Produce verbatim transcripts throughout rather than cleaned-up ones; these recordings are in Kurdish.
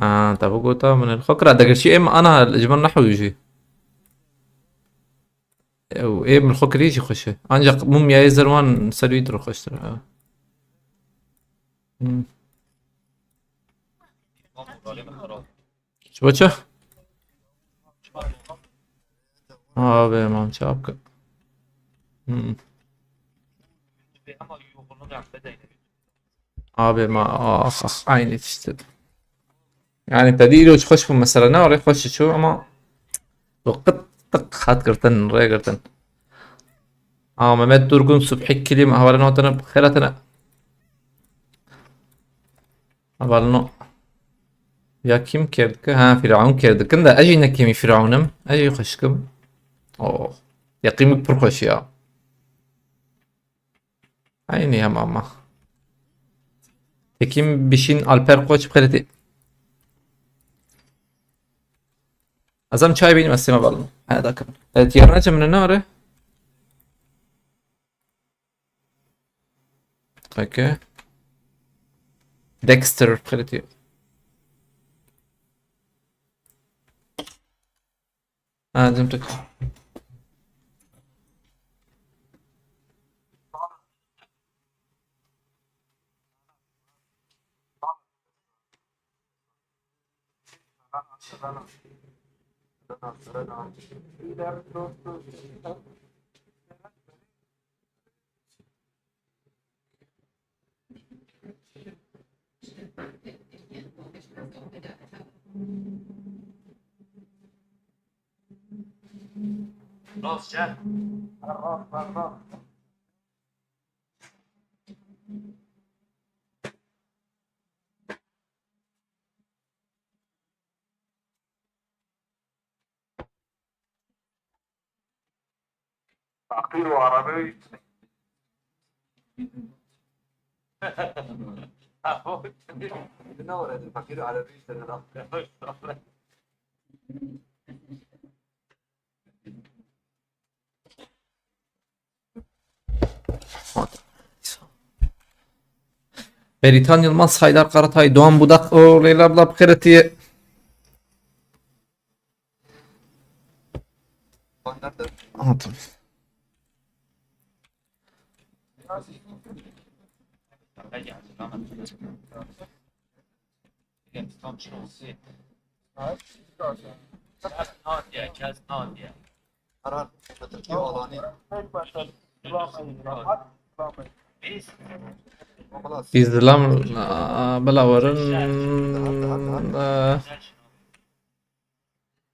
Ha, te bu gota min li xwe kira. Degirçî êm ana ji min nehwî jî. Ew êm li xwe kirî jî xweş e. Ancak mumyayê zerwan ser wî dir xweştir e. Hmm. Ji bo çi? Abi, mam çap ki. Hmm. Abi, ma, ah, ah, aynı işte. Yani te dî îro xweş bû mesela, ne arê xweş çû ama bu qıt tık hat girtin, rê girtin. Aa, Mehmet Durgun, Subhi Kilim, hevalên hatine, xêr hatine. Hevalno. Ya kim kêr dike? Ha, Firavun kêr dikin de, ez jî ne kêmî Firavun im. Ez jî xweşik im. Oh. Yeqîmik pir xweş ya. Aynı hem ama. Tekin Bişin, Alper Koç, bi xêr hatî. Ez em çay bînim, ez sê me balım. Haya da kim? Evet, yarın acı mı ne arı? Peki. Dexter, bi xêr hatî. Ha, dedim tek. Rast çe? Rast, rast, rast. Fakir û arabey. Ne var, fakir û arabey işte. Beritan Yılmaz, Haydar Karatay, Doğan Budak, o Leyla abla, bi xêr hatî. Aha, tamam. Îzlam, a, bila werin, a,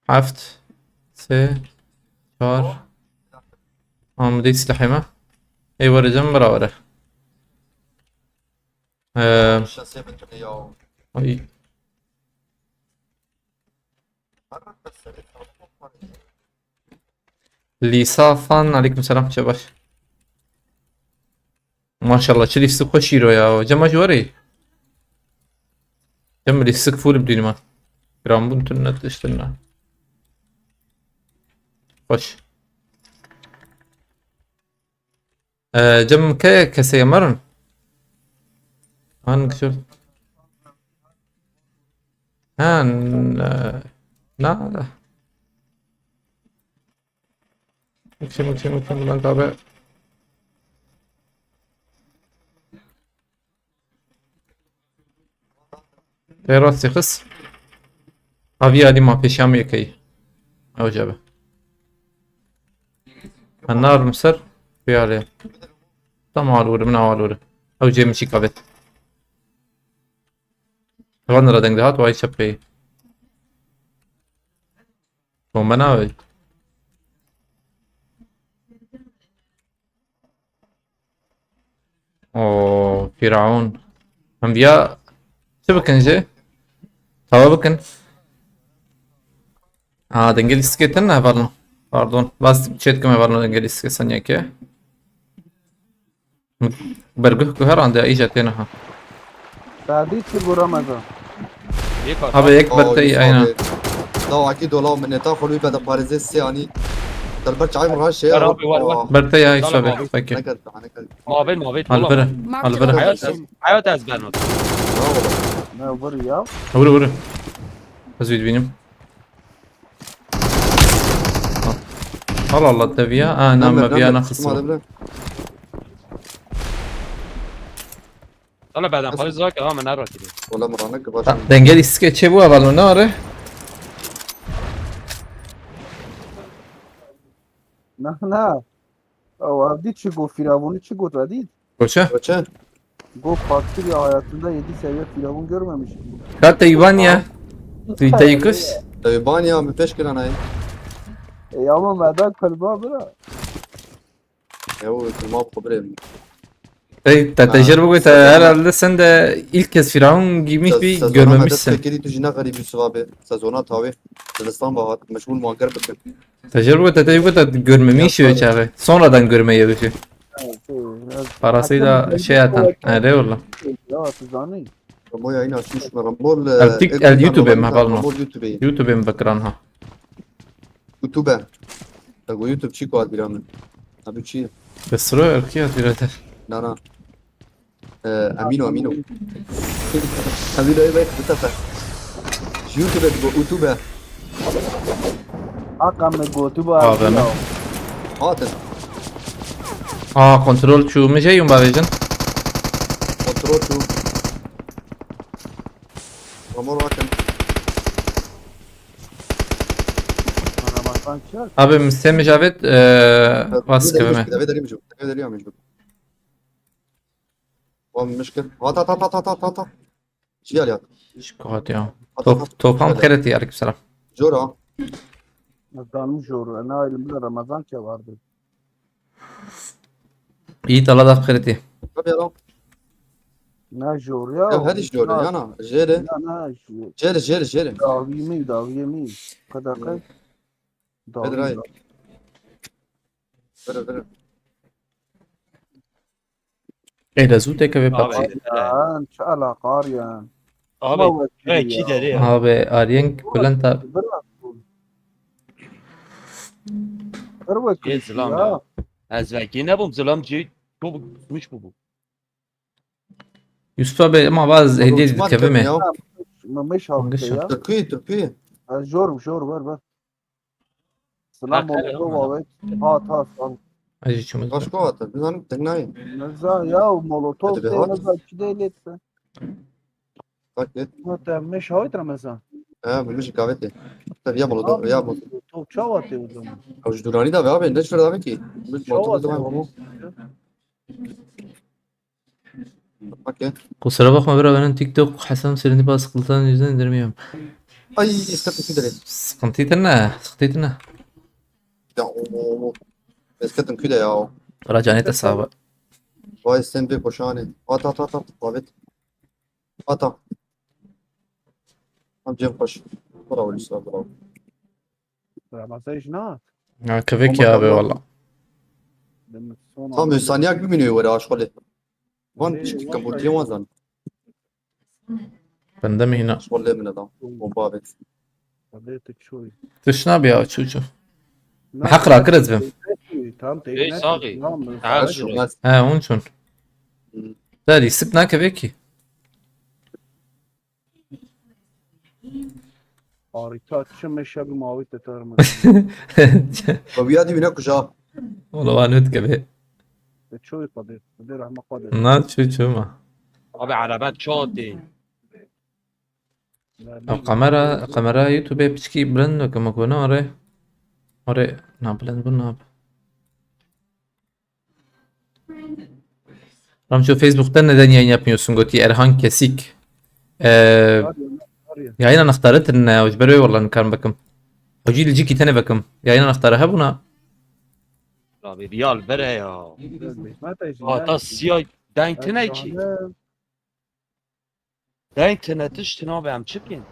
heft, sê, çar. Am, dî silahê me. Ê, were cem bira were. Ee, Şasê min tune ya. Ay. Lisa Fan, aleyküm selam, çe baş. Maşallah, çi lîstik xweş îro ya. Cem, ji werî. Cem, lîstik full bi dînî me. Giran bûn tune tiştin ne. Xweş. Ee, Cem, ke kesê ye merin? Han kişo. Ha, n-, e, na, da. Mükşe, mükşe, mükşe, Bülent abi. Tê rastî xist. Avî alî ma pêşiya min yekeyî. Ew jebe. Em narim ser. Pêyalê. Tam awal were, min awal were. Ew cê min çîka bêt. Van ra deng dihat, vay çepeyî. Bombe nabe. O Firavun. Em viya çi bikin jê? Tava bikin. Ha, dengê lîstikê tune hevalno. Pardon. Bas çê dikim hevalno, dengê lîstikê seniyeke. Berguh guherande, îca têne ha. Dadî çi gura meza. Abi yek bertey, aynen. Dawakî dola mineta xwe wî bede parêzê sê anî. Derber çay min raşe. Bertey ya, Îsa abi. Peki. Nekir, nekir. Mavê, mavê, Alvere. Alvere. Hayat, hayat ez berno. Ne vur ya? Vur, vur. Ez wî dibînim. Allah Allah, te viya. Ah, na, me viya nexist. Hala beden xwe zak ha, me nerakirî. Wala min ranek baş. Dengê lîstikê çêbû, heval min, ne are? Na, na. Ew, ev dît çi got, Firavun'u çi got, ve dît? Koçe? Koçe? Got, Fatih ya hayatında yedi seviye Firavun görmemiş. Ka Teyban ya. Teykus. Teyban ya, bi peş kiran ay. E, ama meda kalba bira. Ew, kulma xwe birê. Ey, te, te jêr bigota, herhalde sen de ilk kez Firavun giymiş bir görmemişsin. Sezona me dest pê kirî, tu jî ne xerîb Yusuf abi. Sezona tawê. Zivistan ve hat, meşgul muhakkar bikin. Te jêr bigota, te jêr bigota görmemiş o çağı. Sonradan görmeye bir şey. Parasıyla şey atan. Ha, eyvallah. Ya, tu zanî. Rambo yayın açmış mı? Rambo, el, el YouTube mi, Rambo YouTube. YouTube mi bakıran ha. YouTube. Te got YouTube çi ku hat bîra min? Abi çi? Te siro erkî hat bîra te. Na, na. Ee, Emîno, Emîno. Emîno, ê bek bi te fe. Ji YouTube digo, YouTube. Aka me gotu ba. Abi, abi, ne? Hatin. Aa, kontrol çû. Min jê yûn bavêjin. Kontrol çû. Ramor hatin. Abi, Mistê Mijavêt, e, vas kevime. Deve derî mijû. Deve derî mijû. Wan mişkil. Hat, hat, hat. Çi yal yat? Şikayet ya. Top, topam xeyreti, aleyküm selam. Jora. Danım jor. Ena ilimde Ramazan ke vardı. İyi tala da xeyreti. Tabii ya. Na jor ya. Ya her iş jor ya na. Jere. Na, na, jor. Jere, jere, jere. Davi mi, davi mi? Kadar kay? Davi. Vere, vere. Ê, de zû têkeve PUBG. Aryan, çi alaka Aryan? Abi, ama wekî ya. Abi, Aryan Bülent abi. Bir wek bû. Bir wek bû zilam ya. Ez vekî nebûm, zilam cî, bu, bu, gitmiş bu, bu. Yusuf abi, ama bazı hediye dikeve mi? Memiş hafte ya. Türkü, Türkü. Jor, jor, ver, ver. Silah molotof avêt. Hat, hat, hat. Ez jî çûm. Başka hat, bizanim tek nayê. Neza ya, molotof tê, neza çi de lêt be. Bak, lêt. Ha, te meş hawit Ramazan. Ha, bu meş kavetê. Tabii ya molotof, ya molotof. Molotof çawa tê o zaman? Ew ji dûranî da ve abi, ne şöyle abi ki? Molotof da var mı? Okey. Kusura bakma biraderim, TikTok hesabım silindi, bazı sıkıntıların yüzünden indiremiyorum. Ay, sıkıntı küdere. Sıkıntı ne? Sıkıntı ne? Ya, o, o, o. Esketim küde ya. Racanete sağ. Vay, sen bir koşani. At, at, at, at. Davet. At, at. Tamam, Cem koş. Bravo, Yusuf, bravo. Ramazan jina. Ha, kevek ya abi valla. Tam saniyak bimîne were aşkole. Van çikim bu diye wazan. Bende mi hina? Aşkole min da. Bomba bet. Tişna biya çû çû. Heq rakir ez bim. Tam tek. Ey, saxî. Tamam. Ha, onun için. Derî sip nakeve ki. Harika, çi meşe bi mavî te tarma. Babiya dibine kuja. Ola wa nut kebe. Te çoy Kadir, Kadir rahme Kadir. Na çu çu ma. Abi araba çatê. Ev kamera, kamera YouTube piçkî bilind bikim ku ne are. Are, na bilind bu na. Ramço, Facebook'ta neden yayın yapmıyorsun? Goti Erhan Kesik. Ee, yayın anahtarı tırına, o ji ber wê wallah nikarim bikim. Hocî li cîkî tenê bikim. Yayın anahtarı hebûna. Abi, Riyal bere ya. Hata siyah denk tine ki. Deng tine tişt nabe, em çi bikin?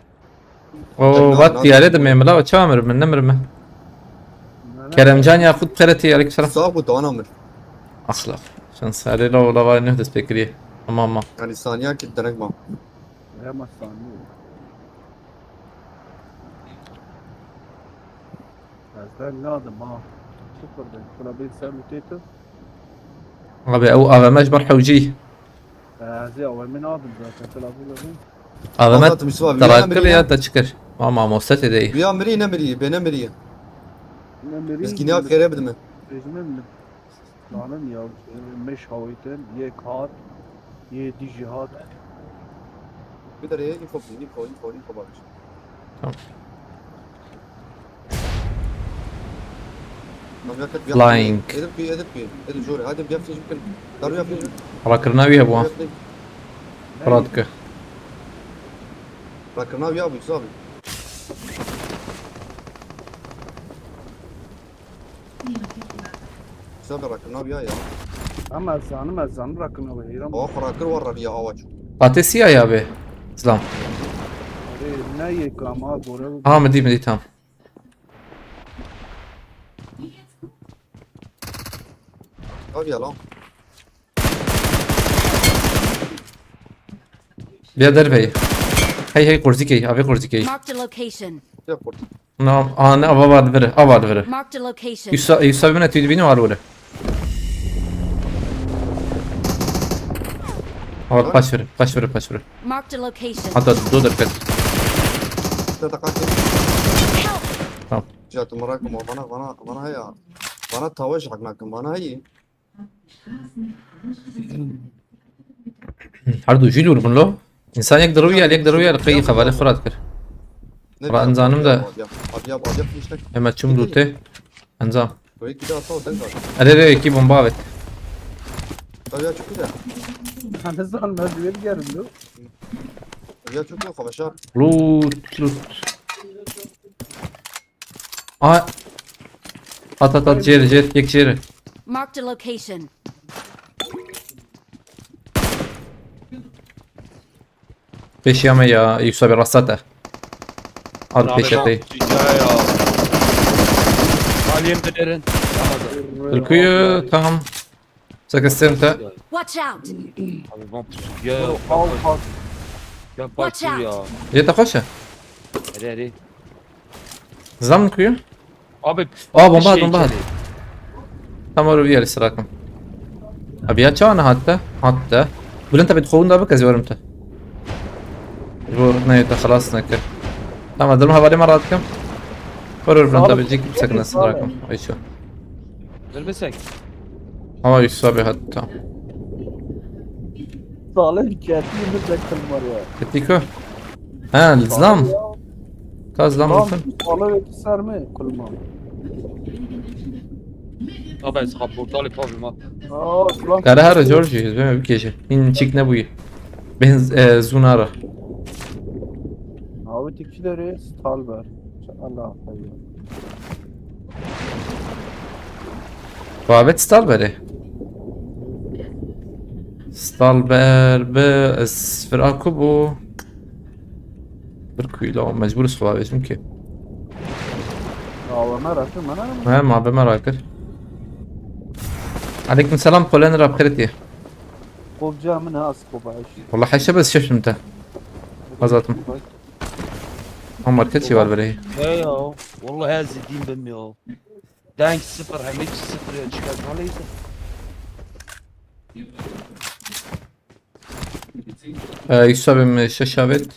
O vat diyare de memela, o çawa mirim, ne mirim? Keremcan Yakut Pereti, aleykümselam. Sağ bu dana mir. Aslak. Şans hale la ola var ne dest bekliye. Ama ama. Yani saniye ki denek ma. Ama saniye. Ez ben ne adım ha? Sıfır ben. Şuna bir sen müteahhit. Abi, ew A V M ji ber hewcî. Ee, ez ê A V M nadim zaten, tu lazim lazim. A V M terakir ya te çi kir? Ma mamoste tê dey. Biya mirî ne mirî, bê ne mirî. Ne mirî. Mizgîniya xêrê bidime. Bêjime min. Zanim ya, meş hawîtin, yek hat, yê dî jî hat. Bir de reye info, info, info, info bakmış. Tamam. Tamam, yakıt bir Flying. Edip bir, edip bir, edip jore. Hadi bir yapsın, bir. Dar bir yapsın. Rakirina wî hebû. Xwe radike. Rakirina wî abi, abi. Güzel bir rakirina wî ya. Ama ez zanim, ez zanim rakirina wî heyran. O rakir var ya avaç. Patesiya ya be. Zlam. Erê, ne yek ama gore. Ha, min dî, min dî, tamam. Abi ya lan. Biya derveyî. Hey hey, qurzîkey, avê qurzîkey. Marked a location. Ya kurt. No, a ne, ava var vire, ava var vire. Marked a location. Yusa, Yusa bine tüydü bini var vire. Ava kaç vire, kaç vire, kaç vire. Marked a location. Hatta dur dur kaç. Şurada kaç. Help! Ya tu merak etme, bana, bana, bana ya. Bana tavaş haknakim, bana iyi. Her du jî lûr bin lo. Însan yek di rû yer, yek di rû yer, qey xevalê xwe radikir. Ne Ulan diyor? zanim da. Abi ya, abi ya, abi ya, işte. Ema çim lûtê. Enzam. Böyle iki daha sağ ol, sen kal. Erê rê, yekî bomba avêt. Abi ya, çok güzel. Ne zanim, ez wê digerim lo. Abi ya, çok yok, hava şart. Lût, lût. A. At, at, at, jêr, jêr, yek jêr. Marked a location. Pêşiya me ya, Yusa be rasta te. Al pêşe te. Ya ya. Aliyem dilerin. Dilkuyu, tamam. Sekestem te. Watch out! Abi van pusu ya. Al bak. Ya Watch bak ya. out. Yê te xweş e? Hadi hadi. Zam kuyu? Abi. Aa, bomba bir at, şey bomba at. içeri. Tam oraya bir yer sırakım. Abi ya çawa ne hatta? Hatta. Bülent abi, xwewin da bike, ez werim te. Ji bo neyê te xelas neke. Tamam, ez dirim hevalê me radikim. Were Bülent abi, cik bisekine sırakım. Ayşe. Dur bir sek. Ama Yusuf abi hatta. Salih, keti mi de kılmar ya. Etiko. Ha, zlam. Ka zlam olsun. Salih, wekî ser mi kulma? Abi ez kaportali pavim ha. Aa, kulak. Kare her George, yüzme bir kişi. Bin çik ne bu? Ben, e, zunara. Abi tiki de re Stalber. Allah Allah. Babet Stalber'e. Stalber be, ez fir aku bu. Bir kuyla mecbur sıva vezim ki. Ya Ömer, atın bana mı? He, ma be merak et. Aleyküm selam, Polen Rab, xêr diye. Kopca mı ne az kopa iş. Vallahi heşe bes şefim te. Azatım. Ama market şey var böyle. Ya ya. Vallahi ez din bim ya. Denk sıfır, hem hiç sıfır ya, çıkar. Naleyse. Ee, Yusuf abim, e, şaşavet.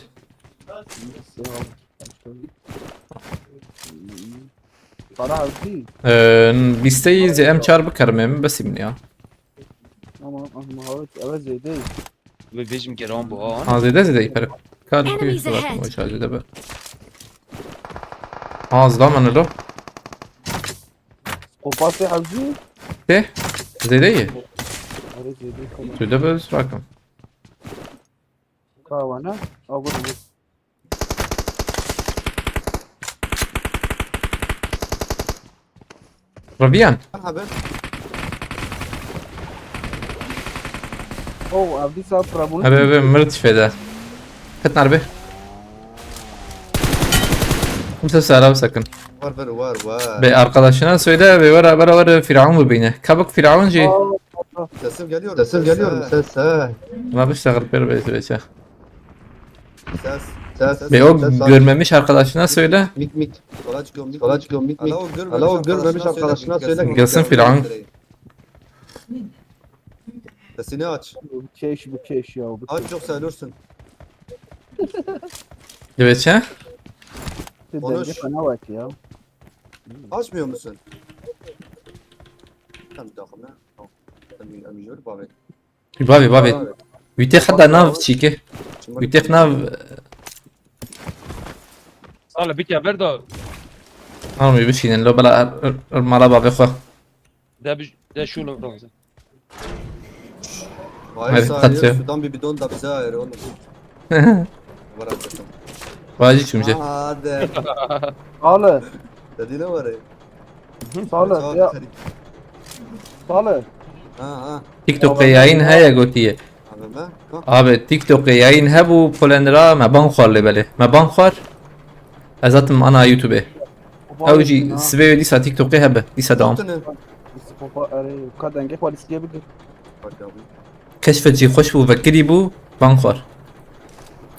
Para az değil. Ee, bisteyi ze M çar bıkarım, em besim ya. Ama ama evet, evet, zeyde. Ve bizim geran bu ha. Ha, zede zede iper. Kar Enemies kuyu ahead. O şarjı da be. Ha, zdamanı lo. Kopası hazır. Te? Zede iyi. Evet, zeyde kopa. Tüde böyle rakım. Kawana. Abur bu. Rabiyan. Haber. Oh, abi sağ problem. Abi abi, mırt feda. Kıtnar be. Kimse selam sakın. Var, var, var, var. Be arkadaşına söyle be, var var var Firavun bu beni. Kabuk Firavuncu. Sesim geliyor. Sesim geliyor. Ses, ses. Lan bir şakır per be söyleyecek. Ses. Ses. Be o Ses. Görmemiş arkadaşına söyle. Mik, mik. Sola çıkıyorum, mik. Sola çıkıyorum, mik, mik. Hala o görmemiş arkadaşına söyle. Gelsin Firavun. Sesini aç. Bu keş, bu keş ya. Bu Aç, yoksa ölürsün. Evet ya. Konuş. Dengê fena wek ya. Açmıyor musun? Tamam, bir dakika, ne? Tamam. Tamam, bir, bir, bir, bir. Bavê, bavê. Wî têx heta nav çîke. Wî têx nav. Sala bike ver da. Anam wî bişînin lo bela er, er, er mala bavê xwe. De bir de şunu bronze. Vay, Evet, sağ katıyor. Sudan bir bidon da bize ayır oğlum. Var hakikaten. Vajî çûmce. Hadi. Sale, Dediğine var ya. Sale, Çok ya, garip. Sale. Ha ha. TikTokê yayîn heye gotiye. Abi ben. Kalk. Abi TikTokê yayîn hebû polendira me ban xwar lê belê. Me ban xwar. Ez hatim ana YouTube. Ew jî Ha. sibê wê dîsa TikTokê hebe. Dîsa dewam. Tutun. Psikopat, erê, ka dengê xwe lîstiye bigir. Bak abi. Keşfet jî xweş bû, vekirî bû, ban xwar.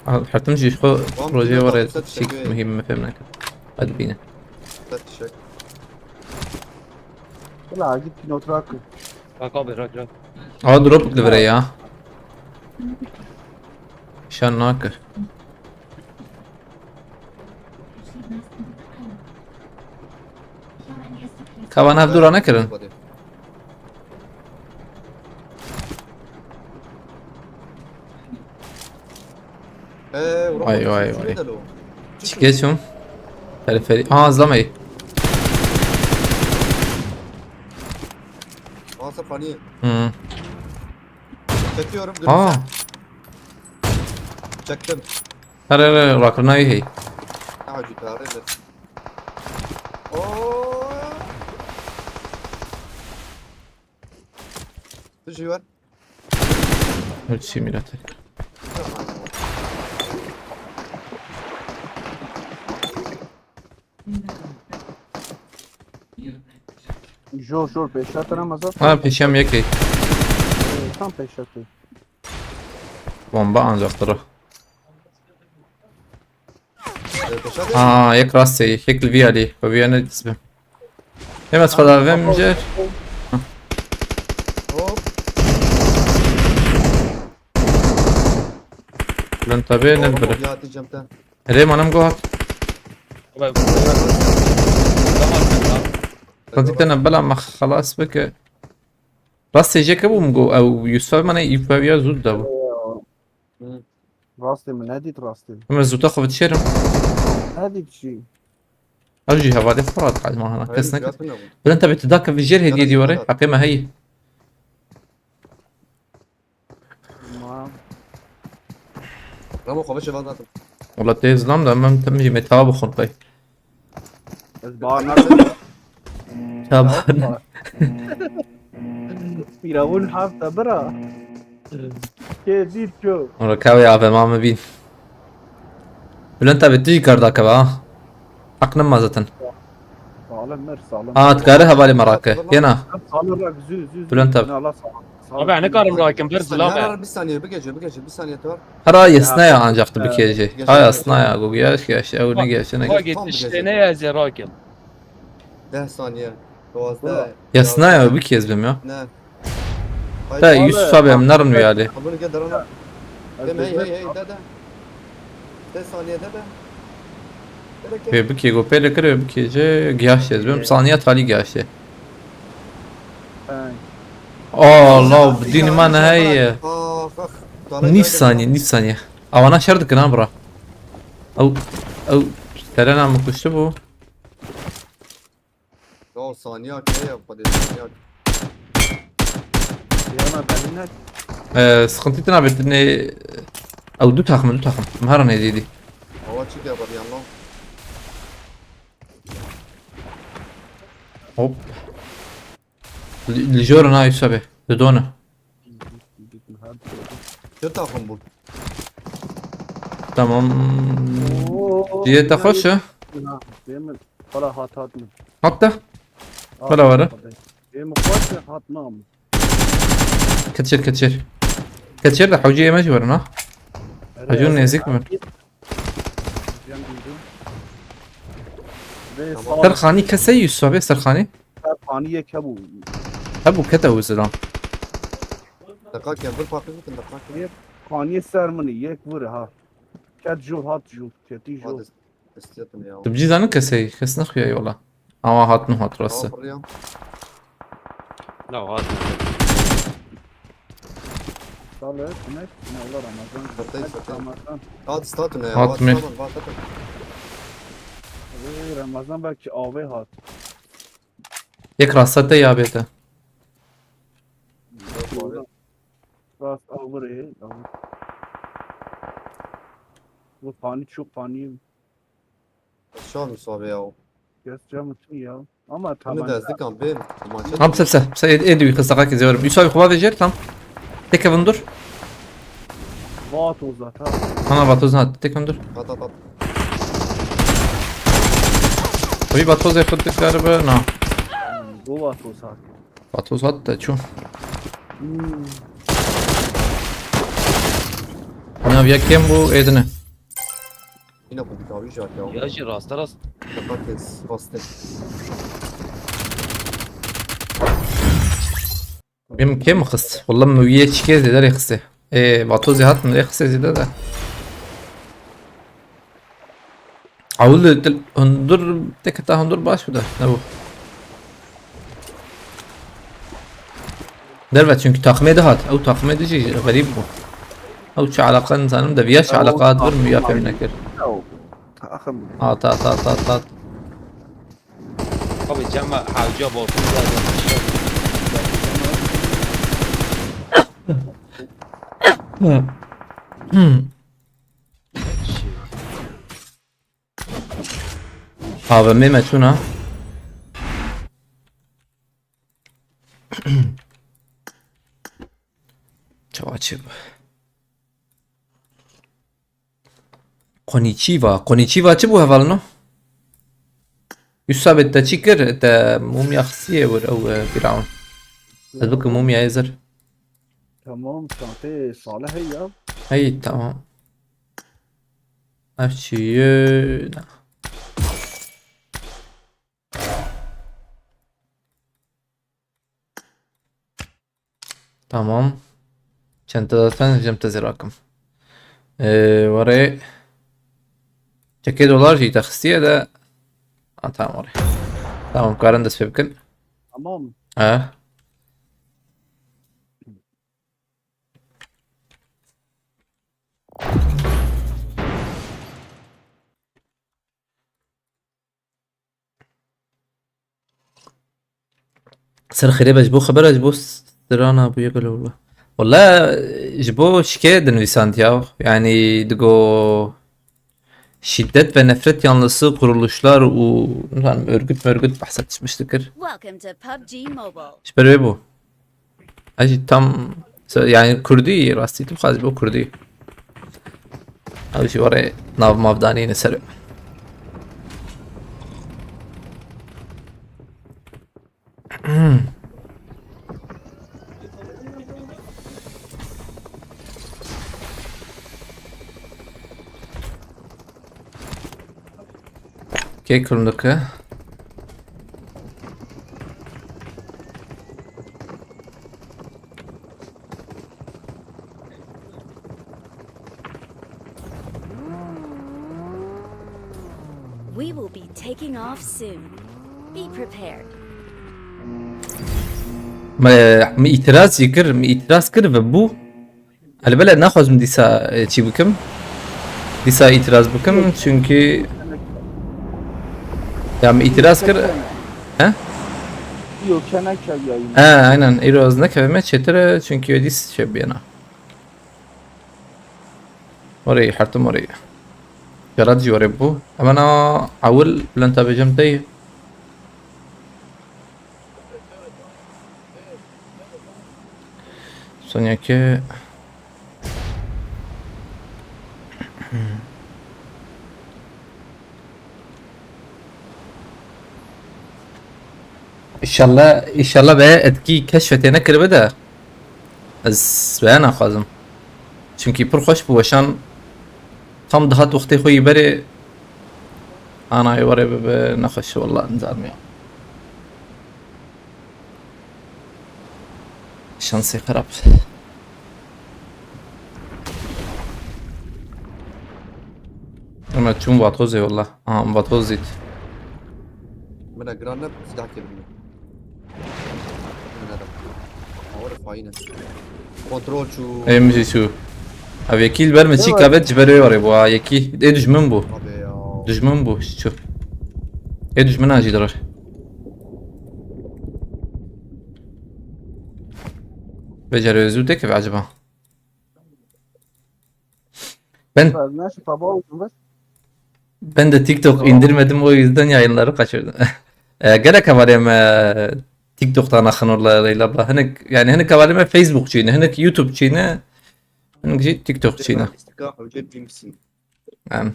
Al, hertim jî xwe Wan rojê bû, were bak, çîk şey. Muhîm me fêm neke. Hadi bîne. Tek çiçek. Bila git pinotra kir. Bak abi rak rak. Aa, drop li vire ya. Şan nake. Kavan hev dûra nekirin. Ee, ulan Vay, bak, vay, şu vay. ne de lo? Çike çûm. Teleferi. Aa, zlamey. Aa, Safani. Hı. Çekiyorum, Aa. dönüşe. Çektim. Her her rakırnayı hey. Daha güzel, evet. Oo. Bir şey var. Her şey millet. Jor jor pêşa te ne mezar. Ha, peşem yekey. Tam pêşa te. Bomba ancak duru. Ee, peşa de. Aa, yek rastê, yek li vî alî. Bi vî ne dizbim. Hem ez xwe davêm jêr. Hop. Lan tabii ne bire. Ya diyeceğim de. Rê manim go hat. Bak. Tazik te ne bela me xelas bike. Rastê jê ke bûm go ew Yusuf mane îfeviya zûd de bû. Hı. Rastê min nedît rastê. Em zûta xwe dişêrim. Nedît jî. Ew jî hevalê xwe rat hal mahana kes Hayır, neket. yapın abi. Bülent abi tu da ke vijêr hediye dî were. Heqê me heye. Ma. Ramo xwe çevan zaten. Wala tê zilam da em tim jî me tava bixwin qey. Ez bar nakim. Tava. Firavun hafta bira. Kê dît ço. Ora kawê ave ma me bîn. Bülent abi tu jî kar dakeve ha. Heq nema zaten. Salim mir salim. Ha, dikare hevalê me rake. Yena. Salim rak zü zü zü. Bülent abi. Ne Allah salim. Abi ne karim rakim bir Bir saniye, zilame. Hemen bir saniye, bir gece, bir gece, bir saniye var. Hera yesnaya ancak tu bikêjê. Ha yesnaya go geş geş. Ew ne geş ne geş. Bak işte ne yazı rakim. Deh saniye. Dozda. Yesnaya bikêz bim ya. Ne? Te Yusuf abi em nerin wî alî. Bunu gel darana. Dem hey hey hey de de. Deh saniyede de. Gerek yok. Wê bikê go pê kir wê bikê jê giyaş ez bim. Saniye talî giyaş e. Hey. Allah, dîn man heye. Ah, ah. Nîv saniye, nîv saniye. Avana şer dikin ha bura. Ew, ew, terena min kuştu bu. Ya saniye ne ya, hadi saniye. Yana belli ne? Ee, sıkıntı tına bitti ne? Ew du takım, du takım. Mehara ne dedi? Hava çık ya, hadi yanına. Hop. Li, li jor na Yusuf abi. Didona. Çi takım bu? Tamam. Diye te xweş e? Değil mi? Para hat hat mı? Hatta. Bela were. Değil mi? Koç hat mı? Keçir, keçir. Keçir de hewcê me jî werin ha. Hewcê nêzik min. Yan duydum. Ve Tamam. sağ Serxanî kesey Yusuf abi, Serxanî. Serxanî yek hebû. Hebû kete û zilam. Dakika gel, bir farklı gittin, dakika gel. Serxanî ser min e, yek vur ha. Ket jol hat jol, ketî jol. Hadi. Hestiyetim ya. Tu bicî zanin kesey, kes nexuya yola. Ama hat nu hat rastı. Tamam, buraya. La hadi. Sağ ol, ne? Ne ola Ramazan? Satayım, Hadi satayım. Ramazan. Hat statü ne ya? Hat Hat mı? statü, hat statü. Ee, Ramazan belki A V hat. Yek rastı ya bete. Rast A V. Bu fani çok fani. Aşağı müsaade ya. Kes camı ya. Ama Bunu tamam. da ezdik abi. Maçı Tam sepse. Sen ed ediyor kız sakak izliyorum. Yusuf abi kova verir tam. Tek evin dur. Vaat o zaten. Ana vatoz hat. Tek evin dur. At at at. Oy vatoz yapıldık galiba. No. Bu vaat o zaten. Vatoz hat da çu. Hmm. Ne yapıyor kim bu edine? Yine bu bir daha ücret ya. Ya jî rasta rast. Kapat kes. Bastı. Benim kim kız? Wallah müviye çike zeder kızı. E, vatoz hat mı kızı zeder de. Awul dil hundur tek ta hundur baş bu da. Ne bu? Derve çünkü takmê de hat. Ew takmê de jî xerîb bû. Ew çi alaqa nizanim de viya çi alaqa hat bir müya fem nekir. Ya o. Takım. At at at at at. Abi cema havca bolsun zaten. Abi me meçuna. Çawa çi bu? Konnichiwa. Konnichiwa çi bû hevalno? Yusuf abi te çi kir? Te mumya xisiye wir ew e, Firavun. Ez bikim mumya êzir. Tamam, çantê Salih ya. Hey tamam. Ev çi ye? Tamam. Çanta zaten cem tezerakim. Ee, ware. Çekê dolar jî te xistiye de. Ha tamam ware. Tamam karin dest pê bikin. Tamam. Ha. Ser xêrê be ji bo xebera ji bo strana bûye gelo wala. Wala ji bo şikê dinivîsand ya. Yani digo şiddet ve nefret yanlısı kuruluşlar û örgüt mörgüt bahsetmiş dikir. Welcome to PUBG Mobile. Ji ber wê bû. Ez jî tam se- yani kurdî rastî tu xwazî bo kurdî. Ew jî were nav mav danîne ser. Kê kurmdike? We will be taking off soon. Be prepared. Me, me îtiraz jî kir, me îtiraz kir ve bû. Elbele naxwazim dîsa e, çî bikim. Dîsa îtiraz bikim çünkü ya me îtiraz kir. He? Yok, çene çeviyayım. He, aynen. Îro ez nekevime çêtir e, çünkü dîs şey biyana. Orayı, hertim orayı. Yarat jî orayı bu. Hemen a awil Bülent abi cem dey. Sonraki İnşallah, inşallah be etkî keşfetê nekiribe de ez veya naxwazim. Çünkü pir xweş bi weşan tam dihat wextê xwe yî berê anayê were bibe nexweş walla nizam ya. Şansê xerab. Hemen çûm vatozê wala. Aha, vatoz dît. Min e giran ne, silahkê bin. Min e da. Awar faine. Kontrol çû. Em jî çû. Ev yekî li ber min çî kavet ji ber wê warê bû ha yekî. Ê dijmin bû. Abi ya. Dijmin bû çû. Ê dijminan jî dirir. Becerê zû dek ve acaba. Ben ben de TikTok indirmedim, o yüzden yayınları kaçırdım. E, gelek hevalê me TikTok'tan axin orla Leyla abla. Hinek, yani hinek hevalê me Facebookçî ne, hinek YouTubeçî ne, hinek jî TikTokçî ne. Istika hoca bimsin. Yani.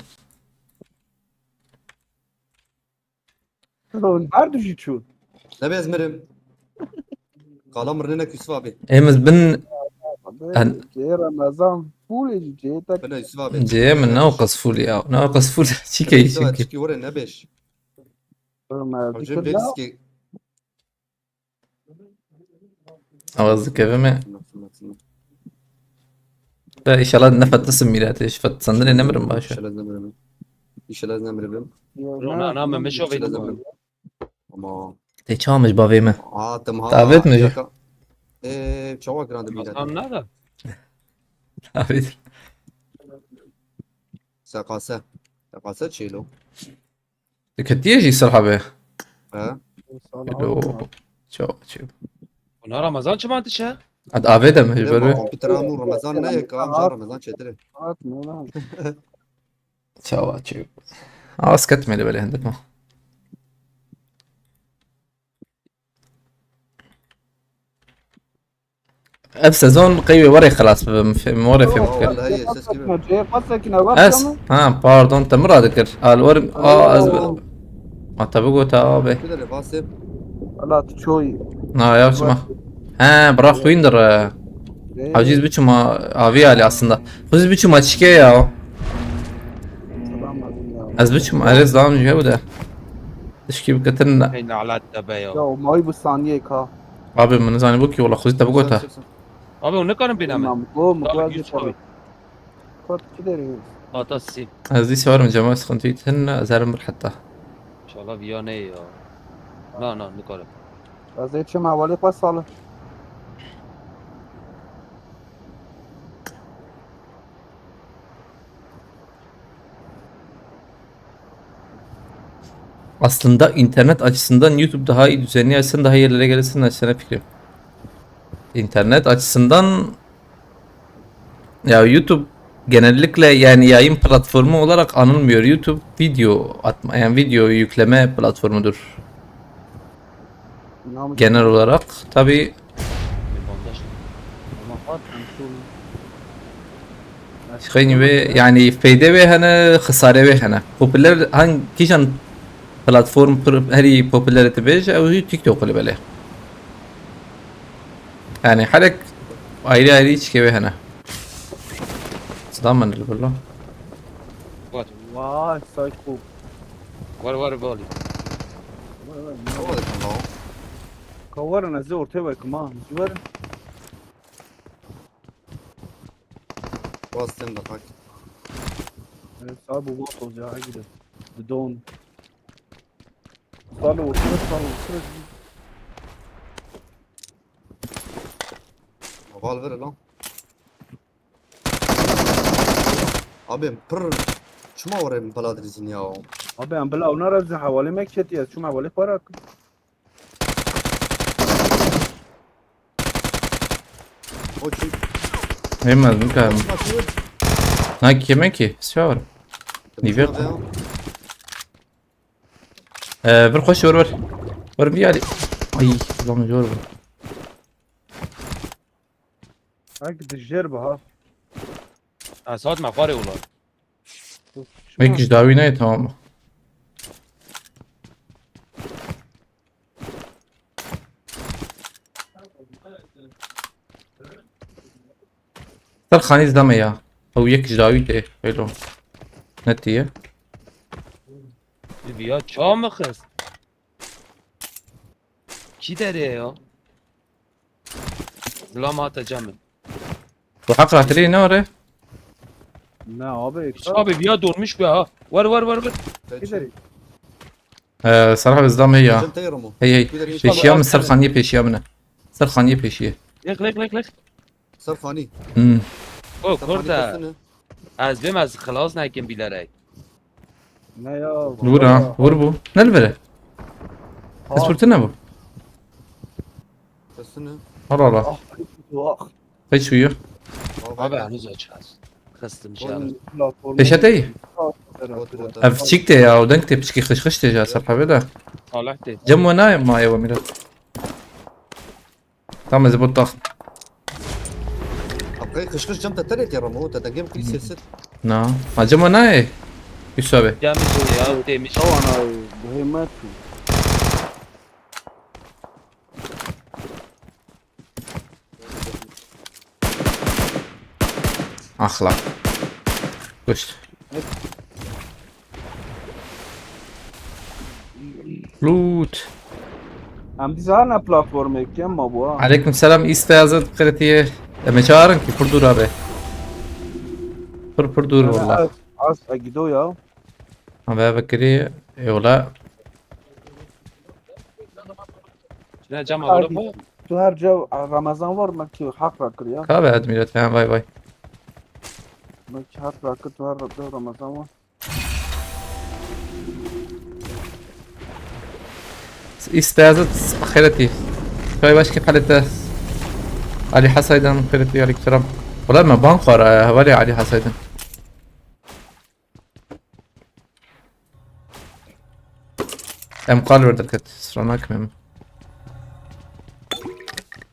Her du jî çû. Nebe ez mirim. Qala mirine Yusuf abi. Em ez bin. Cê Remezan full jî cê tek. Bine Yusuf abi. Cê min ne o qas full ya. Ne o qas full. Çîkey Yusuf abi, çünkü. Çiki were nebeş. Remezan Hoca dikir bir la. Iski. Awaz dikeve me. Da inşallah ne fetlisin millet. Hiç fetlisandın ne mirim başı. İnşallah ne mirim. İnşallah ne mirim. Yo, Rona, ana, me, me şovê İnşallah ne dibû. mirim. Ama Te çamış bavê mi? Atem ha. Davet mi? Yaka- Eee çava grande bir Ramazan ne da? Davet. Sekase. Sekase çelo. Diketiye jî sir habe. Ha? Lo. Çok çok. Buna Ramazan çima dişe? Ad ave de mi? Böyle. Kompüter amu Ramazan ne yaka amca Ramazan çetire. Hat ne lan? Çawa çi. Az ketmeli böyle hendik mi? Ev sezon qeyvê warê xelas bibim. Fêm warê fêm dikir. Vallahi ses gibi. Cê pas sekine bak Ez? ama. Ha pardon te min radikir. Al warê a ez bi. Ma te bigota abi. Kudere Vasip. Allah tu çoy. Na ya çima. Ha bırak xwîndir. Hewciz biçim avi ali aslında. Xwîz biçim açıke ya. Selam aleyküm ya. Ez biçim erê zam ji hew de. Tişkî biketin. Hey nalet te be ya. Ya o may bu saniye ka. Abi min zanî bû ki wala xwîz te bigota. Abi o ne kanım binamı? Tamam, bu mu Tamam, bu yüz tabii. abi. Kot kileri. Ata sim. Ez dî severim cema sıkıntı tin ez herim bir hatta. İnşallah viya ne ya. Na na ne kanım. Ez ê çim hevalê xwe salih. Aslında internet açısından YouTube daha iyi düzenli açsan daha iyi yerlere gelirsin açsana fikrim. İnternet açısından ya YouTube genellikle yani yayın platformu olarak anılmıyor. YouTube video atma yani video yükleme platformudur. Genel olarak tabi Xeynî wê yani feyde wê hene, xisare wê hene. Popüler hang kîjan platform pir herî popüler dibêje ew jî TikTok li belê. Yani herek ayrı ayrı çike wê hene. Selam ben li birlo. What? Vay psycho. Var var bali. Ne oldu lan? Kavarın ez ortaya bakım ha. Civarın. Bastım da bak. Evet abi bu bot olacağı gidelim. The Dawn. Sağlı ortaya sağlı ortaya. Val ver lan. Abi pır. Çima oraya bela drizin ya. Abi em bila ona razı havale me ketiye. Çuma havale para. O çi? Hemen mi kalım? Na kime ki? Sağ ol. Niye? Ee, bir koş vur vur. Vur bir hadi. Ay, lan zor bu. Belki dijler bu ha. Ha saat me xwarê ola. Belki dawi ne tamam mı? Ser xanî zidame ya. Ew yek ji dawî tê. Welo. Ne tiye? Bi ya çawa me xist? Kî derê ya? Zilam hate cem min. Bu haq hatırı ne ore? Ne abi? Abi bir ya dolmuş bu ha. Var var var var. Gidelim. Ee, Serha, bi zilam heye ya. Cem teyir mu? Hey hey. Gidelim. Pêşiya min, Abi, ser xaniyê pêşiya min e. Ser xaniyê pêşiyê. Lek lek lek lek. Ser xanî. Hmm. O Ser xanî kurda. Kesin. Ez bêm ez xilas nekim bilerek. Ne ya? Vur ha. Vur bu. Ne li vir e? Ez kurtu ne bu? Kesin. Allah Allah. Vah. Kaç uyuyor? Abi henüz açacağız. Kıstım şey abi. Platform. Pêşe te yî? Bot bot. Ev çîk tê ya. O deng tê, piçkî xişxişt tê ji Serha bê de. Salih de. Cem we nayê mayê we Mîrat. Tamam, ez bot daxim. Abkayı kışkış cam tetere diye Ramo. Te dengem kri sesi. Na. Ha, Cem we nayê. Yusuf abi. Gelmiş ya demiş. Tawana bu himmet. Axla. Kuşt. Loot. Em dîsa ne platformê kem ma bu ha. Aleyküm selam, îste hazır kritiye. Em çağırın ki pir dûr abi. Pir pir dûr valla. Az egido ya. Abi abi kiri yola. Ne cam alalım mı? Tu her ca Ramazan var mı ki hak rakır ya? Ka be Admira, tamam, bay bay. Belki hak rakır tu her ca Ramazan var. İstazet xeyreti. Çay başka kalite. Ali Hasay'dan xeyreti, aleyküm selam. Valla me ban xwara ya, hevalê Ali Hasay'dan. Em qal ver derket, sira nakim em.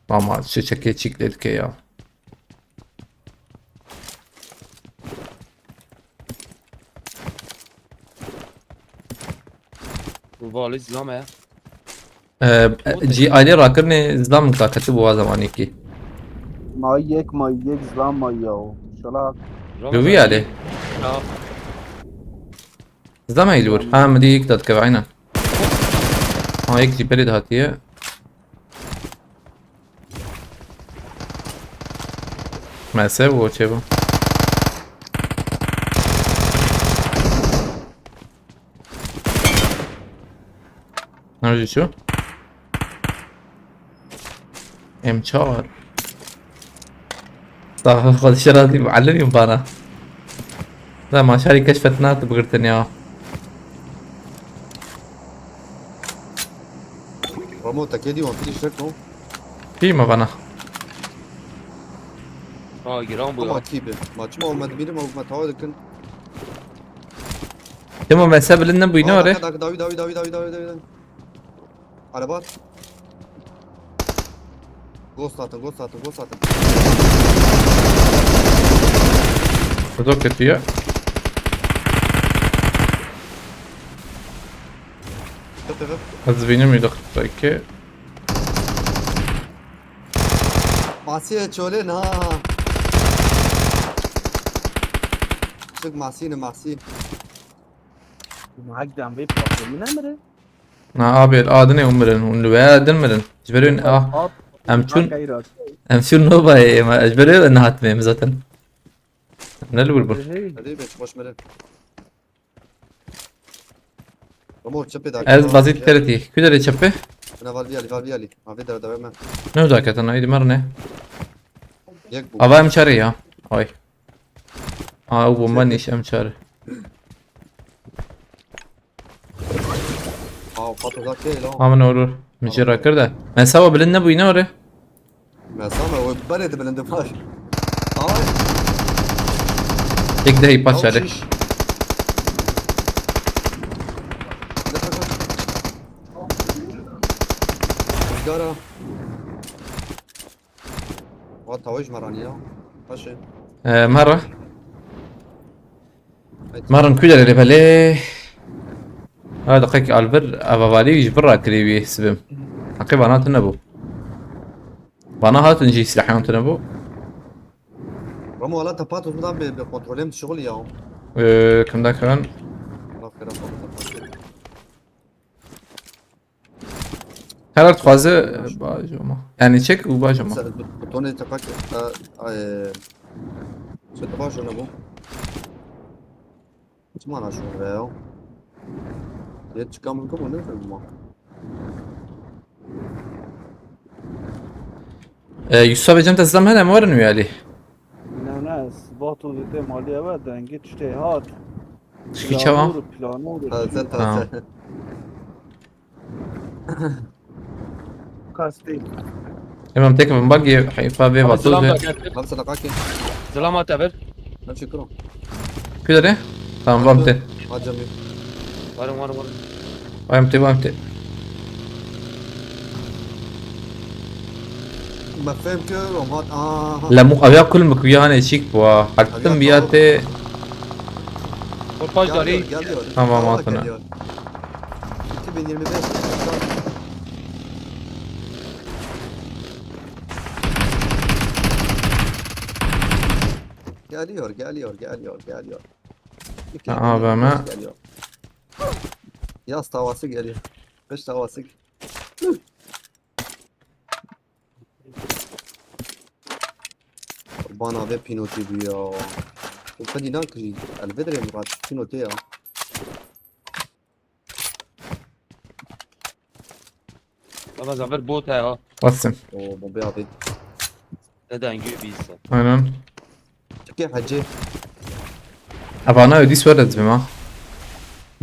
Ama çiçekê çîk lê dike ya. Bu valiz zame ya. Ee, cî ailê rakirnê zlam taketi bu zamanî ki. Ma yek ma yek zlam ma ya. Şalak. Dövü yani. Ya. Zlam eylur. Ha, mi dî yek dat keve, aynen. Ha, yek jî berê de hatiye. Mese bu çe bu. Ne oldu şu? Em çar. Daha xwe dişe razî bi elirîm bana. Da ma şarî keşfet nat bigirtin ya. Ramo te kedi wan pili şek no. Pî me bana. Ha giran bu Ama ya. kibi. Ma çima o medmiri ma ma tawa dikin. Demo mese bilin ne buyna Aa, ore. Davi davi davi davi davi davi davi. Araba. Ghost atın, ghost atın, ghost atın. Bu da kötü ya. Köpek. Az benim yok belki. Masiye çöle na. Çık masini masi. Ma hak dan ve platformu ne mire? Na abi adını umren, unlu veya edinmedin. Jiberin ah. Em çun, em çun no bay, em jiberin ne hatmeyim zaten. Ne lur bu? Hey. Hadi be boş verin. Ramo çöpe daha. Ez bazit tereti. Küdere çepe. Buna var bir ali, var bir ali. Abi de de hemen. Ne uzakatan aydı mar ne? Yek bu. Ava em çare ya. Ay. Aa, o bomba ne iş em çare. Aa, pat uzak değil o. Aman olur. Mücera kır da. Mesela o bilin ne bu yine oraya? Mesela o bere de bilindi var. Ay. Tek de heypat Al çare. şiş. Izgara. Wa tawaj marani ya. Paşe. Ee, mara. Marin küdere le pele. Ha, deqek alver avavalî ji bir rakirî wî sibim. Heqê vana tune bû. Vana hatin jî silahyan tune bû. Ramo ala te pat uzun da be kontrolem şuxul ya. Ee, kim da kirin? Bak kira pat. Her dixwaze bajoma. Yani çek û bajoma. Butonê te pak. Ay. Çe te baş ona bu. Çima naşûn be ya? Yê çika min kibû, ne bileyim ma. E, Yusuf abi, cem te zam hene mi werin wî alî? Ne, ne, ez vato dê tê malî eve dengê tiştê hat. Çikî çawa? Planor, planor. Taze, ha, taze. Kastî. Emam tek mi bak ye, heyfa ve. Abi, vato selam ve. Abi, sadaka ki. Selam at, haber? Hem şükür. Kudere? Tamam, var mı te? Acemi. Varım, varım, varım. Var mı te, var mı te? Me fêm kir, û hat, aha. Lemu avya kul mu kuya ne çik bu? Hatım biya te. Kurpaş dari. Geliyor, geliyor. Tamam, tamam, hatına. Geliyor. iki bin yirmi beş. Geliyor, geliyor, geliyor, geliyor. Aha, iki bin yirmi beş geliyor. Yaz havası geliyor. Kış havası. Bana ve Pinotî bû ya. Û xwedî nakirî. Elbet rê Murat Pinotî ya. Baba, zafer bot he ha. Wasim. O, bombe abi. Ne dengê bîse. Aynen. Çekê hecê. Evana ödis ver ez bima.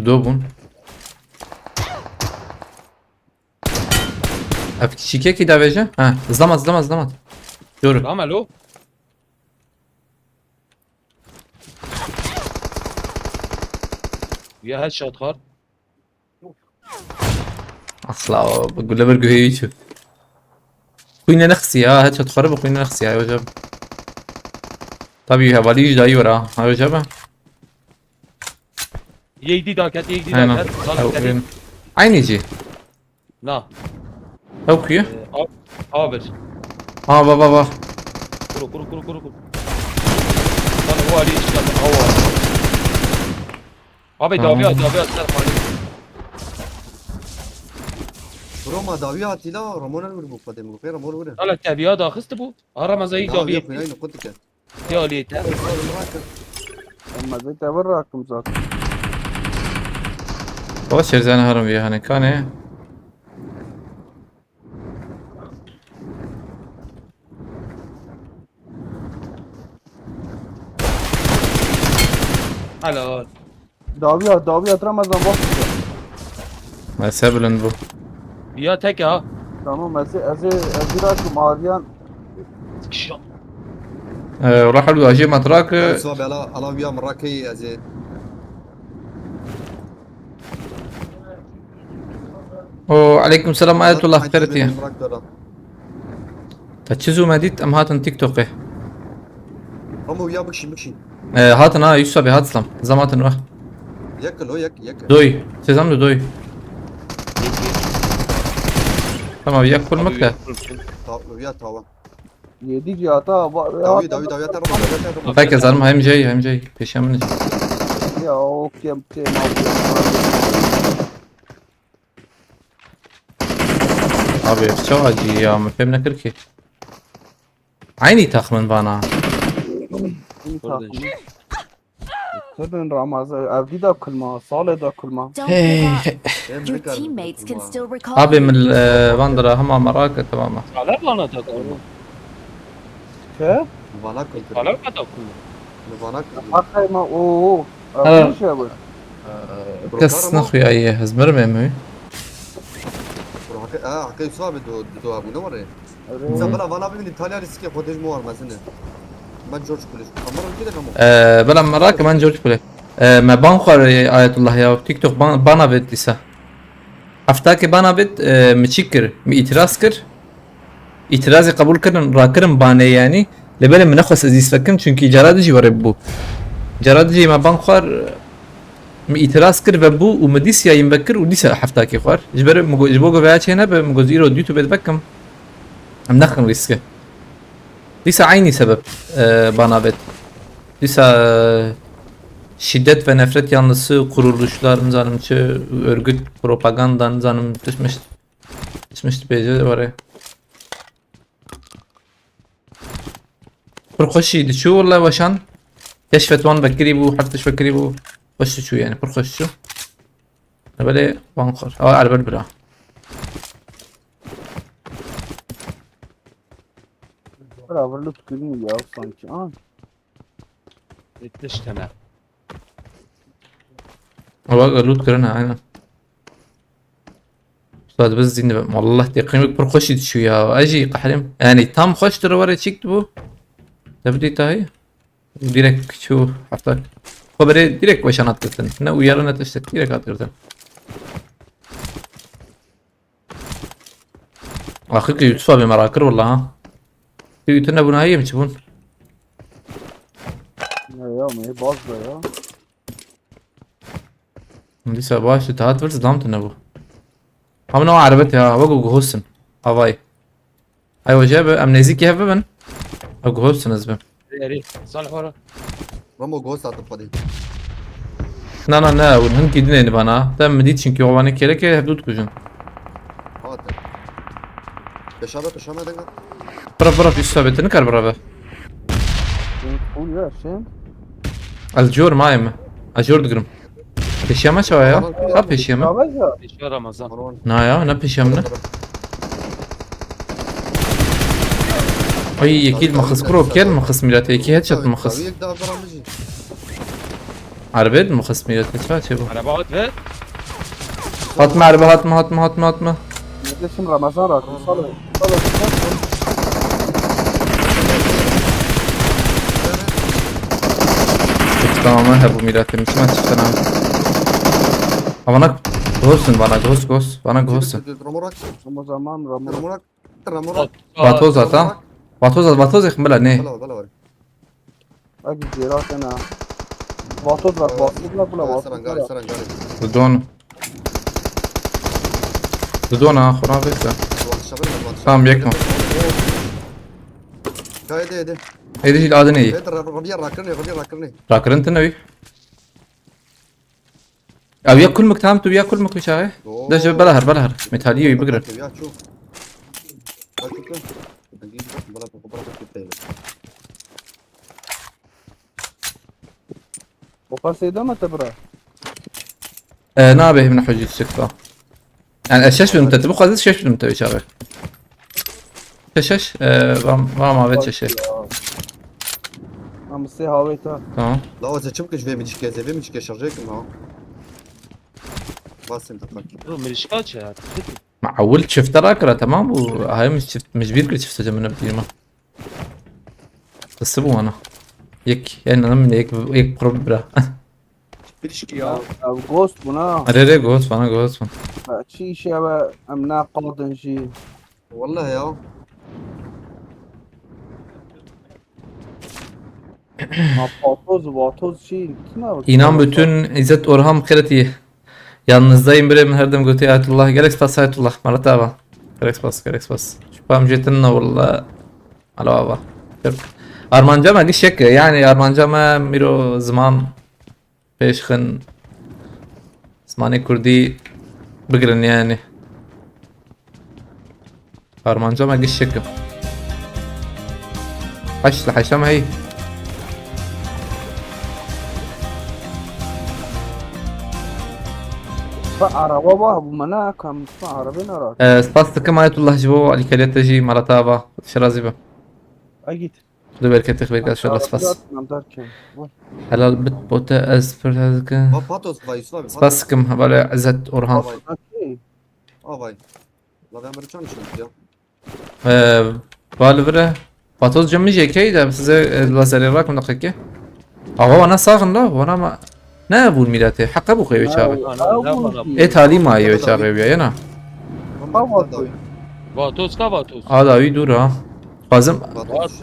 Do bun. Ev kişikekî davêje? Ha, zlamat, zlamat, zlamat. Doğru. Tamam, alo. Ya headshot var. Asla o, bu gule bir güheyi çu. Kuyne nexsi ya, headshot xarı bu kuyne nexsi ya, hocam. Tabii hevalî jî dayî were ha, hocam. Yê dî daket, yê dî daket. Ew, ew, ew. Aynı jî. Na. Ew kuyu? Ee, a-, a bir. Ha, va, va, va. Kuru, kuru, kuru, kuru, kuru. Lan o Ali işte, awa. Abi, tamam. Davi at, davi at, sen Ali. Roma davi at ila, Ramon el vur bu kadem, bu kadar Ramon vur. Hala tebiya da xist bu. Ara mazayı davi. Ya, ya, ya, ya, kutu ke. Ya, Ali, te. Bırakın. Ben mazayı te bıraktım zaten. O şerzene harim bir hani, kane. Helal. Dawiya, dawiya, Ramazan, bak. Mese bilind bu. Ya tek ha. Tamam, ez ê, ez ê, ez ê rakim Aryan. Ee, rahat ol, acı matrak. Suabe ala, ala wiya min rakî, ez ê. O, aleykum selam, Ayetullah, xêr dî. Te çi zû me dît, em hatin TikTokê. Hemû ya bikşî, bikşî. Ee, hatin ha, Yusuf abi, hat zam. Zam hatin weh. Yek kilo, yek, yek. Doy. Sezam da doy. Tamam, yek kul mekte. Ta-, ya tamam. Yedi cihata, ba-, Dawi, ya, dawi, dawi, atar, atar, atar. Peki, zarım hem şey, hem şey. Peşe min. Ya, o kem, kem, Abi, çok acı ya, min fêm nekir ki. Aynı takımın bana. Aynı takımın. Kadın Ramazan, evdî de kulma, salê de kulma. Don't give up. Hey. Your teammates can still recall you. Abi, min, e, van dira hema merak e, tamam. Sala bana da kulma. Ke? Vana kultur. Sala bana da kulma. Vana kultur. Akayma, o, o. Ha. Yapmış ya bu. Kes naxuyaye, ez mirim ê mi? Bro, hake, ha, hake Yusuf abi do, do abone var ya. Sen bana vana bibînî, Talya riskê xwe dêj mi war mezin e. Ben George Bush. Kamera ülke de kamera. Ee, bela merak, ben George Bush. Ee, me ban xwar, e, Ayetullah ya, TikTok ban, bana vet dîsa. Heftakê bana vet, e, mi çi kir? Mi îtiraz kir. Îtirazê qebûl kirin, rakirin banê yanî. Lê belê min nexwest ez dîs vekim, çunkî cara dijî were bû. Cara dijî me ban xwar, mi îtiraz kir vebû û mi dîs yayîn vekir û dîsa heftakê xwar. Ji ber min got, ji bo ku veya çê nebe, min got, îro YouTube vekim. Em nexin rîske. Dîsa eynî sebep, e, bana vet. Dîsa, e, şiddet ve nefret yanlısı kuruluşlar, nizanim çi, örgüt, propaganda, nizanim tişt mişt, tişt mişt bêje were. Pir xweşî diçû wele weşan. Keşfet wan vekirî bû, heft tişt vekirî bû. Xweş çû yani, pir xweş çû. Belê wan xwar. Awa erbel bira. Beraber loot kirin ya sanki. Aa, Yetmiş tane. Awa loot kirine, aynen. Ustad biz zî nibim. Wallah teqîmek pir xweşî dişû ya. Ez jî qehrêm. Yani tam xweş tu were çîk bu. Te bidî tahî. Direkt çû hefta. Xwe berê direkt weşan hat girtin. Ne uyarı ne tiştek direkt hat girtin. Axir ki Yusuf abi merak kir wallah ha. Tu tu nebûn hayê mi çi bûn? Ne ya, me baz da ya. Dîsa baş tu hat virs dam tu nebû. Ama ne erbet ya, wek guhosin. Havay. Ay hoca be, em nêzîkî hev bibin. Ew guhosin ez bim. Yeri. Salih ora. Ramo ghost atıp hadi. Na na na, hûn hinkî dinên bana. Te min dît çünkü o bana kereke hevdû dikujin. Hadi. Peşa be, peşa be, denga. Bira bira, pîs sabê, tu nikar bira be. Sen cool ya sen. Ez cor mayê me. Ez cor digirim. Pêşiya me çawa ya? Ha pêşiya me. Çawa ya? Pêşiya Ramazan. Marwan. Na ya, ne pêşiya me ne? Ay yekî mixis kuro, kel mixis mîrete, yekî headshot mixis. Yek daha var amıcı. Erbet mixis mîrete, ça çê bu? Araba at ve. Hatma erbe, hatma, hatma, hatma, hatma. Kardeşim Ramazan rakım. Salih. Salih. Tamam, he bu mîrete, misin açıktan abi. Ama bana ghost bana, ghost, ghost. Bana ghost. Ramorak. Ramazan, Ramazan. Ramorak. Ramorak. Vatoz at ha. Vatoz at, vatoz at, bela ne? Bala bala var. Bak bir yere at yana. Vatoz bak, vatoz bak, bula vatoz Saran gari, bak. saran gari. Dudon. Dudon ha, xura bekle. Tamam, yekma. Gaydi hadi. Êdî jî li adin êyî. Evet, Rabia rakırın, Rabia rakırın. Rakirin tune wî. Ew ya kulmik tam tu ya kulmik wî çaxê. De ji bela her, bela her. Metalî wî bigirin. Ya çok. Bak çok. Bala bala bala. O kasayı da mı te bırak? E, nabe himne hocî sikta. Yani ez şeş bidim te, tu bixwazî şeş bidim te wî çaxê. Şeş şeş, e, vam, vam avê şeşê. Ama se haveta. Tamam. La o çim kış ve miçke, ve miçke şarjı kim ha. Basın da bak. Bu mirişka çe ya. Ma ewil çifte rakira, tamam bu. Hayır çift, mecbur kir çifte cemine bitirme. Kısı bu ana. Yek, yani anam yek, yek pro bira. Pirişki ya. Ev ghost buna. Are re ghost bana ghost bana. Çi işe ve em ne kadın jî. Vallahi ya. Ma patoz vatoz çi. Kime bak? İnan bütün İzzet Orhan Kırıtı. Yalnızdayım bre, min her dem gotiye Ayetullah. Gelek spas Ayetullah. Maratava. Gelek spas, gelek spas. Şüphem jetin ne valla. Alo ava. Armanca me giş yek, yani armanca me miro ziman pêşxin, zimanê kurdî bigirin yani. Armanca me giş yek e. Heşt li heşta me heyî. Fa araba var bu mana kam fa arabe nara. E, spas dikim Ayetullah ji bo alîkariya te jî, mala te ava. Şirazî be. Agit. Xuda bereket, bereket, inşallah, spas. Namdar kim? Vay. Helal bit bo te, ez pir hez dikim. Bak Patos vay Yusuf abi. Spas dikim, hevalê Ezet Orhan. Vay. Okey. Aa vay. La ben bir çan için ya. Ee, Valvire. Vatoz cemî jê key de size, e, lazerê rak min daqiqe. Awa wana saxin la, wana ma. Ne bûn mîletê? Heqa bû xeywê çaxê. Ana ne bana bu. E talî ma yê çaxê ya, yana. Tamam. Vatos ka vatos. A dawî dûr ha. Xwazim. Patos.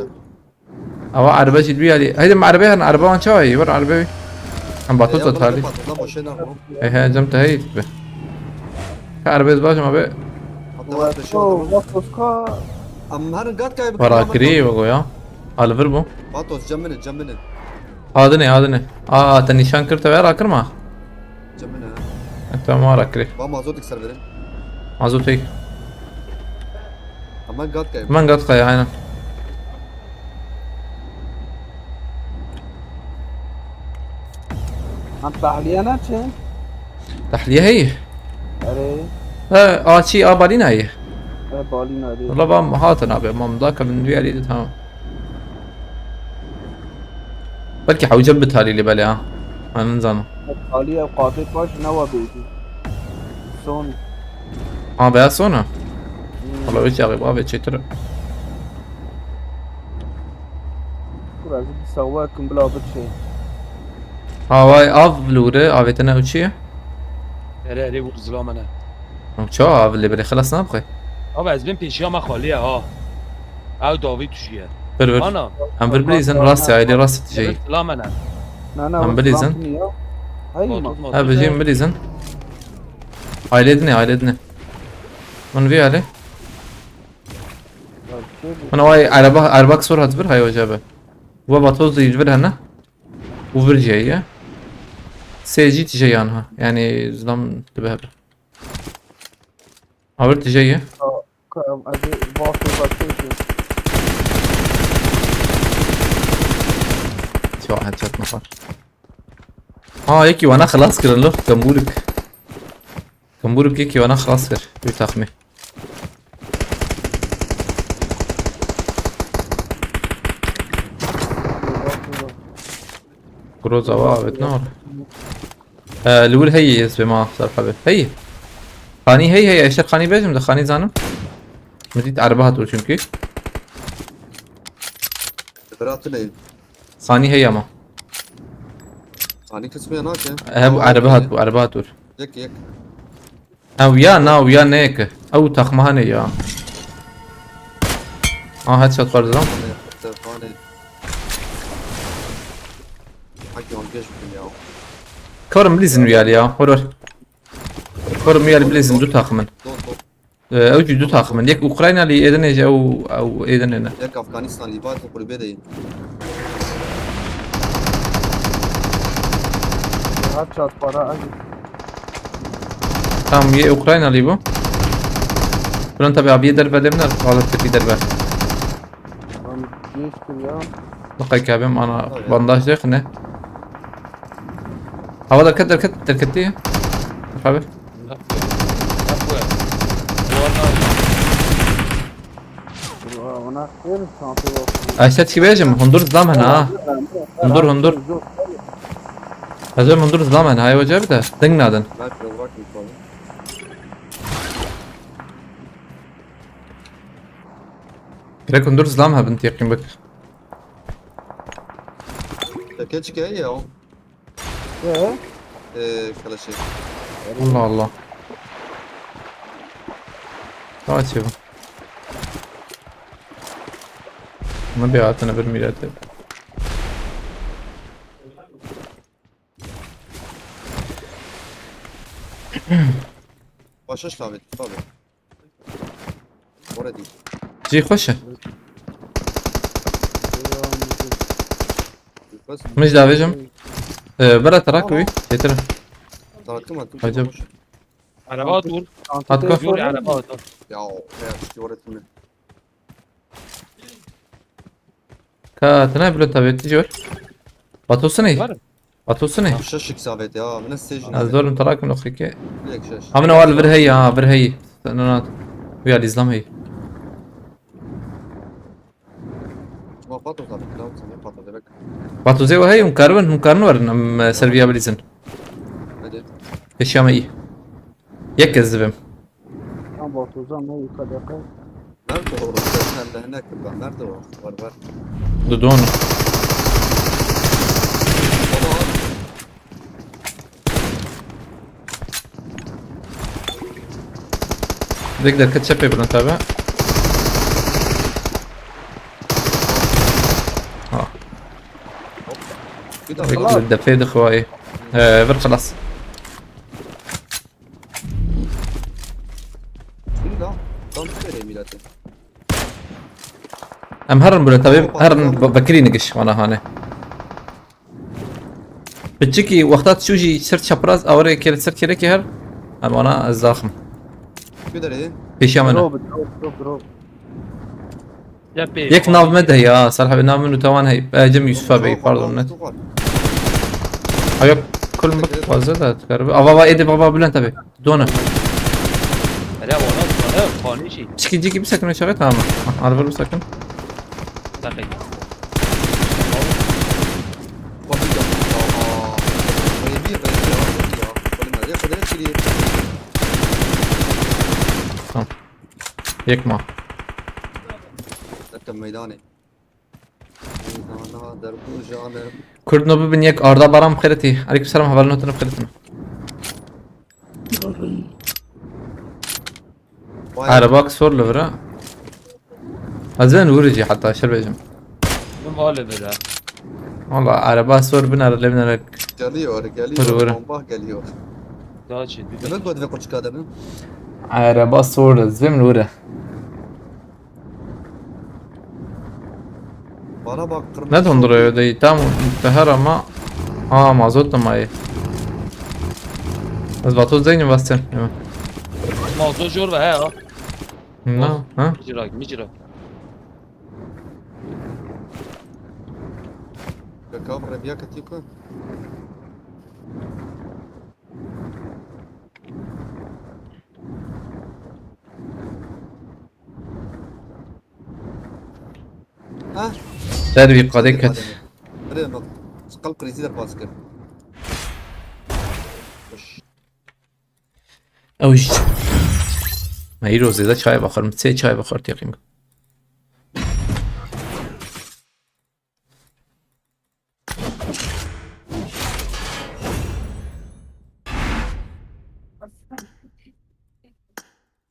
Awa erbe jî dibî alî. Heydi me erbe herin, erbe wan çawa yî? Wer erbe wî. Em Batos da talî. Patla boşe ne bu? He he, cem te heyî be. Ka erbe ez bajim abi. Hatta var da şu O adamın. Vatoska. Am her gat kay. Para kiri ve goya. Alvir bu. Patos cemine cemine. Adine adine. Aa, te nîşan kir te vera kirma. Cemine. E, tamam, ara kiri. Ba mazot ikser verin. Mazot hey. Ama gat kay. Hemen gat kaya, aynen. Em tahliye neçin? Tahliye heye. Erê. He, a çi, a balîna ye. E, balîna dê. Wala ba hatin abi, mam da ka min duyarî de, tamam. Belkî hewce bi talî li belê ha. Ben nizanim. Talî ev qatê paş newa bêjî. Son. Ha, be sona. Wala wê çaxê ba be çêtir. Biraz bir sawa kim bila bir şey. Ha, vay, av lûre, avêtine û çi ye? Erê, erê, vur zila mene. Çawa av lê belê xilas nabixwe? Abi, ez bin pêşiya me xaliye ha. Ew davî tujî ye. Bir bir. Ana. Em bir bilîzin, rastî, ailê rastî tijeyî. Zila mene. Ne ne Em vur bilîzin. zantini ya. Hey ma. Motor, motor. Ha, bijî em bilîzin. Ailê dinê, ailê dinê. Min vî alê. Ya, şey bu. Min vay araba, araba sor hat vir, hay hoca be. Wa vatoz da vir hene. U vir jeye. Sê jî tije yan ha. Yani zlam dibe hebe. Avir tije ye. Ka-, ka-, ez ê vaqtê vaqtê ki. Çawa headshot nefar. Ha, yekî wana xilas kirin lo, kemburuk. Kemburuk yekî wana xilas kir. Bir takmî. Groza wa evet ne var? Ee, li wir heyî ez bê ma serhebe. Heyî. Xanî hey hey, eşe xanî bejim de xanî zanim. Min dît erbe hat û çünkü. Bira tu ne? Xanî hey ama. Xanî kesmeye nake. He, bu erbe hat, bu erbe hat ûr. Yek yek. Ew ya na, ew ya ne ki. Ew taxma hane ya. Aha, headshot xwardidan. Xanê. Haki on geç bin ya. Korum bilîzin wî alî ya. Hor hor. Korum wî alî bilîzin du taxmin. Dot dot. Ee, ew jî du taxmin. Yek Ukraynalî êdinê ji ew, ew êdinê ne. Yek Afganistanlî, ba tu kulübe de. Her çat para acı. Tam yê Ukraynalî bû. Bunun tabi abiye derbe demler. Xalat tirkî derbe. Ben geçtim ya. Baqay kabim ana bandaj de xine. Hava derket derket derketti. Abi. Bak bu ya. Bu arada Dur, ona verin çantayı bak. Ayşe çi bejim? Hundur zlam hene ha. Hundur, hundur. Ez ê hundur zlam hene. Hay hoca bir de. Ding nadin. Ver biraz bak bir konu. Gerek hundur zlam hebin teqîm bik. Teke çike ya. Ee? Eee kaleşe. Allah Allah. Daha çevir. Buna bir altına bir millet. Başa şlavet abi. Orada değil. Cî xweş e. Bas. Min ji davêjim. Ee, bera terak wî. Getir. Takım attım. Acaba. Araba dur. Hat ko. Dur araba dur. Ya, ya işte orada mı? Ka tine bilo tabi tijor. Batosini. Var. Batosini. Şaşık savet ya. Ne sejin. Az dorum terak min oxike. Direkt şaş. Amına wal vir hey ya, vir hey. Sen ona. Uya lizlam hey. Ma patladı abi. Tamam, sen patladı bak. Batozê we hey, hûn karibin, hûn karin werin, em, e, ser viya bilîzin. Hadi. Pêşiya me î. Yek ez dibim. Tam bak o zaman ne kadar. Nerede o? Sen de ne kırdan? Nerede o? Var var. Dudon. Baba. Dek derket çepê bilind tabi. Ha. Bir Dek daha. li defê dixwayê. Ee, vir xilas. Bir daha. Tam böyle millet. Em herin bilind tabi, herin be-, bekirî nigiş wana hane. Piçikî wexta tu jî ser çapraz awerê kê ser kêrekê her. Em wana ez daxim. Bir daha. Pêşiya min e. Drop, drop, drop, drop. Ya pê. Yek nav me de ya, Salih abi, nav min û tawan hey. E, Cem Yusuf abi, pardon, net. Ayok. Kulm bak, fazla da çıkar. Ava, ava, edi baba, Bülent abi. Dona. Hele wana wana kanî şey. Çiki, çiki, bir sakın aşağı, tamam. Ah, araba bir sakın. Takayım. Bak bir dakika. Aa. Bayılıyor, bayılıyor, bayılıyor. Bayılıyor, bayılıyor, bayılıyor. Yekma. Zaten meydanı. Meydana derbu jane. Kurd no bibin yek, Arda Baran xêretî. Aleyküm selam, hevalno tine xêretî. Vay. Araba sor li vira. Ez ben vuracı hatta şer bejim. Min vale bira. Valla araba sor bin ara levin ara. Geliyor, geliyor. Vur, vur. Bomba geliyor. Daha çi. Bir Demek bu da koçka da mı? Araba sor, ez ben vura. Bana bak, kırmızı. Ne donduruyor da tam teher ama. Aa, mazot da mayı. Ez vatoz deynim vasten. Mazot jor ve he ha. Ne? Ha? Micra, micra. Kakam rebiya katiko. Ha? Derbi kadeket. Hadi bak. Hadi bak. Skal krizi der baskı. Hoş. Ew jî. Me îro zêde çay baxir, min sê çay baxir têqîm.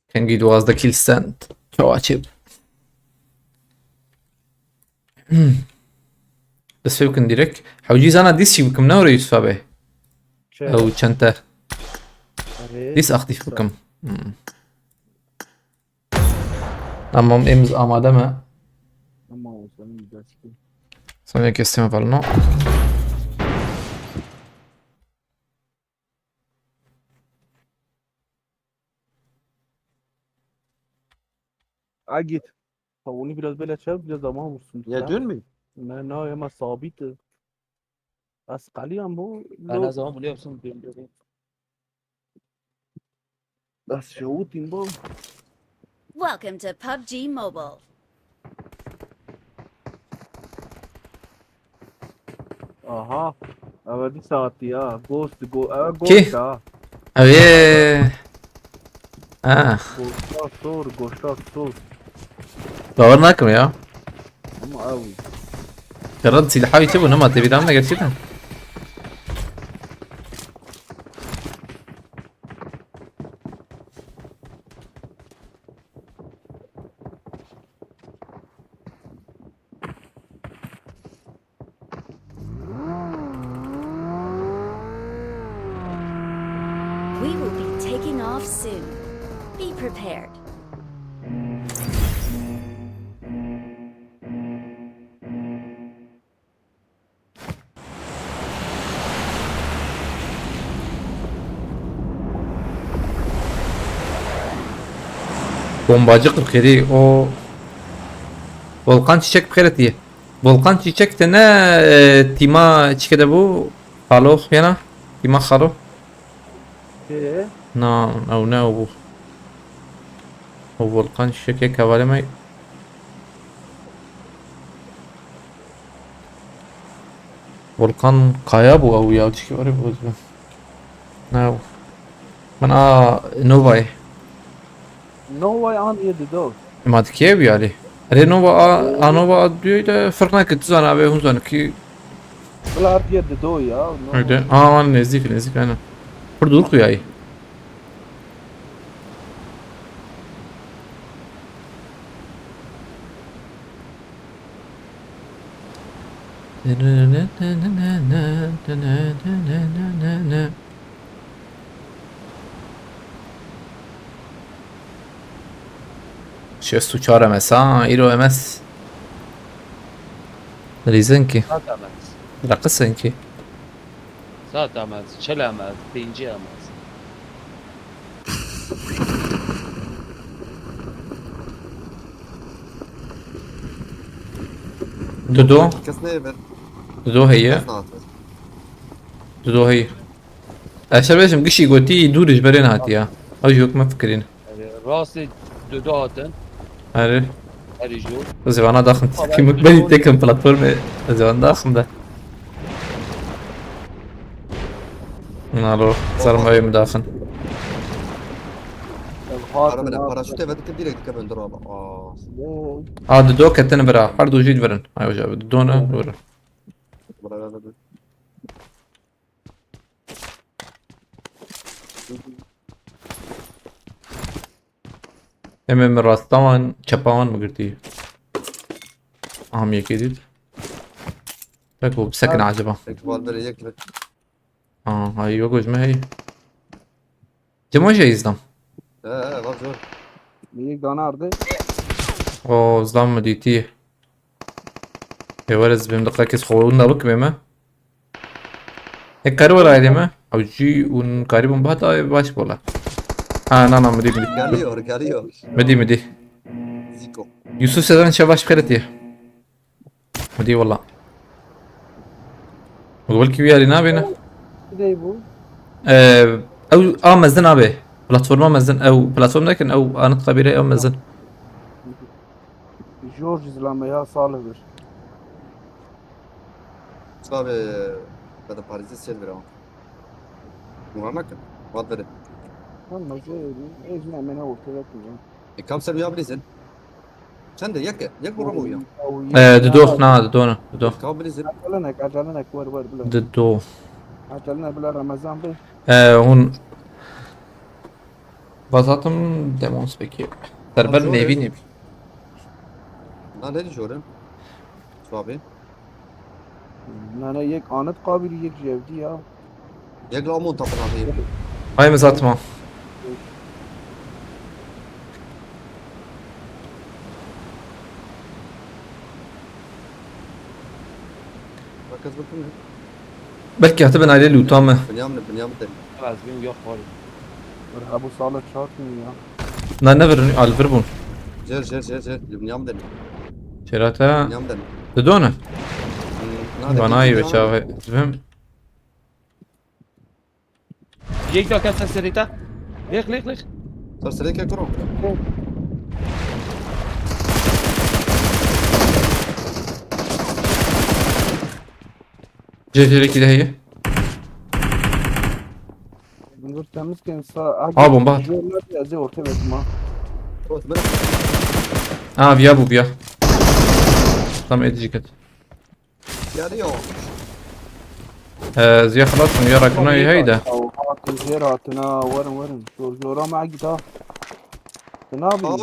Kengî duwazdeh kîl send. Çawa çêb. Hmm. Dest pê bikin direkt. Hewcî zana dîs çî bikim, ne were Yusuf abi? Çe? Ew çente. Erê. Dîs aktif bikim. Hmm. Tamam, êmiz amade me. Tamam, o zaman bir dakika. Sonra kestim falan o. Ha git. Tavuğunu biraz böyle çevir, biraz daha vursun. Ya dön mü? Ne, ne, ama sabit. Askalyan bu. Ben ne zaman bunu yapsam dön dön. Das şavutin bu. Welcome to PUBG Mobile. Aha. Eve bir saati ya. Ghost, go, eve Ki? Ghost ha. Ev ê. Ah, Ghost'a sor, Ghost'a sor. bawer nakim ya. Ama ev. Yaran silahı iti bu, nema tebî ne gerçekten. We will be taking off soon. Be prepared. Bombacı qirqirî o. Volkan Çiçek bi xêret diye. Volkan Çiçek te ne, e, tîma çike de bu? Xalo yana. Tîma Xalo. Ee? Na, ew ne ew bû. O Volkan Çiçek yek hevalê me. Volkan Kaya bû ew ya, çikî were bû ez bi. Ne ew. Min a Novayê. Novayê an yê dido. Ma dikê ew yarî. Erê Nova a, a Nova a duyê de ferq nake, tu zana avê hûn zana ki. Bila hatiye dido ya. No. Öyle. Aa, wan nêzdîk, nêzdîk, aynen. Pir dûr xuyayî. Şêst û çar M S ha, îro M S. Rîzin ki. Sat amaz. Reqisin ki. Sat amaz. Çel amaz. Pêncî amaz. Dudu. Kes neyê ver. Dudu heye. Kes nahat ver. Dudu heye. Eşer bêjim gişî gotî dûr ji berê nehatiya. Ew jî wek me fikirîn. Erê, rastê du du hatin. Erê. Erê jî. Zivana daxin. Ama tipî ben mukbelî tekin platformê. Zivan daxin de. Nalo, zarma wê min daxin. Para bile, paraşûtê ve dike direkt dike bin dur abi. Aa. A, du do ketin bira. Her du jî divirin. Ay hoca, du do ne? Vurun. Bira, bira, bira. Em ê min rasta wan, çepa wan mi girtî? Aha, min yekê dît. Tek û bisekine acaba. Tek wan bere yek. Aha, hay yok, ji me hey. Cemo şey izlam. He, he, bak zor. Yek dana ardı. O, zlam mı dîtî? Ê were ez bêm diqe kes xwe winda bikime me. Ê kar were ailê me. Ew jî hûn karîbûn bihata baş bola. Ha, na, na, midî, midî. Geliyor, geliyor. Midî, midî. Ziko. Yusuf Sezen şev baş xêretiye. Midî wala. Belkî wî yarî nabêne. Kidey bû? Ee, ew a mezin abe. Platforma mezin, ew platform nekin, ew anıt kabire ew mezin. George zilame ya salih bir. Sabe, bada Paris'e sel veren. Muhammed'im, vat verin. Tamam, şey, ezme mene ortada ya. E, kam sen ya bilirsin? Sen de yek, yek vurma uyan. Ee, dido, na, dido ne, dido. Kam bilirsin? Acelenek, acelenek, ver, ver, bile. Dido. Acelenek, bile Ramazan bey. Ee, hûn Vazatim demons peki. Serber nevi nevi. Na ne diyorum? Abi. Na ne yek anıt kabiri yek jevdi ya. Yek la mon tapın abi. Ay mı zatıma. Herkes bakın. Belkî hatibin ailê lûta me. Binyam ne, binyam de. Ez bim yok var. Merhaba sağlık çarpmıyor ya. Na ne verin, alvir bûn. Jer, jer, jer, jer. Binyam de. Şerata. Binyam de. Didone. Hmm, na de Bana iyi binyam. Be çağı. Bim. Yek daha kes serita. Lek, lek, lek. Sar sereke kuro. C T R iki de heye. Bunlar temiz ki insa. Ha, bomba. Jor ne diye orta verdim ha. Ha, viya bu viya. Tam edecek et. Yarı yok. Ee, ziya xelas bûn, ya rakibina wî heyde. Hatin jêr hatina, werin, werin. Jor, jora me gita. Ne yapayım? Abi,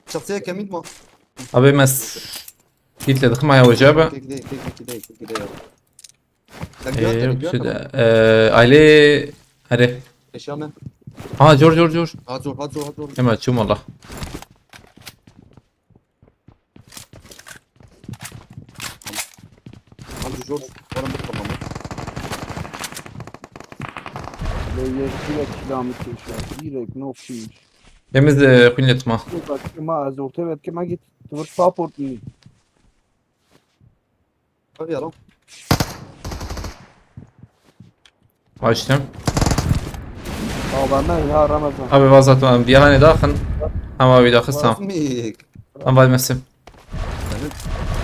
çatıya kemik mi? Abi, mes. Git le, dıkma ya hoca be. Kekide, kekide, kekide ya. Ee, yok, şey de, ee, aile, hadi. Eşya mı? Ha, jor, jor, jor. Ha, jor, ha, jor, ha, jor. Hemen açıyorum valla. Hadi George, bana bir tamam. Lê yek direkt kilamı keşa, direkt no fiş. Temiz, e, xwînê tima. Bak, ma ez ortaya verdim, ma git, tu vur support mi? Hadi ya lan. Açtım. Tamam, ben ya Ramazan. Abi, vazatim, em diye hani daxin. Ama bir daxistam. Mik. Em vay mesim.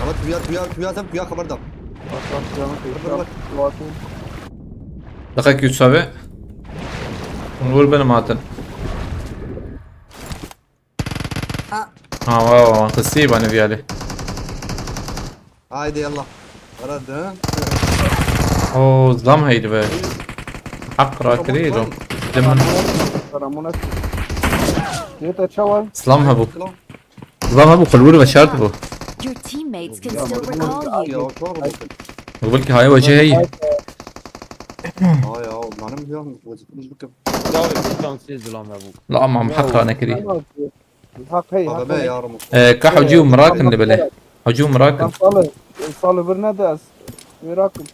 Ama tuya, tuya, tuya, sen tuya haber da. Bak, bak, canım, Dur, dur, dur. Dikkat ki üç abi. Bunu vur benim atın. Ha. Ha, wa, wa, wa, xistî bane viyalê. Haydi yallah. Ara dön. O, zam heydi be. Haq rakirî lo. Demin. Ramona. Yeta çawa? Slam hebû. Slam hebû, xulwir ve şart bû. Your teammates can still recall you. Ya, çok oldu. Bu belki hayal hoca hey. Ay ya, benim diyorum, bu, bu, bu. Ya, bir şanssız lan be bu. La, mam, haqqa nekirî. Haq hey, haq hey. Ee, ka hocî û mirakin li belê. Hocî û mirakin. Salih, salih bir ne de ez. Mirakim.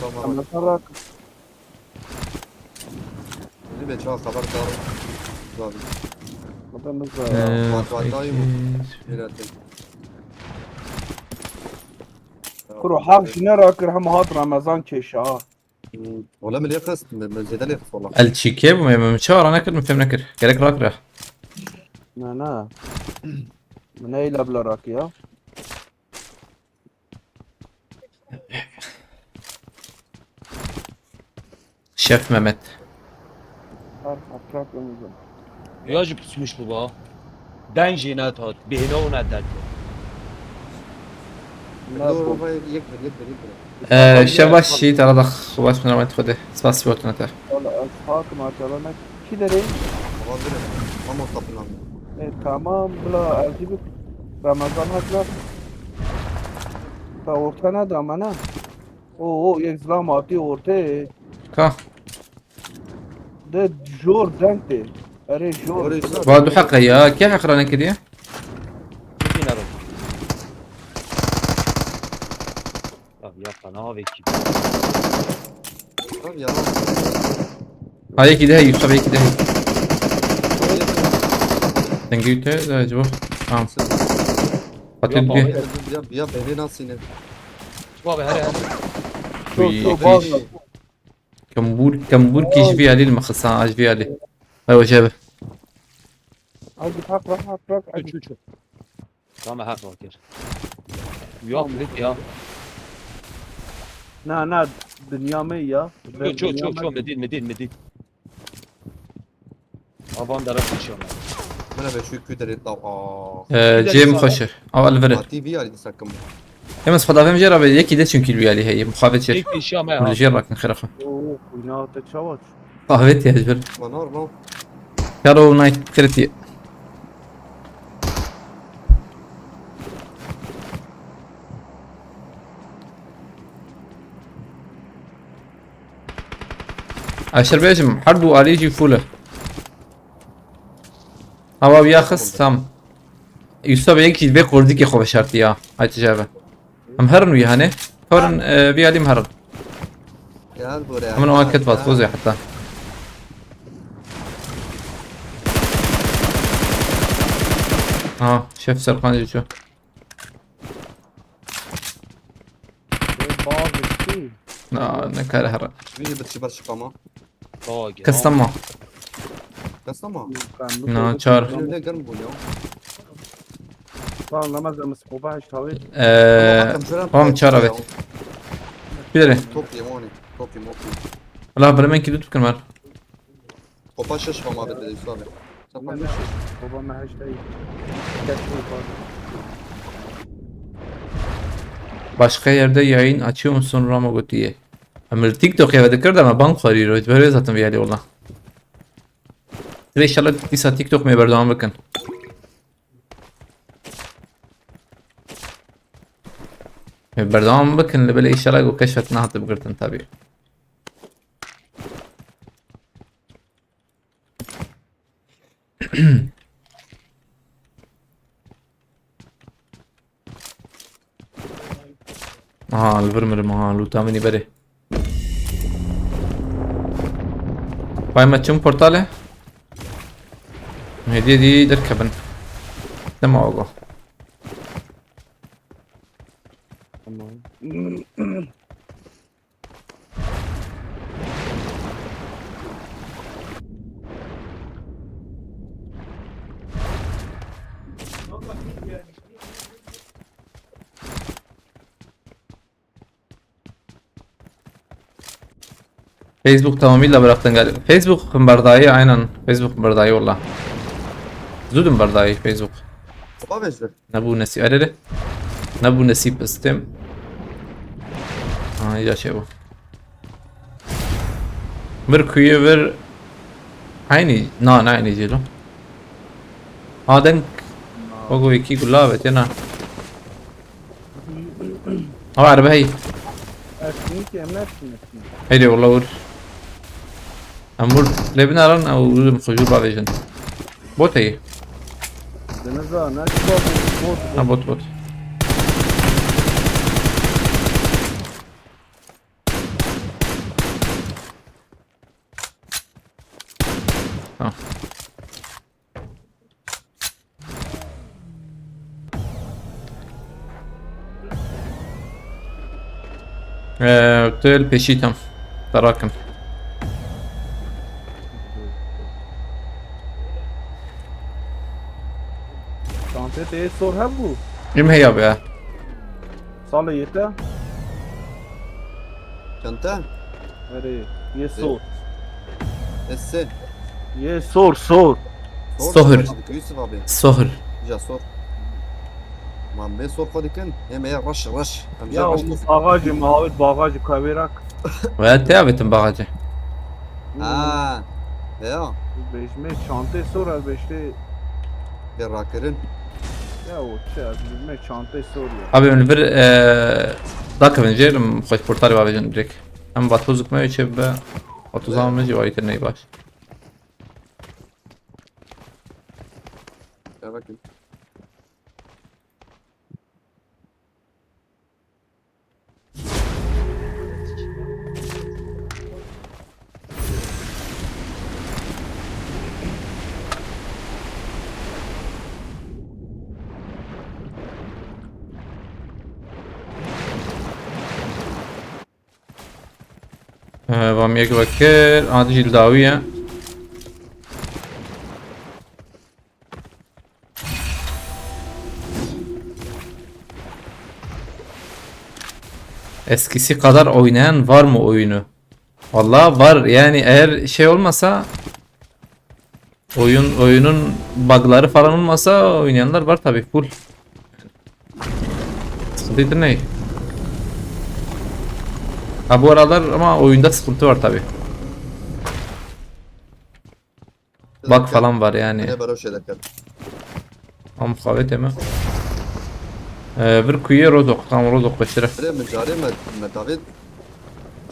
Tamam, tamam. Em rakim. Li be çawa xeber dar. Zaten biz de. Ee, Vat, vat, dayım. Peki. Miratim. Kuro haq jine rakir hem hat Ramazan keşa. Hmm, Wala min lê xist, min, min zêde lê xist wala. El çîkê bû, min, min çawa ranekir, min fêm nekir. Gerek rakira. Na, na. Min neyle bila rakiya. Şef Mehmet. Her hafta kırmızı. Ya jî pismiş bû ba. Deng jî nehat, bêhna û ne deng. Ne Dur, bu? Vay, yek bir, yek bir, yek bir. Ee, Tamam, şef ya, baş tamam. Şehit arada xweş min Mehmet Xwedê. Spas ji bo te. Wala ez hakim arkadaşlar. Kî derê? Tamam, dur. Tamam, tapınan. E, tamam, bila ez jî bi Ramazan hakla. Ta orta ne da me ne? O, o, yek zilam hatî ortê. Ka? De jor deng tê. Erê jor. Orê jor. Va du heq e ya. Kê heq rane kiriye? Kî nero? Ya, ya, kana ve ki. Tamam ya. Ha, yekî de heye, Yusuf abi, yekî de heye. Dengê te de acaba? Tamam. Fatih Ya, diye. Baba, Ya, ya, beni nasıl yine? Baba, her, her. Çok, Uy, çok, iş. Baba. Kembur, kembur ki ji vî alî li min xist, ha, ji vî alî. Ay, o cebe. Ay, git hak bırak, hak bırak. Çu, çu, çu. Tamam, hak bırak, gel. Yok, git ya. Na, na, dünya mı ya? Çu, çu, çu, çu, medin, medin, medin. Avan dara koşuyorum. Buna be şu küdere tav. Aa. Ee, Cem Koşu. Aval veri. Fatih bir yerde sakın. Hemen spada vem jera be, yekî de çünkü bir yali heye, muhabbet jera. Tek bir şey ama ya. Jera bakın xerafa. Oo, oyna da çavaş. Kahve ihtiyacı var. Bana var lan. Yaro night kritiye. Aşır bejim, her du alî jî full e. Hava ya xist tam. Yusuf abi yek jî vê qurdikê xwe veşartiya. Ay tijave. Em herin wî hane. Herin, e, vî alî em herin. Gel buraya. Hemen o anket bas, boz ya hatta. Ha, şef Serkan jî ço. Ê, bavê kî? Na, ne kare here. Wî bir çi ber şikama. Bavê. Kes tamam. Kes tamam. Ben bu Na, kadar çağır. Benim ne germ bu ya? Tamam, namaz namaz, kopa heşt abi. Ee, Tamam, tamam, çağır abi. Bir de. Top yem, o ne? Top yem, top yem. La, bire men ki dut bikin var. Kopa şeş mam abi dedi Yusuf abi. Sen Baba bak. Ne? Baba ne heşt ay. Kaç yıl var? Başka yerde yayın açıyor musun Ramo Gotiye? Em li TikTokê ve dikir de me bang xwarî ro. Ji ber wê zaten viyalî wala. Sibê inşallah dîsa TikTok me berdewam bikin. Me berdewam bikin, li belê inşallah ku keşfet nehate bigirtin tabii. Aha, li vir mirim, aha, lûta min î berê. Vay me çim portalê. Hêdî hêdî derkevin. Dema ogo. Tamam. Facebook tamamıyla bıraktın galiba. Facebook berdayî, aynen. Facebook berdayî valla. Zû berdayî Facebook. Baba bezdi. Nebû nesîb. Erê re. Nebû nesîb istim. Ha, ya şey bu. Vir kuyu vir. Aynı. Na, na aynı değil o. Aden. Ogo iki gula ve tena. Ama araba hey. Ersin ki emler sinirsin. Hey de valla vur. Em vur. Lebin aran, em vur, em xujur bavêjin. Bot heye. Deniz ağa, ne? Bot, bot, bot. Ha, bot, bot. Ha. Ee, tu li pêşî tam. Te rakim. Çantê te yê sor hebû. Jim heya be. Salê yê te. Çanta? Erê, yê sor. Esse. Yê sor, sor. Sohir. Yusuf abi. Sohir. Ja sor. Man bê sor xwe dikin. Hem ya reş reş. Em Ya jê o reş dikin. Bagajê, mavit bagajê kavêrak. Ve te avêtin bagajê. Ha. Ya. Bêjmê çantê sor, ez bêjtê. Bê rakirin. Ya o çi, ez bêjmê çantê sor ya. Abi min vir eee dakevin jê, em xweş portalê bavêjin dirêk. Em vatozik me çê be. Otuz an me jî wayî tir ney baş. Ya bakayım. Ee, vam yek vekir, adi jî li dawî ye. Eskisi kadar oynayan var mı oyunu? Vallahi var yani, eğer şey olmasa, oyun oyunun bug'ları falan olmasa oynayanlar var tabii, full. Sıkıntı ne? Ha, bu aralar ama oyunda sıkıntı var tabii. Bug falan var yani. Ne baro şey dakar. Am xavete mi? Ee, vir kuye Rozok, tam Rozok beşire. Bire min carê me me davet.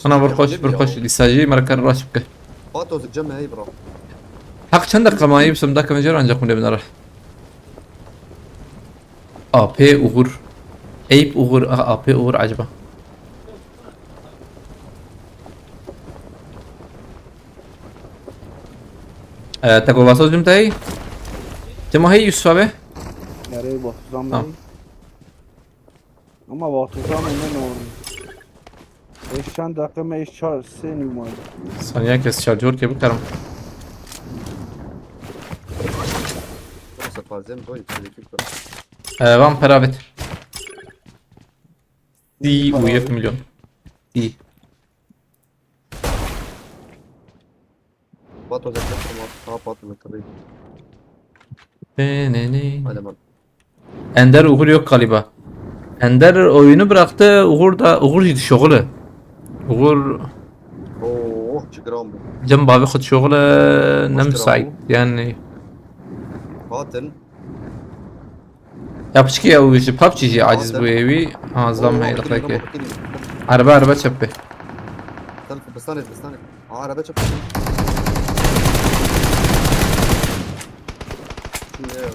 Ana vir koş, vir koş. Lisajî merkez raşibke. Pato zikce me hey bro. Hak çend dakika ma yibsem dakika mecer ancak bunu binara. A P Uğur. Eyüp Uğur, ah, A P Uğur acaba. Ee, te govasoz jim tey. Te ma hey Yusuf abi. Nereye bakacağım Tamam. ben? Ama bakacağım ne ne olur. Eş çend dakika me eş çar sen umarım. Saniye kes şarjör ke bikarim. Nasıl fazla mı boy içindeki bu. Ee, van peravet. Di u yek milyon. Di. Pato zikce kırma. Ha pato zikce. Ne ne ne. Hadi bak. Ender Uğur yok galiba. Ender oyunu bıraktı. Uğur da, Uğur şogulu. Uğur Oh, çıkıram bu. Cem babi xud şogulu ne Hoş müsait. geldin. Yani Patin. yapışık ya, bu işi PUBG jî aciz bu evi. Azam Oo, hey bitireyim, dakika. bitireyim. Araba araba çöpü. Sen bistanê, bistanê. Aa, araba çok. Şimdi ya.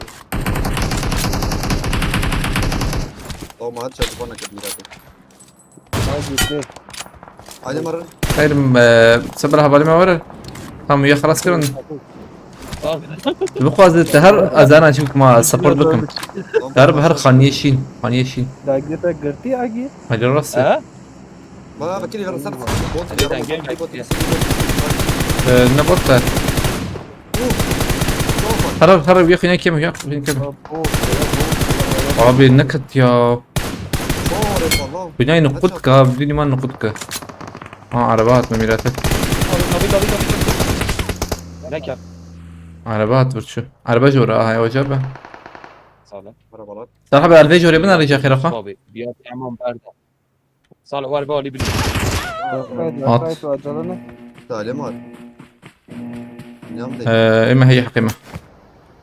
O maç çarpı bana kadar zaten. Hadi gitti. Hadi marın. Xeyr, e, sabır havalime var. Tam ya xelas kirin. Bixwazit te her azana çim kuma support bikim. Her bi her xaniye şîn, xaniye şîn. Dagê te girtî agî. Hadi rastı. Ha? Bana bakayım yarın sen. Hadi sen gel, gel, gel. Ee, ne bot da? Harap harap, yakın yakem, yakın yakem. Abi ne kat ya. Binay nukut ka, bir liman nukut ka. Ha, araba atma mirate. Tabii, tabii, tabii, tabii. Ne kar? Araba at vurçu. Araba jora, ha, hoca be. Sağ olun. Merhabalar. Daha bir araba jora bin arayacak herafa. Abi, bir at tamam verdi. Salih var, bir Ali bir. Haydi, At. haydi, acele ne? Salim var. Ne yaptı? Ee, eme heye hakime.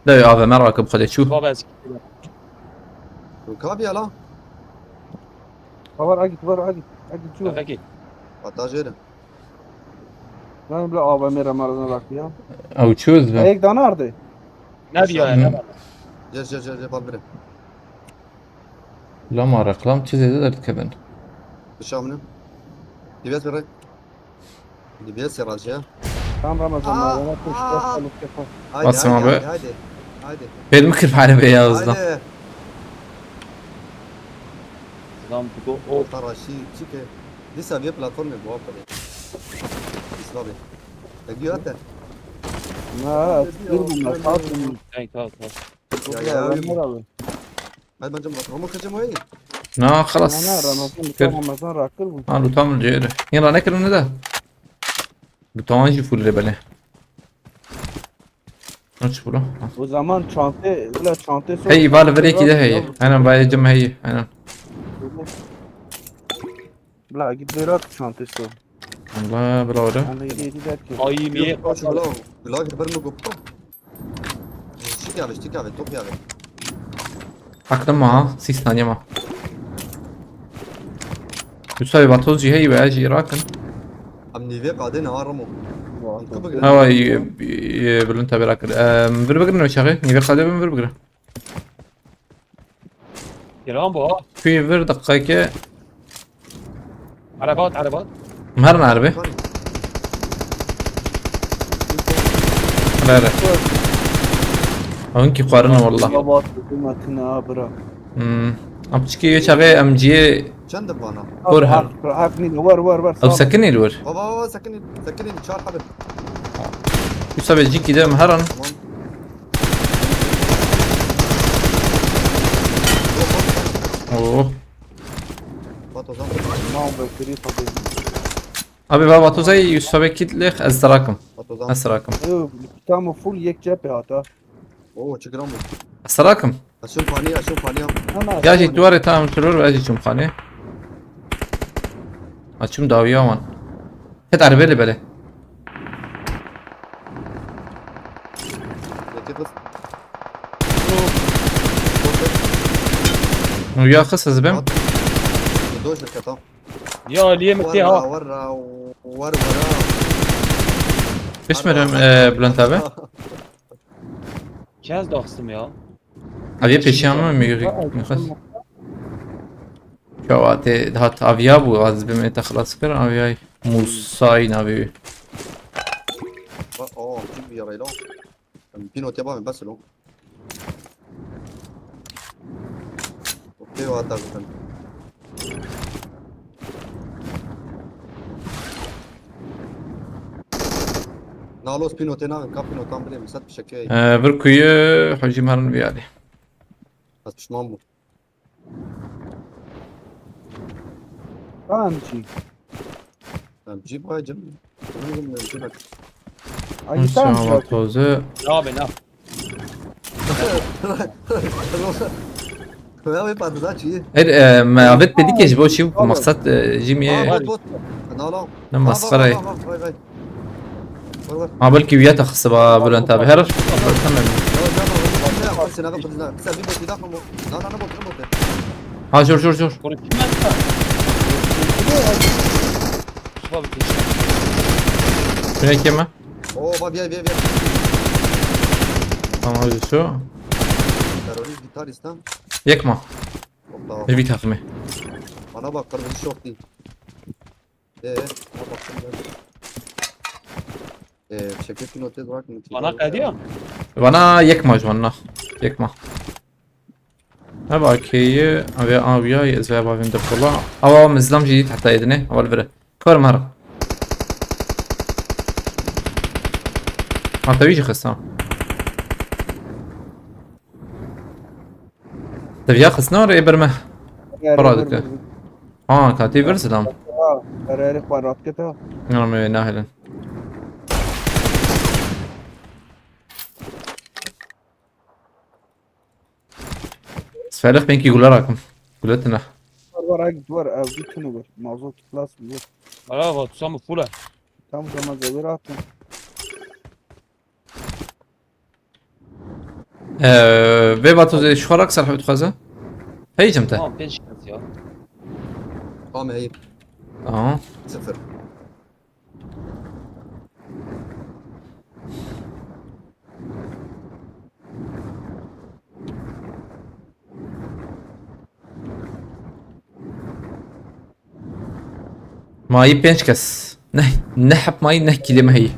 Da ya, A V M rakip xwedê çû. Baba eski. Kabi ala. Var agit, var agit. Agit çu. Peki. Hatta jere. Ben bile A V M ramarına bak ya. Ew çû ez be. Ek dana ardı. Ne diyor Hı. ya? Jer jer jer jer bal bire. Lama reklam çi zêde derdikevin. Bişamını. D B S bire. D B S ya razı ya. Tam Ramazan Aa, Ramazan kuş aa. Dost alıp yapar. Haydi Basın haydi abi. haydi haydi. Haydi. Pêl min kir hane be ya hızdan. Haydi. Lan bu o Orta raşi çıkı. Disa bir platform bu kadar. Îslam bê. Te giya te. Na, sîr bû, me sat bû. Hey, tamam, tamam. Ya, Ya, ya, Ömer abi. Hadi bence Romo kaçım o iyi. Na Na, xelas. na, Ramazan, Kir. Ramazan rakir bû. Ha, lûta min cêr. Yine ne kirin ne de? Lûta wan jî full bele. Aç bunu. O zaman çantê, bila çantê sor. Hey, val vereki de hey. Aynen, bayacım hey. Aynen. Bila git ver at çantê sor. Allah, bravo. Ama yedi yedi derken. Ay, niye? Yok, şu bula. Bula git bir mi koptu. Şik abi, şik abi, top abi. Aklım ha, sis tane ama. Yusuf abi, vatoz jî heyî ve jî rakin. Em nîvê qadê ne ha Ramo. Em tu bigre. Hava iyi, iyi, Bülent abi rakir. Em, vir bigrin o çağı. Nîvê qadê bin vir bigrin. Kiran bu ha. Kuyu vir dakika ki. Arabat, arabat. Merin harbi. Hele hele. Onun ki kuarına valla. Baba, hükümetine ha bırak. Hmm. Apçiki çağı M G'ye Çend bana. Dur, ha. Hak, hak neydi? Var, var, var. Ev sekin el vur. Baba, baba, sakın, sakın, çar haber. Yusuf abi cik gidelim her an. Tamam. Oo. Bat o zaman. Tamam, bekleri tabii. Abi, va vatozay Yusuf abi kitlih ez terakim. Bat o zaman. Ez terakim. Yok, tamam, full yek cephe hata. Oo, çi gram bu. Ez terakim. Aşın pani, aşın pani ya. Ana, Ya jî duvarê tam terör ve ez jî çûm xanê. Açım dawiya wan. Ket erebê li belê. Yekê kız. Nûya xis ez bim. Doş bir kata. Ya, Aliye mi Var te ra, ha? Var ra, var, var ra. Pişmedim, e, Bülent abi. Kez daxsim ya. Abi peşiyan mı mi yürü? Çawate hat aviya bu az bim te xelas kir aviya. Musay navi. Bak, aa, kim bir yarayla. Pino te bak, bes lo. Okey, o hatta zaten. Nalos pino te navim, ka pino tam bile misat bir şekil. E, bir kuyu hocam harın bir hadi. Az pişman bu. Tamam ki. Tamam, cip ay canım. Canım, canım, canım. Ay, tamam. Tozu. Ya be, ne? Ya, ben patlıcan çiğ. Her, e, me avet pedi ki ji bo çi bu maksat, e, jim Aa, ye. bot, bot. Nala. Ne masxara ye. Vay, vay, vay. Vay, vay. Ha, belki üye taxısı ba Bülent abi. Her tamam. Ya, ya, bak, bak, bak, bak, bak, bak, bak, bak. Sen bir bot, bir dakika mı? Na, na, na, bot, bot, bot. Ha, jor, jor, jor. Bunu kim yaptı? Yusuf abi geçiyor. Şuna kime? Oo, bak, bir, bir, bir. Tamam, hadi şu. Terörist, gitarist ha. Yekma. Hoppa. Bir takımı. Bana bak, kırmızı şort değil. Ee, bana baksın ben. Ee, şekil pinote bırakın. Bana kaydı ya. Bana yekma ji wana. Yekma. Ne bak ki abi abi ya ez ve bavim de kola. Ama mizlam jî heta edine. Aval vire. Kar mar. Hatta bir kısa. Deviya kısna re berme. Para dike. Ha, katî vir silam. Kararê xwe ratkete. Name nahilin. Sferix belki gule rakım. Gule tine. Var, var, git var, ev bir tünü var. Mazot plus bir. Ara bak, tutam full. Tam zaman devir attım. Ee, ve batu şu karak serhe utkaza. Hey cemte. Tamam, beş kez ya. Tamam, hey. Tamam. Sıfır. Mayî pênc kes. Neh, neh heb mayî, neh kîlê me heyî.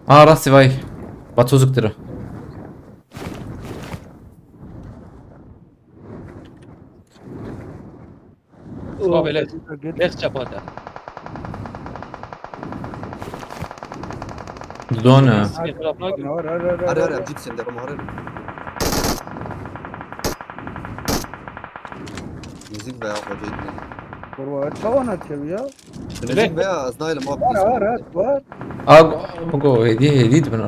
Aa, rastî vay. Batozuk tira. Lex çapata. Done. Etrafına gir. Har har har har. Har har, cik sende, har har. Nêzîk veya xwecê. Kurwa, çawa naçew ya? Nêzîk veya ez naylim. Var, var, var, var. Ag, go, hêdî, hêdî dibin.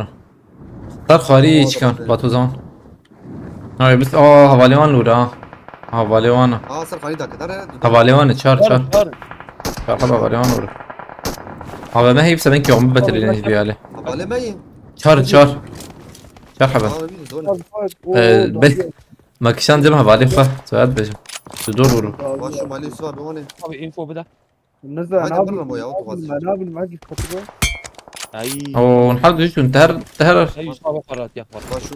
Tar xwarî çikan, Batu zaman. Ay, biz, aa, havalewan lura. Havalewan. Aa, ser xanî dakidar e. Havale wan e, çar, çar. Var, var. Çar haba havale wan ûr. Havale me heyf seven ki ombe betelî ne jî hale. Havale me ye. Çar, çar. Çar haba. Aa, bir zor. Bak, bak, o Ee, da- bek. Ma kişan dem havale xwe. Soyad bejim. Tu dor vurun. Baş şu mali su abi, o ne? Abi info bir de. Nizam, Hadi abi, bırın bu ya, otur abi, vazgeç. ben abi, ben git kapıda. Ay. O hal düzgün ter ter. Ay Yusuf abi karat yak var. Baş şu.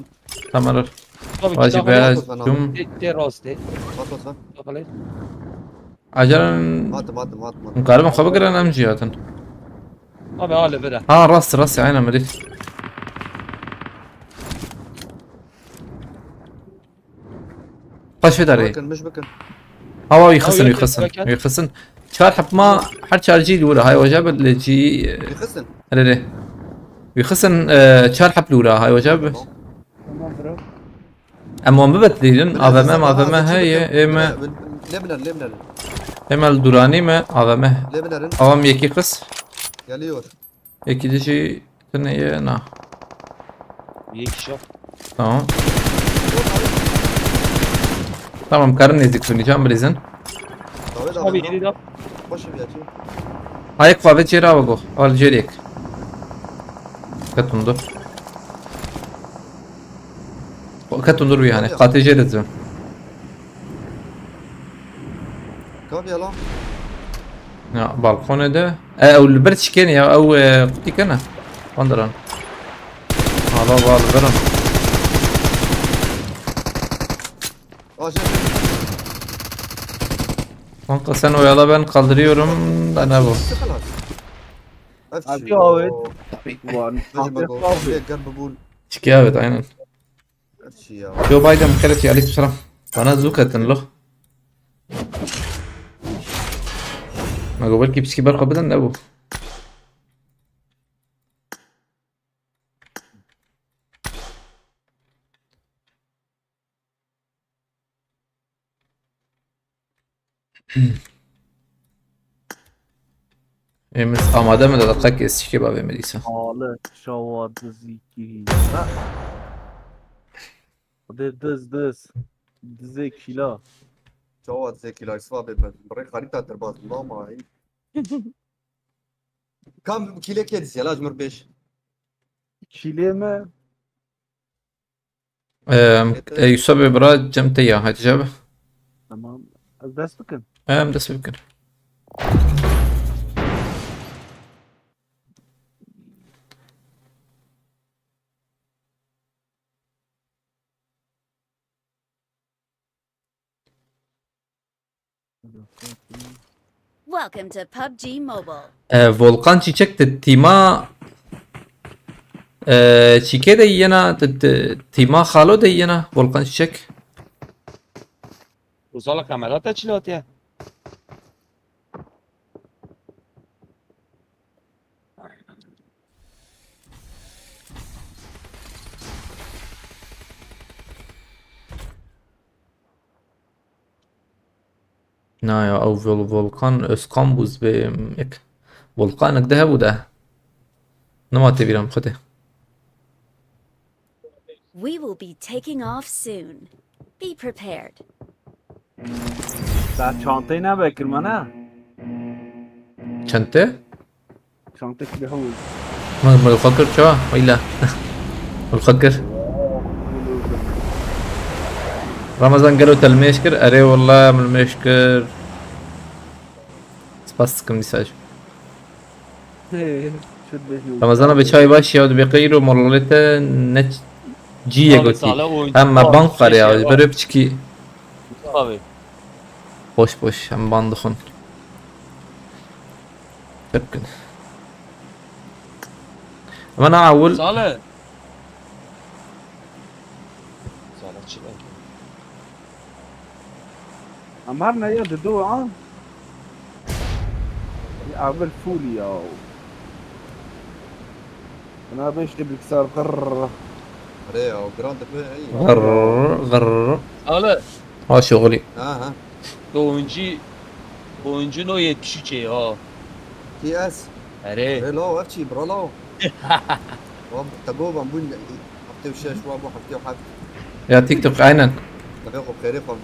Tamam. Abi Vajî kitap be al. cum. Te, te rast e. Bas bas bas. Bakalım. Acaran Atım atım atım atım. galiba xwe bigirin em jî hatin. Abi hale vere. Ha, rast, rast, aynen, mirî. Xweş vê darê. Bakın miş bakın. Hawa wî xistin, Hawa wî xistin, wî xistin. Wî xistin. Çar hep ma her çar cî li wira. Hay, oca bi li cî. Yıkılsın. Rê rê. Wî xistin, e, çar hep li wira. Hay, oca bi. Tamam bro. Em wan bibetilînin. A V M, A V M heye. Ê me, Lebler lebler. ê me li duranî me. A V M. Leblerin Avam yekî xis. geliyor. Yekî dî jî tune ye na. İyi kişi. Tamam. Tamam, karin nêzîk bin can bilîzin. Davet Abi yeni de. Başı bir açayım. Ayek xwe vê çêra ve go. Al jêr yek. Ketum dur. Ketum dur yani. Qatê jêr dizim. Kavi yalan. Ya balkone de. E, ew li ber çikên ya, ew, e, qutî kene. Wanderan. Hala val verin. Aşağı. Kanka sen oyala, ben kaldırıyorum da ne bu? Sıkılar. Abi, abi. Var. Acaba bu Abi. Gel bu bul. Çiki, evet, aynen. Her şey ya. Joe Biden, xelek ya, aleyküm selam. Bana zû ketin lo. Me got belkî piçkî ber xwe bidin, ne bû? Ê, min amade min de deqek êstikê bavê min dîsa. Hale çawa dizî kî. Hadi diz diz. Dizê kîla. Çawa zekî la, Yusuf abi, ben. Bırayı harita derbaz. Mama. Kam kile kedisi ya, lacmır beş. Kîlê me. Em, e, Yusuf abi, bira cem te ya, hadi cevap. Tamam. Ez dest bikim. Em, dest bikin. Welcome to PUBG Mobile. E, Volkan Çiçek de tîma, e, çîkê de yena, de, de, tîma xalo de yena Volkan Çiçek. Uzala kamera te çilatiye. Na ya, ew Vol-, Volkan Özkan bû, zibê yek Volkanek de hebû de. Nima tê bîra min xwedê. We will be taking off soon. Be prepared. Te çanteyê nebe kirmane? Çend tê? Çanta kilo hewil. Min, min xwe kir çawa? Weyla. Min xwe kir. Ramazan gelo te li mêj kir? Erê wela min li mêj kir. Spas dikim dîsa jî. Ramazan abi, çay baş ya, dibê qeyro molalê te ne ç-, cî ye gotî. Em me ban xwar ya, ji ber wê piçikî. Boş boş, em ban dixwin. Pir bikin. Ama na ewil. Sale. Sale çi lan? Amar ne ya, didu a? Ev bil fûlî ya. Buna beş de bilgisayar gırr. Rê ya, giran dibe, hey. Gırr, gırr. Sale, Ha şoxulî. Ha, ha. Oyuncu, oyuncu no yetmiş üç e ha. T S. Erê. Rê lao, ev çi, bira lao. Wan, te go van bûn, heftê û şeş, wan bû heftê û heft. Ya TikTok aynen. Lebe xo xêrê xo.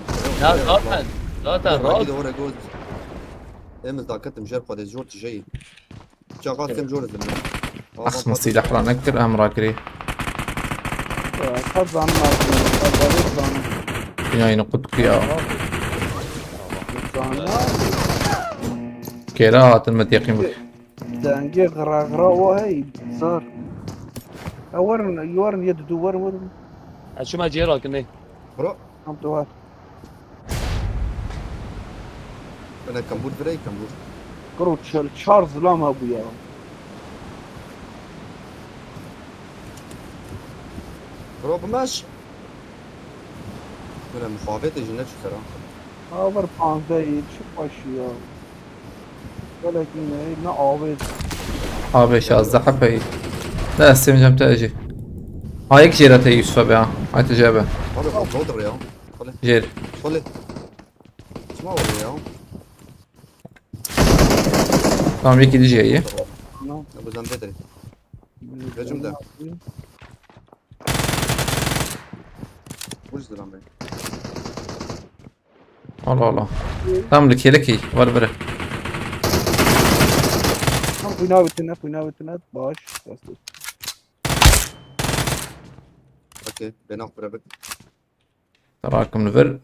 Ya zaten, zaten Rakî rahat. De were goz. Em ez daketim jer xwe de jor tijeyî. Çaxa sem jor zim. Ax min sîlah ra nekir em rakirî. Qet zanim lazim. Qet zanim zanim. Dünyayı kutku ya. Zanim. Kêra hatin me teqîm bik. Dengê ğıra ğıra o hey. Zar. Ew werin, werin yê didu werin werin. Ez çima cihê rakinê. Bro. Tam tu var. Bine kambur virey kambur. Kuro çel çar zilam ha bu ya. Bro bimeş. Bine muxabete jine çi sera. Aver panzdeh yê çi başı ya. Belek yine ne avêt. Abi şazda hepey. Ne istemeyeceğim te ejî. Ha yek jêra te Yusuf abi ha. Ay te cebe. Abi kontroldur ya. Xole. Jêr. Xole. Çima oluyor ya? Tamam yek gideceği. Ya bu zan bedri. Gözüm de. Vur zıran bey. Allah Allah. Tamam leke leke. Var bire. Tam xwîna bitine, xwîna bitine. Baş. Dest. Okey. Beni akbire bek. Rakim li vir.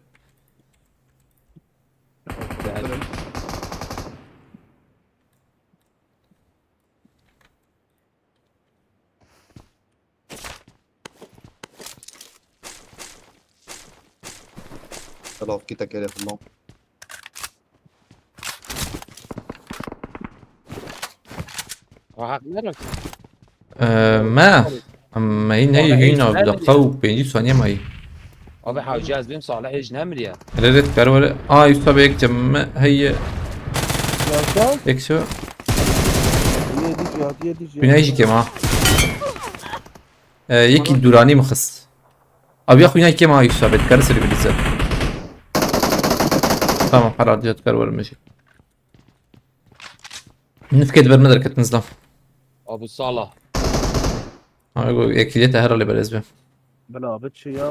Selam ki tekerê xumma. Rahat ne rak? Ee, me. Em, me yine Vallahi yine hiç abi vermedi. Dakika û pêncî saniye mayî. Abi hacı ez benim Salih hiç nemir ya. Ret kar were. Aa Yusuf abi yek cem me heye. Yasa? Yek şu. Yedi cihat, yedi cihat. Güney jî kem ha. Ee, yekî duranî mi xist? Abi ya xwîna kem ha Yusuf abi. Dikare seri bilîze. Tamam herhalde ya dikare were me jî. Nifke diber me derketin zlam. Abu Salah. Ha go ekiliyete herhalde berez be. Bela bitçi ya.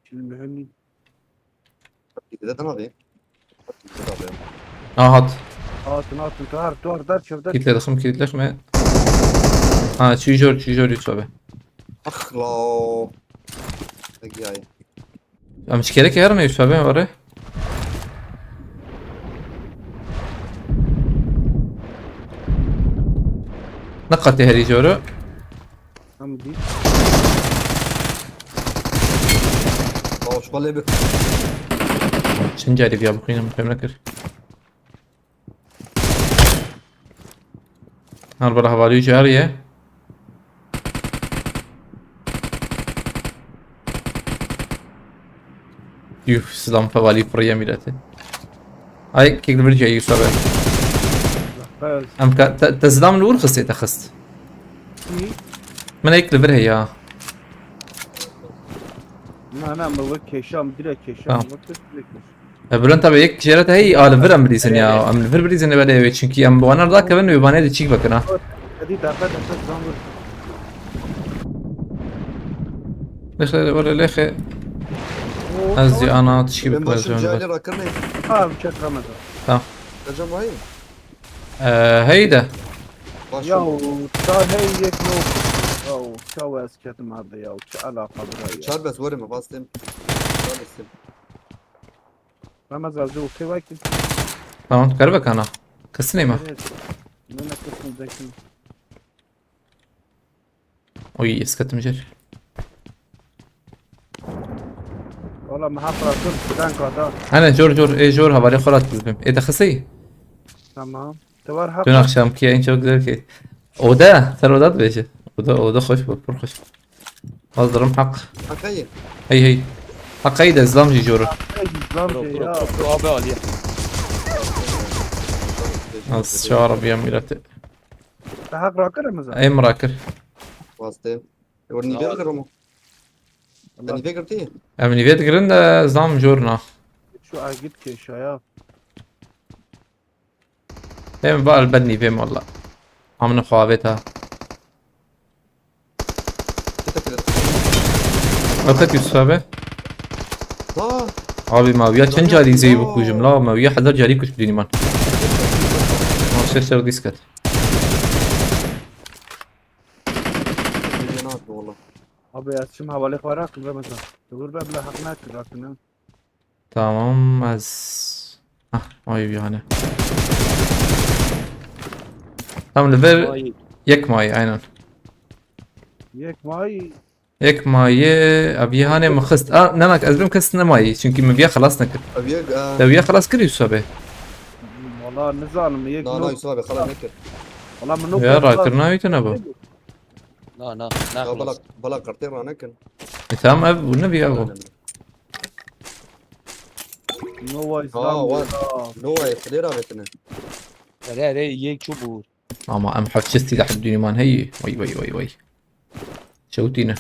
Çil mühimmi. Gidede abi. Gidede abi. Aha hat. Hatun hatun tu har tu har dar çevde. Kitle dıxım kitle xime. Ha çijor çijor Yusuf abi. Ah la. Peki ya. Em çi kerek herine Yusuf abi were. Ne qatê herî joro. Tam değil. Baş bale bir. Çend carî viya bixwînim, fêm nekir. Har bera hevalî carî ye. Yuh, silam hevalî piriye mîrete. Ay, kek li vir cihê Yusuf abi. Bes. Em ka, te, te silam li wir xistê te xist. Çi? Min ek li vir heye ya. Na na, me wek keşam, direkt keşam. Tamam. Wek direkt keşam. E, Bülent abi, yek jêre te heyî, a li vir em bilîzin ya. Em li vir bilîzin ê belê wê, çünkü em bi wana da kevin wê banê de çîk vekin ha. Hadi dakika dakika zaman vur. Lêxe, were lêxe. Ez jî ana tişkî Ben bikim ez başım jî. cahili rakırmayın. Ha, bir çek Ramazan. Hocam vay. E, heyde. Başım. Ya o çar hey yek no. Ya o çaw ez ketim abi ya. Çi alaka bira ya. Çar bes verim bastım. Çar bes. Ramazan zû kê vakit. Tamam, kar vekana. Kesinê me. Evet. Ne ne kısmı zekim. Oy, esketim jer. Valla me haq rakim, danka da. Hene jor jor, ê jor, hevalê xwe rat dizbim. Ê te xisey? Tamam. Te var haq. Dün akşamki yayın çok güzel ki. Oda, ser oda dibêje. Oda, oda hoş bu, pur hoş. Hazırım hak. Hakayı. Hey hey. Hakayı da zlam jî jor. Lan Pro şey pro ya. pro pro abi aliye. Az çar biya mirete. Te heq rakir Remezan. Em rakir. Wastê. Wer nîvê girim. Te nîvê girtî? Em nîvê digirin de zam jor na. Şu agit keşaya. Em va elbet nîvê walla. Amine xwe avêt ha. Te kire. Atak Yusuf abi. Ha. Abi ma wiya çend carî zey bikujim la, ma wiya hezar carî kuş bidînim man. Ma şeş ser disket. Ne yaptı oğlum? Abi ez çim hevalê xwe rakim Remezan. Dur be bila heq nakir rakim. Tamam ez. Ah, ay yani. Tamam, level Ay, yek mayî aynen. Yek may Yek mayî abi hanê min xist. Ah, ne nak ez bim kest ne mayî çünkü min viya xelas nekir. Abi yek. Te viya xelas kir Yusuf abi. Valla nizanim yek Na na no. Yusuf abi xala nekir. Valla min no. Ya rakir navî te ne bu. Na na. Ya Na bala bala qertê ranekin. E tamam ev bu ne viya bu. No way Ha İslam var. ya. No way xilê ravetine. Erê erê yek çu bûr. Ama em hevçe silah dünüman heyi. Vay vay vay vay. Çewtîne.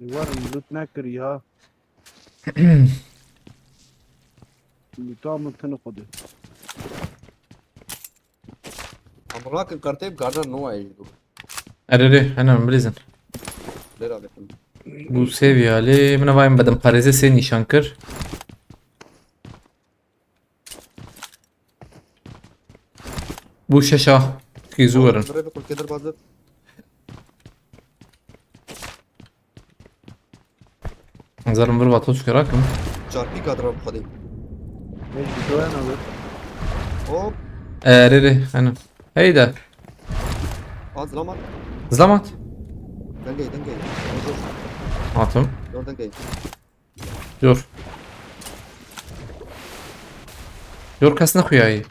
Var loot nekir ya. Lootam tını kodu. Amrakin qertê bi gardan no way. Erê rê hemen bilizin. Xilê ravetin. Bu seviye lê min vayim bedim parêzê sê nîşan kir. Bu şeşa. Ki zuwerin. Rê bi kulkê derbazir. Zalim bir vato çıkarak mı? Çarpî kadra bu kadê. Ne gidiyor abi? Hop. Erê rê hemen. Heyda. Az lamat. Zlamat. Dengey dengey. Atım. Dur dengey. Dur. Dur kes ne xuyayı.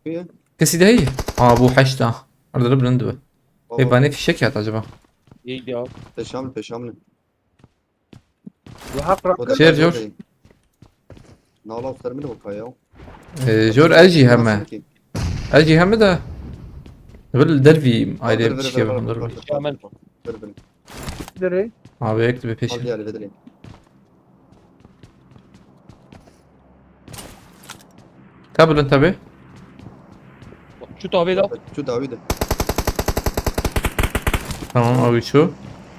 Kuye. Kesi de iyi. Aa bu heşta. Arada da bilindi be. Ê, bana fişek at acaba. Yek ya. Peşamlı peşamlı. Bu hak O da rakı. Şer, jor. Nala ser min o kaya. Ee, jor ez jî heme. Nasıl ki? Ez jî heme de. Bil dervî ayrı Ver, ver, bir şey ver, yapın. ver, Dur ver, bir. ver, Hemen. Ver, ver. Direkt. Abi ekti bir Al peşin. diğer vedelim. Kabulün tabi. Şu tabi la. Şu David. Tamam abi şu.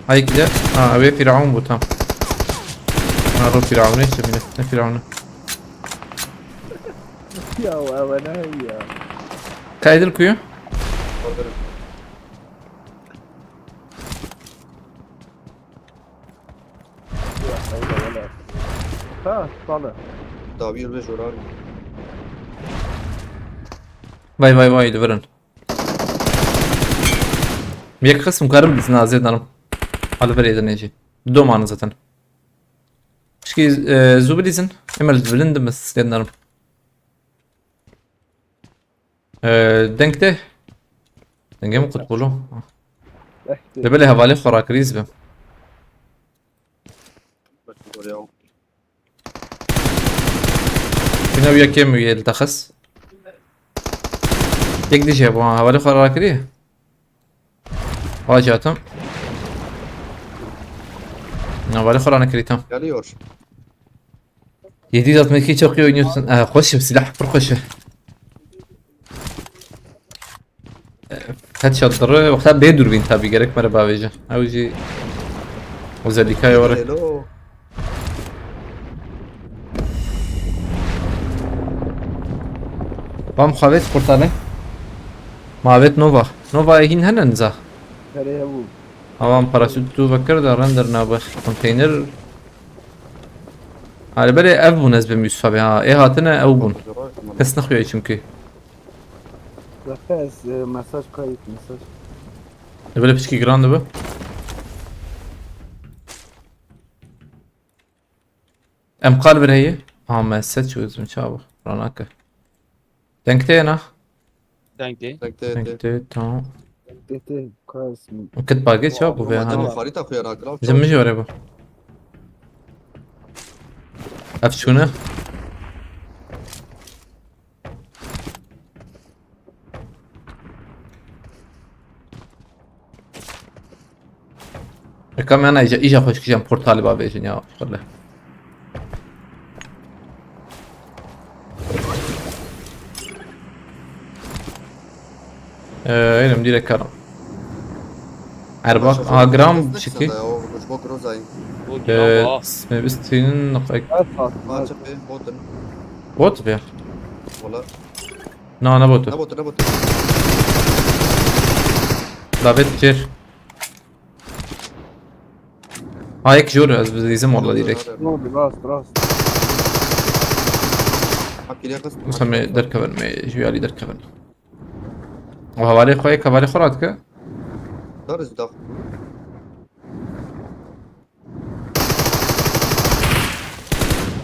Hay ki de. Ha abi Firavun bu tam. Ha bu Firavun işte bile. Ne Firavun'u? Ya o ne ya. Kaydır kuyu. Hazırım. Ya öyle öyle. Ha, salı. David ve Joran. Vay vay vay, li vir in. Yek qism karim bizin azê danim. Al vir êdin êjî. Du mane zaten. Pişkî e, zû bilîzin. Emel bilind mi sê danim. E, deng te. Dengê min qut bûlo. Lê belê hevalê xwe rakirî ez bim. Bine wî yekê min wî li te xist. Yek dî jî hebû, ha, hevalê xwe rakirî. Aciyatim. Hevalê xwe ranekirî tam. Geliyor. Yedi yüz altmış iki çok iyi oynuyorsun. Ee, hoş bir silah, pır hoş. Headshot diri, wexta bê dûrbîn tabi gerek mere bavêje. Ew jî özellikaya were. Hello. Bam xavêt kurtane. Mavet Nova. Nova hîn hene niza. Nereye bu? Awan paraşüt tu vekir de render nabe konteyner. Hali belê ev bûn ez bim Yusuf abi ha. Ê hatine ew bûn. Kes nexuye çünkü. Zaten ez e, mesaj kayıt mesaj. E, böyle piçkî giran dibe. Em qal bir heye. Ha me set çû ezim çawa. Ranake. Denk te na. Dengê. Tek tek Denk tek. te tamam. Dete kayıt mı? Kit bagê çawa bu be Madem ha. Farita xuya rakla. Jim mi jore bu. Ev çûne. Eka me ana îca, îca xweşik jan portalê bavêjin ya, wele. Ee, elim direkt karam. Erbak, Başka ha, gram bir şiki. Sana ya, o Guzbo Groza'yı. Bu Ee, gram, ah. Mebistinin nokta. Maçı bir botun. Bot bir. Valla. Na, ne botu? Ne botu, ne botu? Davet bir. Ha, yek jor, ez dizim valla direkt. Ne oldu? Rast, rast. Bak, geriye kız. Musa me derkevin, me jüyali derkevin. O havale xwe, yek havale xwe radike. Dar ez dak.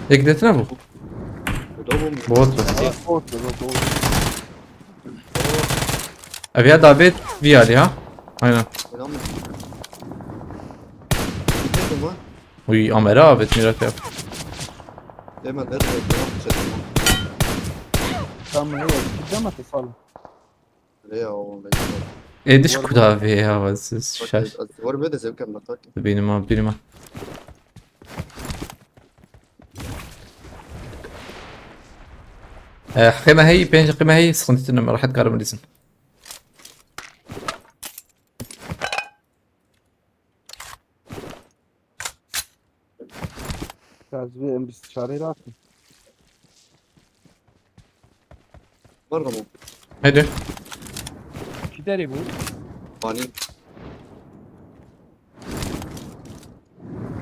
Yek detine bu. Bu da bu mu? Bot. Bot, bot, bot. Ev ya dabet vî alî ha. Aynen. Selam. Gitmedim lan. Uy, amera avêt mîrat ya. Hemen dedim, ben yapmayacaktım lan. Tamam, evet. Gidemez salın. Rê ya, oğlum, rê ya. Êdiş kuda vê ya, siz şaş. Bak, ez, ez, var böyle zevk yapma, tak. Benim abi, benim abi. Eh, qîme heyî, pênc qîme heyî, sıkıntı tine, rahat karim lîzin. Şarjı bir M bir çare rahat mı? Var mı? Hadi. Gider bu. Fani.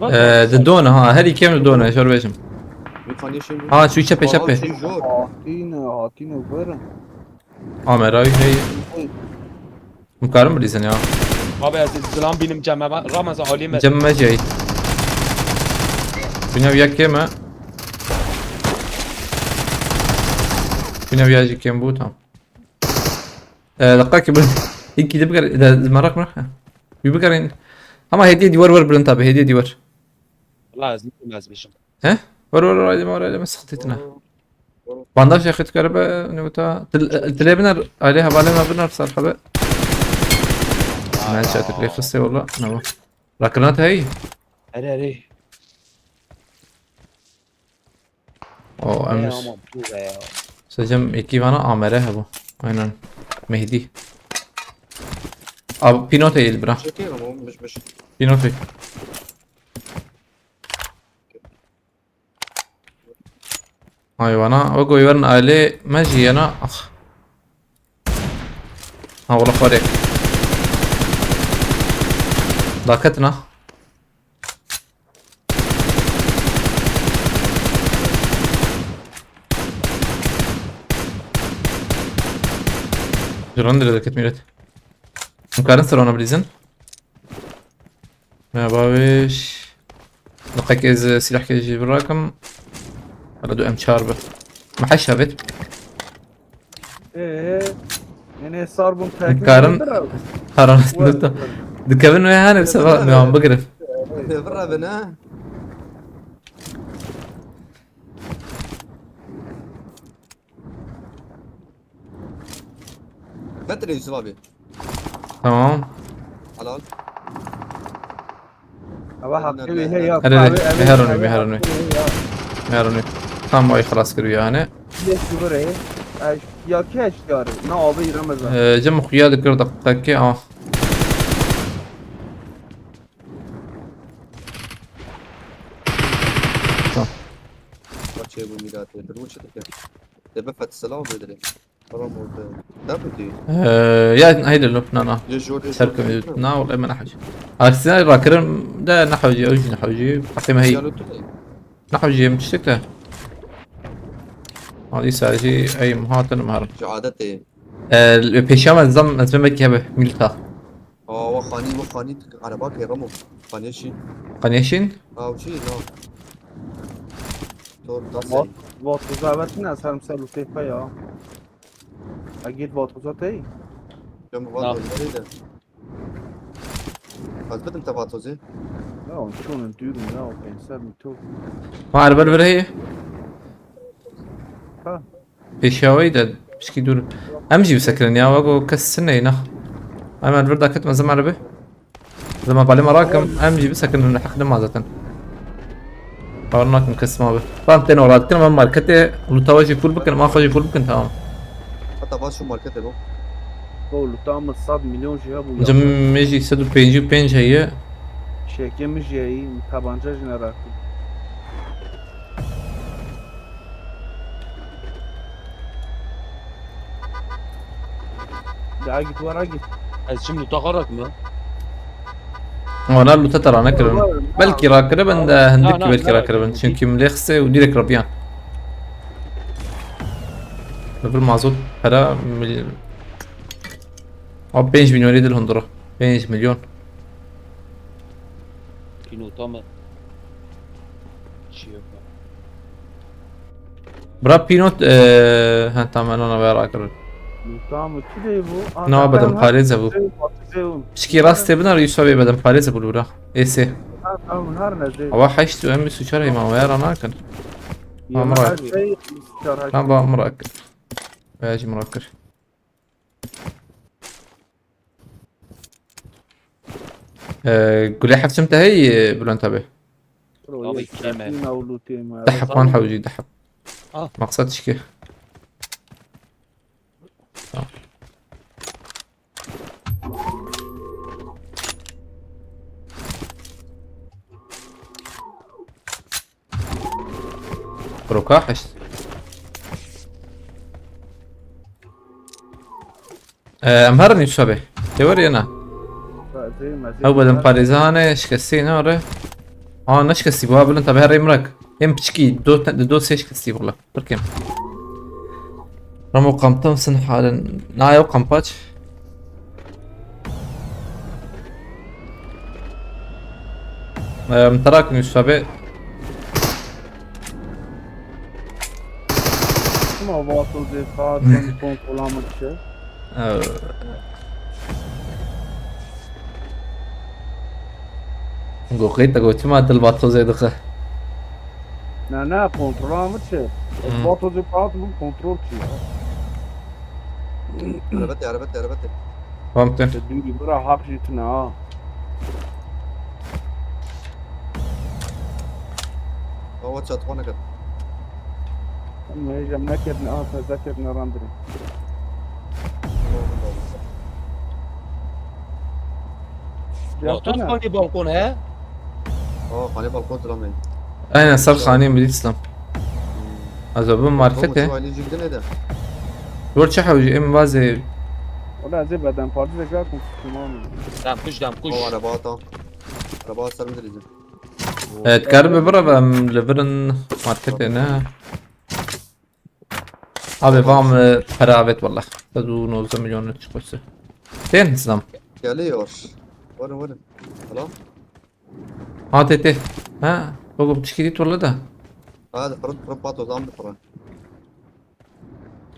Ee, di done ha, her iki em di done, şöyle beşim. Bir fani şey mi? Ha, şu çepe, çepe. Aa, şey yok. Hatine, hatine, buyurun. Ameray hey. Hey. Mikarim bilirsin ya. Abi ez zilam binim cememe, ramaz alime. Cemme şey. Bine bir yak yeme. Bine bir yacık yem bu, tamam. Ee, dakika ki bu. İlk gidip gel, de, merak mı? Ha. Bir bakayım. Ama hediye diyor var, var, Bülent abi, hediye diyor. Lazım, lazım işim. He? Var, var, var, aydın, var, aydın, sıkıntı etme. Bandaj yakıt garibe, ne bu ta? Til-, tilê biner, aile havale me biner, sar habe. Ben çatık lê xistê valla, ne bu? Rakirina te hey? Erê, erê. O, Erê, emir. Ama bu da ya. Secem eki vana amere he bu. Aynen. Mehdi. Abi, pinote el bira. Çekeyim ama, miş, miş. Pinote. Hayvana, o goyverin aile me jiyana. Ah. Ha, wala xwarê. Daketina. Jiran dire deket milet. Mkarin sirana bilîzin. Ya babiş. Daqek ez silahkê jî birakim. Hala du em çar bi. Me heş hebit. Ee, yani sar bun. Karin. Karan. Dikevin ve hani bir sefer ne an bigirif. Vira bine. Betre Yusuf abi. Tamam. Helal. Ama hakkı bir hey ya. Hele hele. Meherun, meherun. Meherun. Tam ay xelas kiriyor yani. Yes, buraya. Ay, ya keş yar. Ne abi, İremez abi. Ee, cem xuya dikir dakika ki, ah. Tamam. Bak şey bu millet. Dur bu çıtık ya. Debe fat selam bedre. Tamam oldu. Ne yapıyor? Ee, ya haydi lo, na, na. Ser kemiz. Na, wala me nehewcî. Aksine rakirim de nehewcî, ew jî nehewcî. Heqê me heyî. Nehewcî em tiştek de. Hadi sadece ey muhatin marim. Ji adetê. Ee, pêşiya me zam, ez me hebe, milta. Aa, wa xanî, wa xanî, ereba ke Ramo. Xanî şî. Xanî şîn? Aa, çi, no. Tor, Vat, vat, zavetine, ser, ser, tepe ya. Agit vat uzatey. Cem vat nerede? Az bidim te vatozê. Ya, çûn in dûr in ya, pênc sed metre. Ma erbe li vir heye? Ha. Pêşiya wê de pişkî dûr. Em jî bisekirin ya, wego kes sineyê ne. Em li vir daketime zim erbe. Zima balê me rakim, em jî bisekirin heq nema zaten. Bawer nakim kes ma bi. Bam tên ola dikin, em marketê, lûta we jî full bikin, ma xwe jî full bikin, tamam. Heta va şu marketê bo. Bo lûta min sed milyon jî hebû. Cem me jî sed û pêncî û pênc heye. Şêkê min jî heyî, min tabanca jî nerakiye. Ya git, wara git. Ez çim lûta xwe rakim ya. Wana lûta te ranekirin. Belkî rakiribin de Na, hindik na, belkî na, rakiribin. na. Çünkü min lê xistê û direkt rabiyan. Li vir mazot pera mil-, Abi pênc milyonê dil hundura. Pênc milyon. Pînota me. Çi yok. Bira pînot, eee, ha tamam, ona ver akıllı. Lûta min çi dê bû? Ne bedim parêze bû. Zê, zê, Pişkî rastê binar Yusuf abi bedim parêze bû lura. Êsê. ha, tamam, her ne zê. Ama heşt û em suçar heyma ver ana kan. Yemin Amra. her şey, suçar her Tamam, bak Murak. Veya Murak kır. Ee, Gule heftim te hey, Bülent abi. Abi, keme. Dehep man hewci, dehep. Ah. Maksat şike. Tamam. Broka heşt. Ee, em herin Yusuf abi. Te were yena. Ew bedim parêze hane, şikestî ne are. Aa, ne şikestî bu, ha Bülent abi, her rê mirak. Em piçkî, do, te- do sê şikestî valla. Birkim. Ramo kampta mısın halen? Na, yok kampaç. Em, terakin Yusuf abi. Çima vato zê saat ben kontrola min çi? Ee, Goxê te goçima dil vato zê dixe. Ne, ne, kontrola min çi? Hmm. Vato zê saat min kontrol çi ya? Erebetê, erebetê, erebetê. Vamtin. Te dûrî bira haq jî tune ha. Awa çatxane ket. Em hêj em nekirine, ah, te zekirine randirê. Ya tu kanî balkon he? Aa, xanê balkon dilamê. Aynen, ser xanê Milî İslam. Ez ê bim marketê. Ailî jî bidinê de. Dur çi hewcî, em vazê. Wala ez ê beden parti de kar konuştum abi. Dem kuş, dem kuş. O araba ata. Araba ser mi dilîzin? Evet, kar bi bira em li birin marketê ne. Abi vam, e, para evet wallah. Sed û nozdeh milyon çıkması. Sen İslam. Geliyor. Varın, varın. Hello? Ha, te, te. Ha, bak, bu çıkıyor, torla da. Hadi fırın, fırın pat o zaman bir fırın.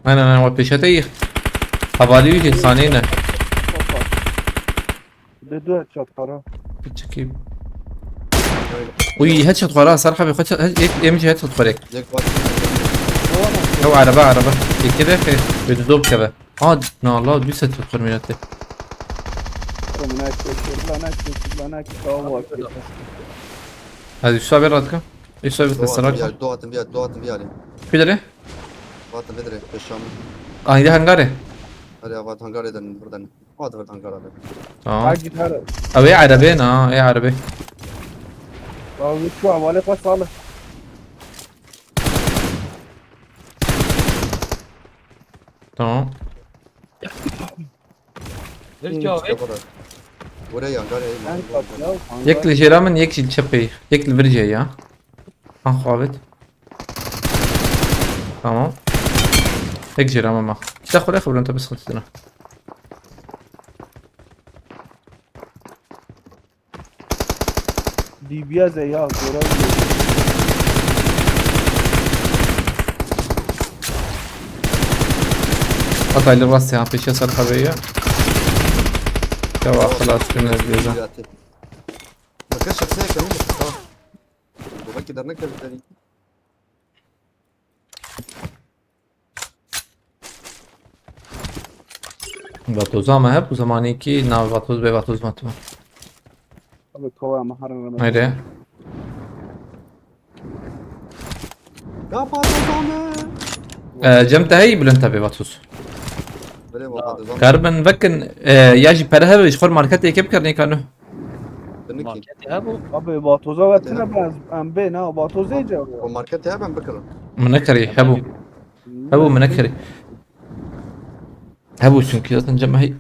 Aynen, aynen, o peşete iyi. Havali yüce saniye ne? De du headshot para. Çıkayım. Uy, headshot var ha, Sarp abi, headshot, head-, ek-, M G headshot var ek. Jack bak. Ew araba, araba. Eke de ki, böyle dop keve. Aa, na Allah, düz headshot var millete. Oğlum, ne çekti, lan ne çekti, lan ne çekti, Allah çekti. Hadi Yusuf abi rahat kal. Yusuf abi Doğa tasarruf. Atın bir yer, doğa atın bir yer, doğa atın bir yer. Küdere? Doğa atın bir yer, peşam. Aynı hangare. Hadi ya, vat hangar eden buradan. Hadi buradan hangar eden. Tamam. Ha git her. Abi arabe na, e arabe. Abi şu havale pas sağlı. Tamam. Ver ki abi. İşte bu kadar. Buraya hangar ey. En kat ya. Yek li jêra min, yek jî li çepê. Yek li vir jê ya. Han xwe avêt. Tamam. Yek jêra min ma. Kîta xwe rê xebirên te bi sıkıntı dina. D B S e ya, zora. Ataylı bas ya, peşe sar haberi ya. Ya bak, xelas, kim ne diyor da. Keşke sen yakın olmasın, tamam. Bu belki dernek de biterim. Vatoza me hep, û zemanê kî nav vatoz bê vatoz me tu. Abi, kova me herin reme. Haydi. Kapa tozane. Ee, cem te heyî bilind te bê vatoz. Belê baba, dozan. Karbin vekin, e, ya jî pere hebe ji xwe marketê yekê bikirin, yekano. Biniki. Marketê hebû. Abi, vatoza ve tine ben, em bê, ne, vatozê ce. O marketê hebe em bikirin. Min nekerî, hebû. Hebû, min nekerî. Hebû çünkü zaten cem hey.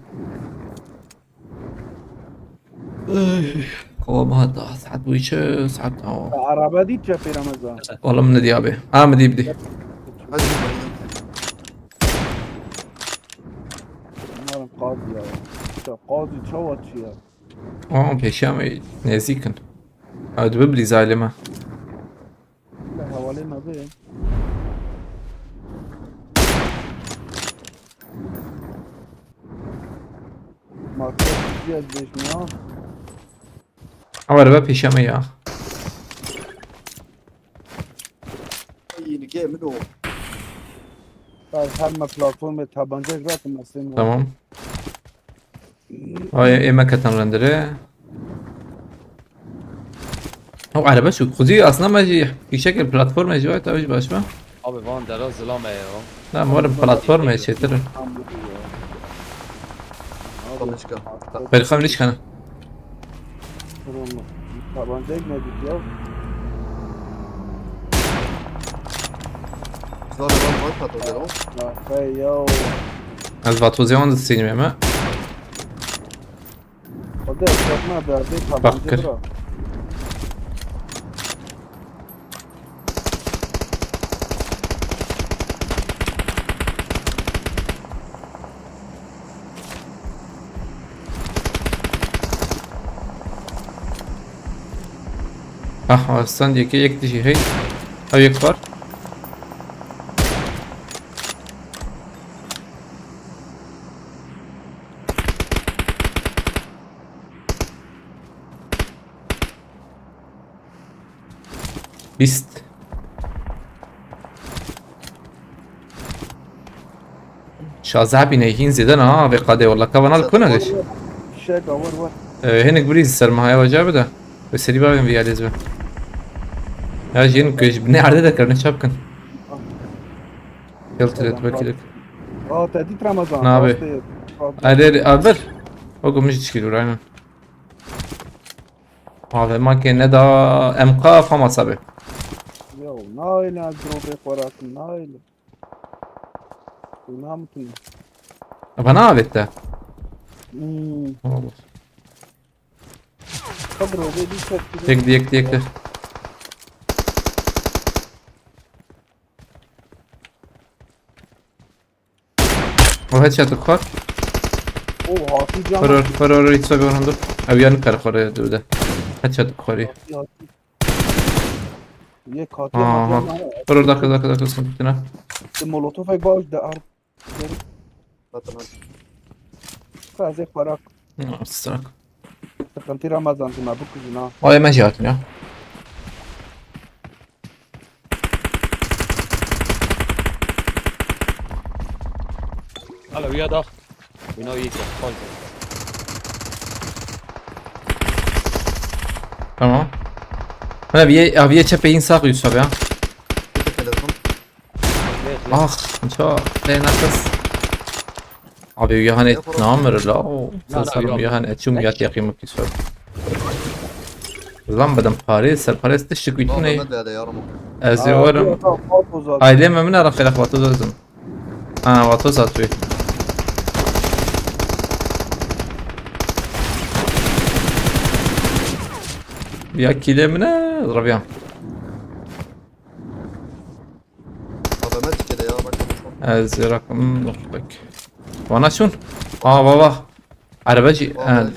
Ey, kova me hata, saet bû çi, saet, awa. Araba dît cepê Ramazan. Wala min nedî abi. Ha, min dî, bidî. Hadi. Bunların qazî ya. Ya qazî çawa çi ya? Aa, pêşiya me nêzîk in. Ew dibe bilî zaylê me. Lê hevalê me bê. Marka Türkiye ez bêjim ya. Ama araba pêşiya me ya. Ay, nike min o. Her, her me platformê tabancek rakim, mesleğim var. Tamam. Ay, ê me ketin renderê. Ew erebe çû. Xwedî aslında me jî fîşekê platformê jî wayta, ew jî baş be. Abi, van dera zilam e ya. Na, morim platformê çêtir. Tamam, çıkar. Berxem ne çıkanı? Tamam mı? Tabancayı ne diyor? Zor, zor, zor patladı o. Ya, hey, yo. Ez vatozê wan distînim eme. Xwedê ez xwedina derdê tabancê bira. Ah, sen diye ki yek dişi hey. Ha, yek var. Bîst. Şazdeh bîne hîn zêde ne ha, vê qadê walla kavana li kuna geç. Şek awar var. Ee, hinek birî sermahaya waca bide. Ve serî bavên vî yalêz be. Ya jin kuj ne erde de karne çap kin. Gel tret bakayım. Aa, tehdit Ramazan. Ne abi? Ade, abi. O gümüş çıkıyor aynen. Abi makine da M K fama sabi. Yo, naile az drobe xwarakim, naile. Namutin. Bana avette. Hmm. Tamam. Kadro ve bir ses. Yek, yek, yek. O headshot xwar. O hatî can. Xwar, xwar, xwar, hiç sebebi handu. Ev yan kar xwar döde. Headshot xwari. Hatî, hatî. Yek hatî. Aha. Xwar, dakika, dakika, dakika, sıkıntı ne? Molotov ek baş da ar. Zaten. Taze parak. Sırak. Sıkıntı Ramazan, ma bu kızına. Ay, me jî hatin ya. Hala uya da. Bina iyi ki. Tamam. Hala bir, abi, çepe in sağ Yusuf abi ya. Bir de telefon. Ah, çok değersiz. Abi, Yohane namır la. O sen sanırım Yohane çum yat yakayım ki sor. Lan badem parê, serparê tiştik wî tune. Ez ê werim. Ailê me min ara xêra xwe tu dozim. Ha, vatoz hat wî. Ya kîlê min e, rabiyam. Adama tikede ya, bak. Ez ê rakim, hmm, bak. Wana çûn? Aa, baba. Araba jî, ha.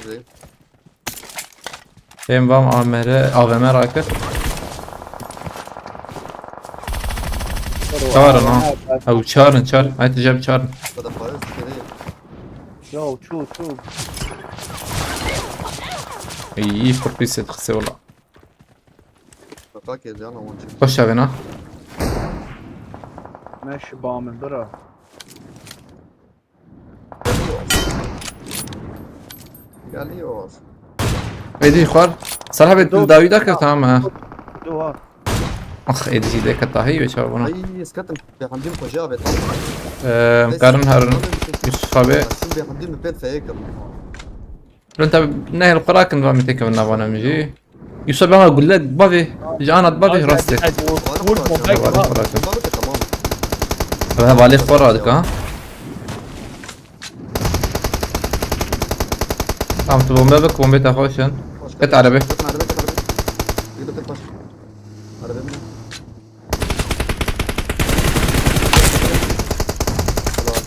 Em vam A M R, A V M rakir. Çar in ha. Ew çar in, çar. Ay, tijab çar in. Bada para tikede. Ya, çû, çû. Î, pir pîs dixise wela. Xweş çavê na. Ne şiba min bira. Geliyor. Êdî xwar. Serhebê dawî dakir, tamam ha. Duha. Ax, êdî jî dê keta heyî wê çawa bûna. Ay, ez ketim. Bêhemdî min xwe jê avêt. Eee, karin herin. Yusuf abi. Şûn bêhemdî min pêl feyê kirin. Lan tabi ne hel qurakin va min têkevin navana min jî. Yusuf abi, ama gulle bavê. Ji anat bavê rastê. Vur, vur, vur, vur. Hevalê xwe radika ha. Tamam, tu bombe bik, bombe te xweş in. Ket arebe. Ket arebe, ket arebe. Yürü, ket baş. Arebe mi?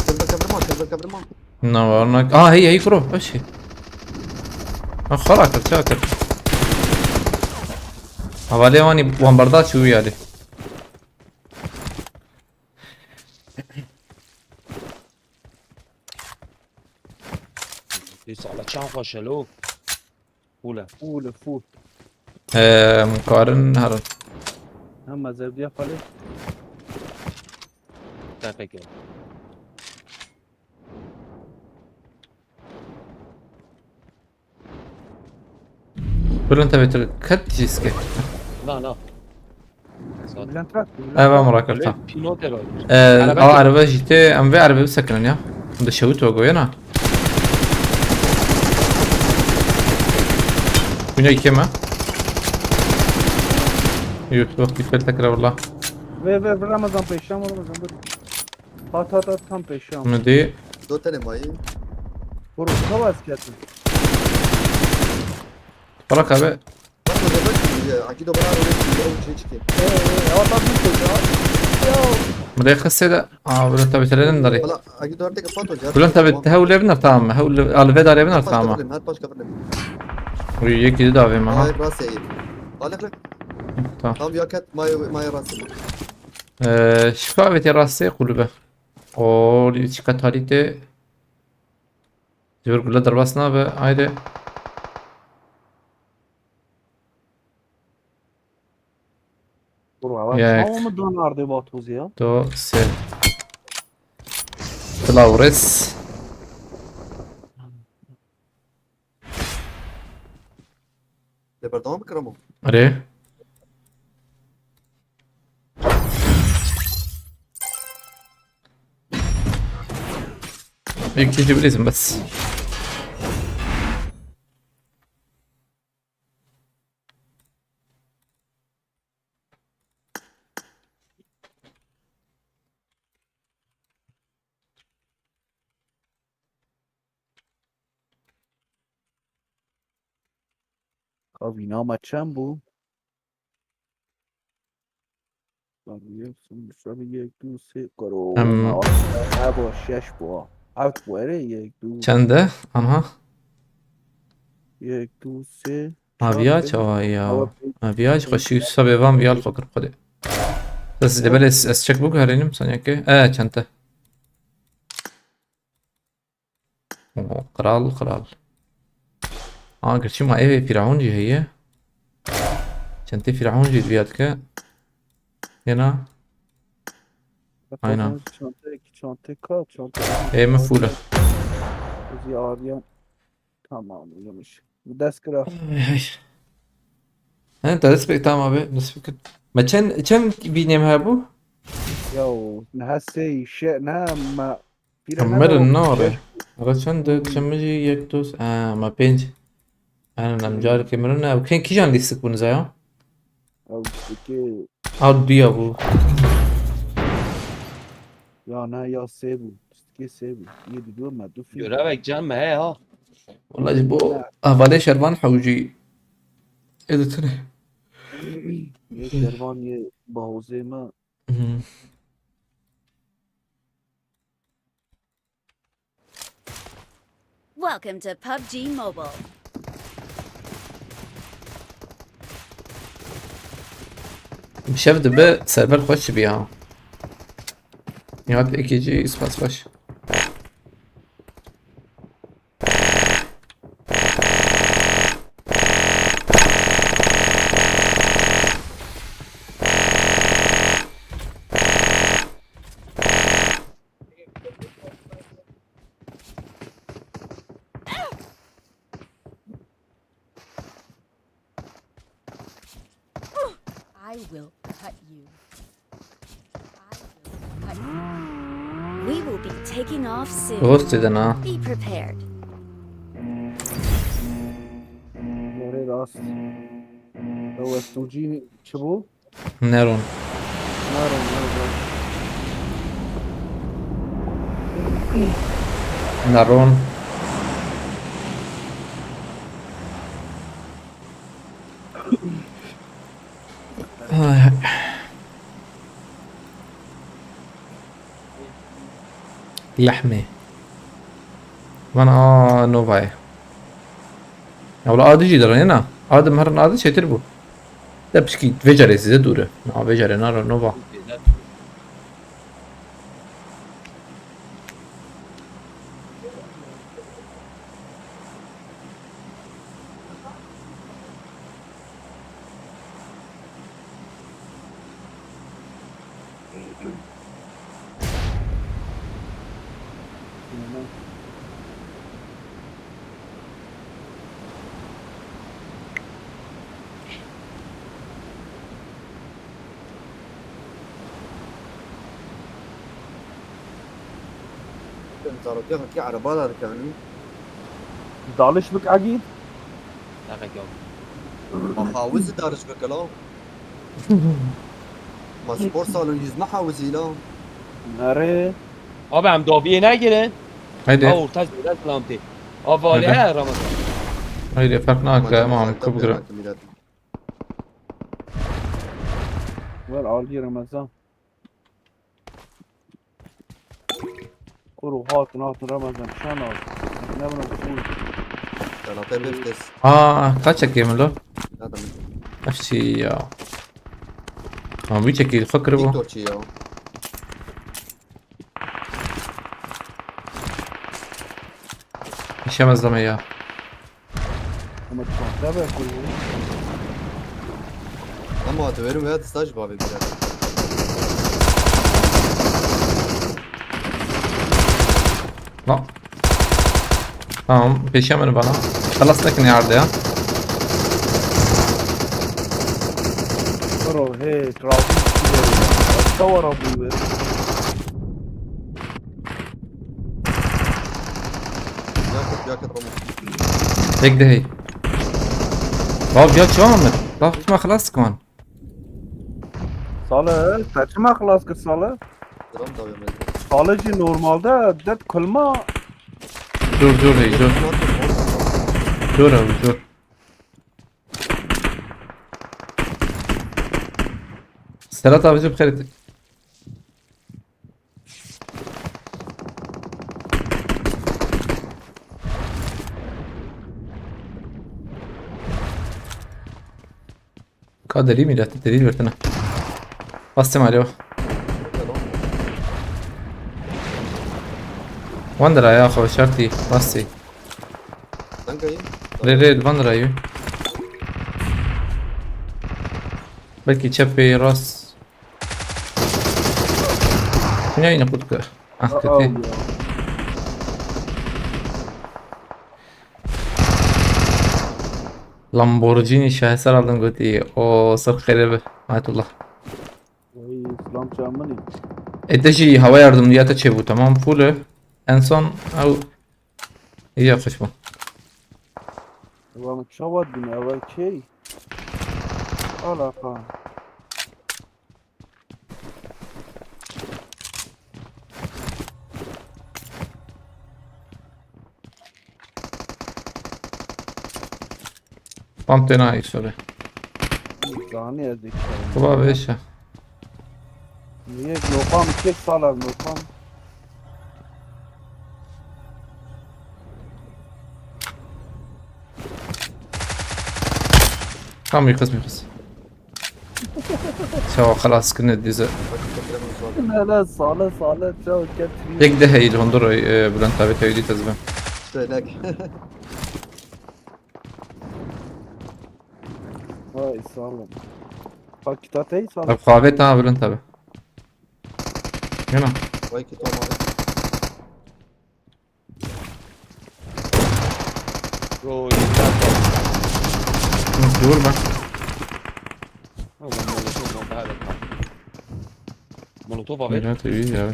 Kırma, kırma, kırma, kırma. Na, var na. Aa, hey, hey, kuro. Eşi. Ha, xara kir, çawa kir. Hevalê wanî bombarda çû yadî. Dê sala çan xweş e lo. Fûl e. Fûl e, fûl. Eee, karin herin. Hema zevdiya xalê. Teqe ke. Bülent abi, tu ket riske. Na, na. Bülent bırak. Eve murakel ta. Pilot ero. Ee, araba a, araba jî tê, em vê arabê bisekinin ya. Em de şewit ve goyena. Yine iki mi? Yok, yok, bir fel tekrar valla. Ve, ve, ve, Ramazan peşan, Ramazan, buyur. Hat, hat, hat, tam peşan. Bunu değil. Dotene mayı. Vur, savaş gelsin. Bırak abi. Bak, bak, bak, ya, Akido bana öyle bir şey, o şey çıkıyor. Ee, ee, ya, tam bir şey ya. Ya. Buraya kısa da, aa, burada tabii tereden de. Valla, Akido artık kapat hocam. Bülent abi, tamam. Hewle biner tamam mı? Hewle, alve dare biner tamam mı? Her başka bir. Uy, yek yedi davet mi ha? Hayır, rast eğil. Alek, lek. Tamam. Tamam, ya ket, may, may rast eğil. Ee, şifa ve terası kulübe. O, çikat halite. Zor gule derbas nabe, haydi. Kurwa, bak, yek. Tamam mı dönerdi Batuzi ya? Do, se. Flores. Lê berdewam bikiramo. Erê. Yekî jî bilîzim bes. Ka vîna me çend bû? Lan yek, yek, du, sê, karo. Em. Ebo şeş bû. Heft bû, erê, yek, du. Çend e? Anha. Yek, du, sê. Ha, çar viya tê. Çawa ya? Awa pê-, ha, viya jî xweşî, sabê van viya li xwe kir xwedê. Ez dê belê ez, ez çek biguherînim, saniyekê. E, çend e? Oo, qral, qral. Aa, gerçi ma evê Firavun jî heye. Çentê Firavun jî viya dike. Yena. Aynen. Çanta, iki çanta ka, çanta. Ê min fûl e. Ziyariyan. Tamam, iyiymiş. Bu dest kira. Ay, ay. He, te dest pê, tamam abi, dest pê kir. Me çend, çend bînêm hebû? Ya, ne hesê, şey, ne, me Pîre mirin, ne, ne are? Şeş. Ara çend de, çend jî yek dost. Ha, me pênc. Aynen, em careke mirin ne. Ew kên kîjan lîstik bûn zaya? Ew dikê. Ew duya bû. Ya ne, ya sê bû. Pistikê sê bû. Yê didu me du fî. Görevek can me heye ha. Wala ji bo hevalê şervan hewcî. Ê ditine. Yê şervan yê bahozê me. Mhm. Welcome to PUBG Mobile. Bi şev dibe server xweş dibiya. Nihat Ekici, spas xweş. I will cut you. I will cut you. We will be taking off soon. Dost dedin ha. Be prepared. Nereye rast? Ew S M G çi bû? Neron. Neron, Neron. Neron. Lehmê. Van a Novayê. Ya wala adi jî diranê na. Adi merin adi çêtir bû. De pişkî vê carê zêde dûr e. Na vê carê naro Nova. Zarokê xwe kê ereba da dikanî? Daliş bik egîd. Neqe gel. Ma xawizî daliş bike la. Ma spor salon yüzme hawizî la. Nerê? Abi em daviyê negirin. Haydi. Ha orta zêde selam tê. Abi vale Haydi. He Ramazan. Haydi, fark nake, Ramazan, ama fark ku nake, bigire. Ver alî Ramazan. Kuro hatin, hatin Ramazan, çan al. Ne bana full. Kanatay biftes. Aa, kaç ekê min lo? Adam. F C ya. Ama bir çekil fakir bu. Diktor çi ya. İşemez deme ya. Ama çanta be kuru. Ama tu verin veya staj babi bir. No. Tamam, peşe beni bana. Xelas nekin erdê ya. Bro, hey, trafik. Hasta var abi be. Yakıt, yakıt Ramo. Tek de hey. Bak ya çawa mı? Bak çima xelas kman. Sale, te çima xelas kir Sale? Dram da yemedi. Sale jî normalde det kulma. Dur dur hey dur. Dur abi dur. Serhat abicim xerit. Ka delî mîlete delî vertine. Bastım alo. Wandera ya xo şertî bastî. Sen kayın? Rê rê wandera yû. Belkî çepê rast. Yine yine kutka. Ah, kötü. Lamborghini şaheser aldım götü. O sırf xêre be. Ayetullah. Oy, selam canım. E de jî hava yardımlıyata çêbû, tamam, full. En son ew. İyi yapışma. Ulan çawa dine ev key? Alaka. Tam tena iyi soru. Zanî ez ê kişerim. Kuba beşe. Niye? Nokan çek salar Nokan. Tam yıkız yıkız. Çawa xelas kirine dize. Hele sale sale çawa ketri. Tek de heyil hundur oy, e, Bülent abi tevdi tezbe. Söylek. Vay sağ olun. Bak kitatayı sağ Abi kahve ta Bülent abi. Yana. Vay ki tamam. Bro, yeter. Dur bak. Adam böyle çok Molotov abi. Öyle tabii ya.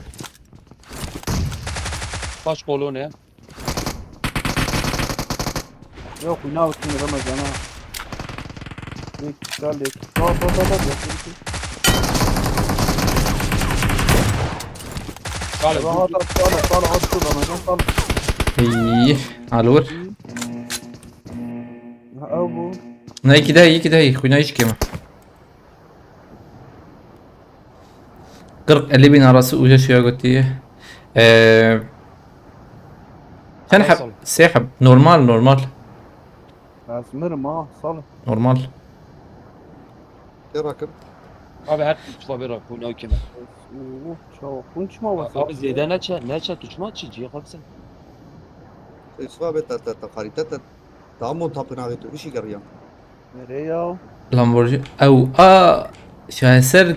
Kaç kolon ya? Yok, ne olsun, Ramazan ha. Lek, sal lek. Sal, sal, sal, sal. Galiba. Sal, sal, sal, sal, at şu Ramazan, sal. İyi. Alır. Ha, ew bû. Ne, iki daha iyi, iki daha iyi. Xwîna hiç kême. Qirq elî bin arası uca şuya gotiye. Ee, çend heb? Nasıl? Sê heb. Normal, normal. Ez mirim ha, sal. Normal. Tê rakim. Abi her tu çuva bir rakun o kime. Uh, çawa. Kun çima wasa? Abi zêde neçe, neçe tu çima çi ciye kalksın. Yusuf abi te, te, te, xarîte te. Tamam, tapınağı tu işi geriyan. Nereye ya? Lamborghini. Ew a şaheser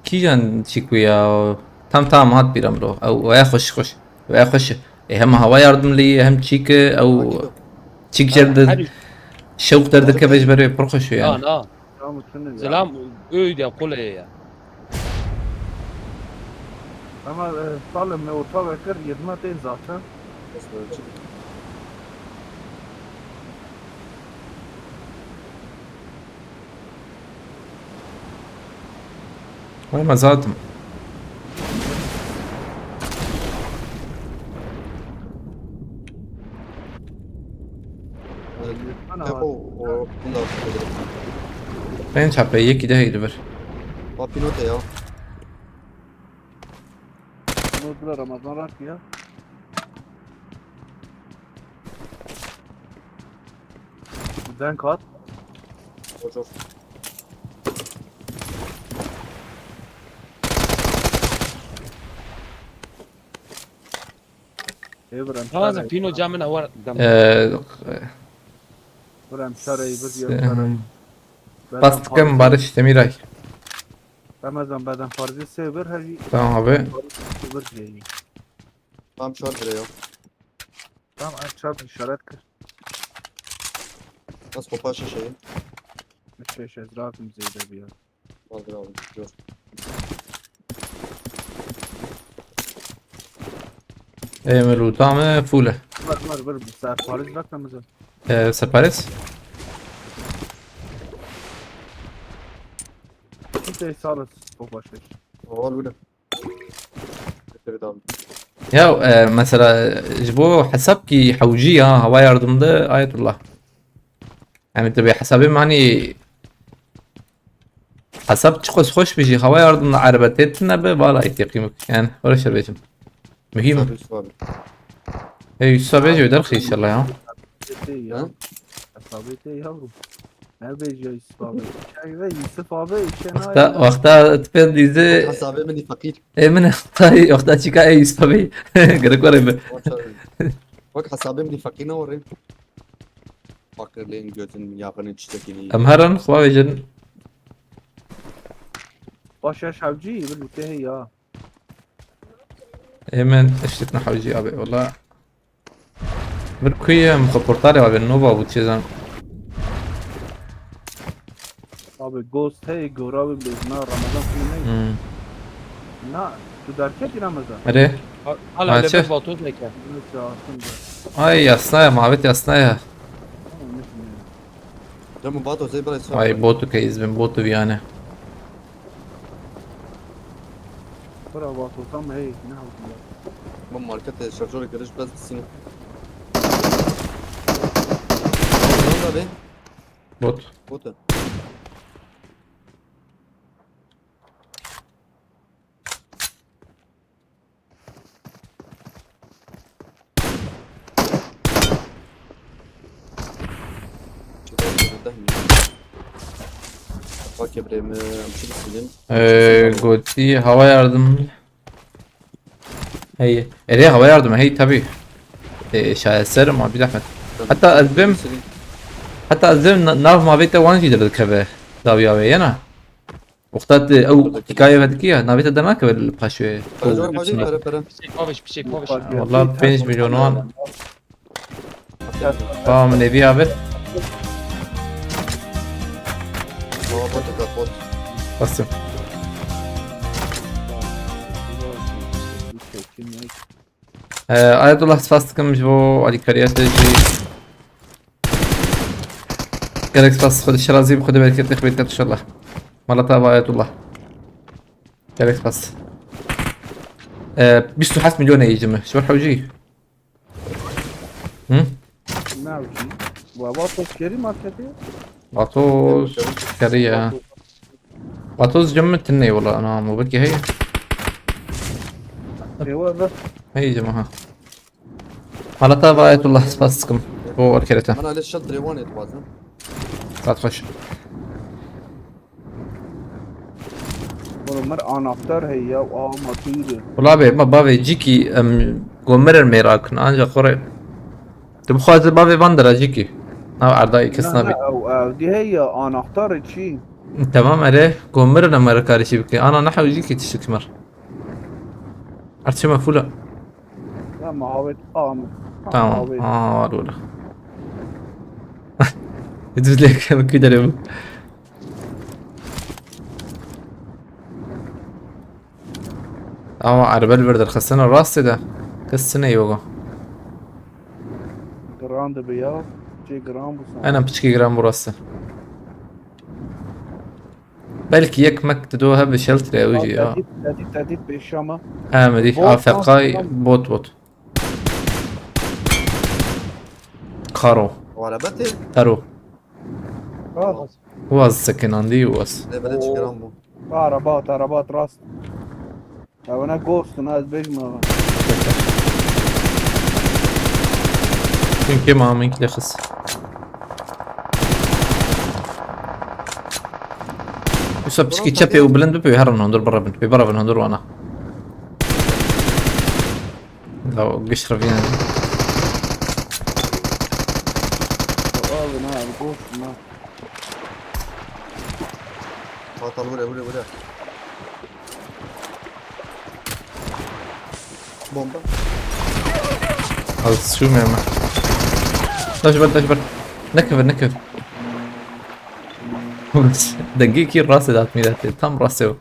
kîjan çîku ya? Tam tam hat bîra min o. Ew waya xweş xweş. Waya xweş. E, hem hava yardımlı, hem çîk, ew çîk jerde şewq derdikeve ji ber wê pir xweş o yani. Na, na. Tamam, şunu ya. Selam, öyle ya, kolay ya. Ama, e, Salim, me orta vekir, yirmi değil zaten. Vay, me zatim. Ana. Tepo, o, bunda. Ben çape, yekî de heydi bir. Papinote ya. Bunu bile Ramazan rak ya. Denk at. Of, of. Ê, birem, Tamam, şerê. Pino camına var. Ee, Birem, şerê, bir diyor, şerê. Bas dikim, Barış Demiray. Ramazan, beden parzi sever, her Tamam abi. Bir şey. Tam şart bile yok. Tamam, aşağı bir işaret kır. Nasıl kopar şişeyi? Şey, şey, rahatım zeyde bir ya. Vardır abi, gör. Ê, min lûta me fûl e. Var, var, var. Serparis bak Ramazan. Ee, serparis? Bir şey sağ olasın. Çok başka iş. Var böyle. Getir abi. Ya, e, mesela, ji bo hesab ki hewcî ya, hava yardımda Ayetullah. Yani tabi hesabê mani hesab çiqas xweş bijî, hava yardımda erebe têtine be, vala îtîqî mik. Yani, öyle şey bêjim. Mühim. Tabii, tabii. Ey, Yusuf abi, derxî inşallah ya. Tê ya. Ha? Hesabê tê yavrum. Ne bêjî Yusuf abi? Şey ve Yusuf abi, işe ne Wexta, ya? Wexta tipê dîzê Hesabê min î feqîr. Ê min, wexta, wexta çîka ê Yusuf abi. Gerek were bi. Wak çar. Wak hesabê min î feqîr ne were. Fakirliğin gözün yakını çiçekini. Em herin, xwe vêjin. Baş ya şevcî, bir lûtê heye ya. Ê min, eşitna hewcî abi, wala. Bir kuye em xwe portalê abi, Nova bû çêzan. Abi Ghost hey, gora bin bezna Ramazan filmi. Hmm. Na, tu derket Ramazan. Erê. Hala Maçı? Level Batu zeke. Neyse, aslında. Ay, yasna ya, mavit yasna ya. Tamam, ne bileyim. Demo Batu zey bırak. Ay, botu kayız bin, botu bir yani. Bravo, Ato, tam hey, ne yaptın ya? Bu markete şarjörü giriş biraz sinir. Tamam da be. Bot. Bot. Bak ya bre, em, em, şey istedim. Ee, gotî hava yardım. Hey, erê hava yardım, hey tabi. Ee, şayeser ama bir zahmet. Hatta ez bim, hatta ez bim na-, nav mavê te wan jî derdikeve. Dawiya wê yena. Wexta tu ew tîkayê vedikî ya, navê te dernakeve li paşê. Pere, pere, pere. Piçek, paviş, piçek, paviş. Wala pênc milyon wan. Tamam, min êdî abi. Baba, bot, bot. Bastım. Ee, Ayetullah, spas dikim ji bo alîkariya te jî. Gelek spas, Xwedê şirazî bi Xwedê bereketê xwê ket inşallah. Mala te ava Ayetullah. Gelek spas. Ee, bîst û heft milyon heye ji min. Ji ber hewcî. Hı? Navcî. Wa Vatos kerî marketê? Vatos kerî ya. Vatos cem mi tinê wala, ana mobekî heye. Êwa ve. Heye cem ha. Mala te ava Ayetullah, spas dikim. Bo werkerete. Ana le şel trewanê dixwazim. Saat xweş. Oğlum, mir anahtar heye ya, aa, matîr. Wala bê, ma bavê cîkî, em, gomirin mêrakin, ancak xore. Tu bixwaze bavê van dira cîkî. Nav erdayê kes Ne, nabî. Ne, ew, ew, di heye anahtar çi? Tamam, erê, gomirin em erê karî çî bike. Ana nehew cîkî tiştik mir. Erçe me fula. Ya ma avêt, am. Tamam. Avêt. Aa, var öyle. Düzlük, bu kadar bu. Ama erbe li vir derxistine rastê de. Kes tine yoga. Giran dibe ya. Çê giran bu sana. Aynen, piçkî giran bu rastê. Belkî yek mek dido hebe shelterê ew jî ya. Tedît, tedît, tedît pêşa me. He, me dî. Bot, afeqay, bot, bot. Karo. Wala betê. Karo. Ah. Waz sekinandî waz. Lê belê çi giran bû. Arabat, arabat rast. Ya bana ghost na ez bêjim ama. Çünkü mamink de xis. Usa piçkî çepê û bilind bibe, herin hundur birevin. Pê birevin hundur wana. La giş revîne. Abi na, ghost na. Hatal vure, vure, vure. Bomba. Az şu me me. Taş ber, taş ber. Ne kıvır, ne kıvır. Dengê kî rastê de hat mîretê. Tam rastê o.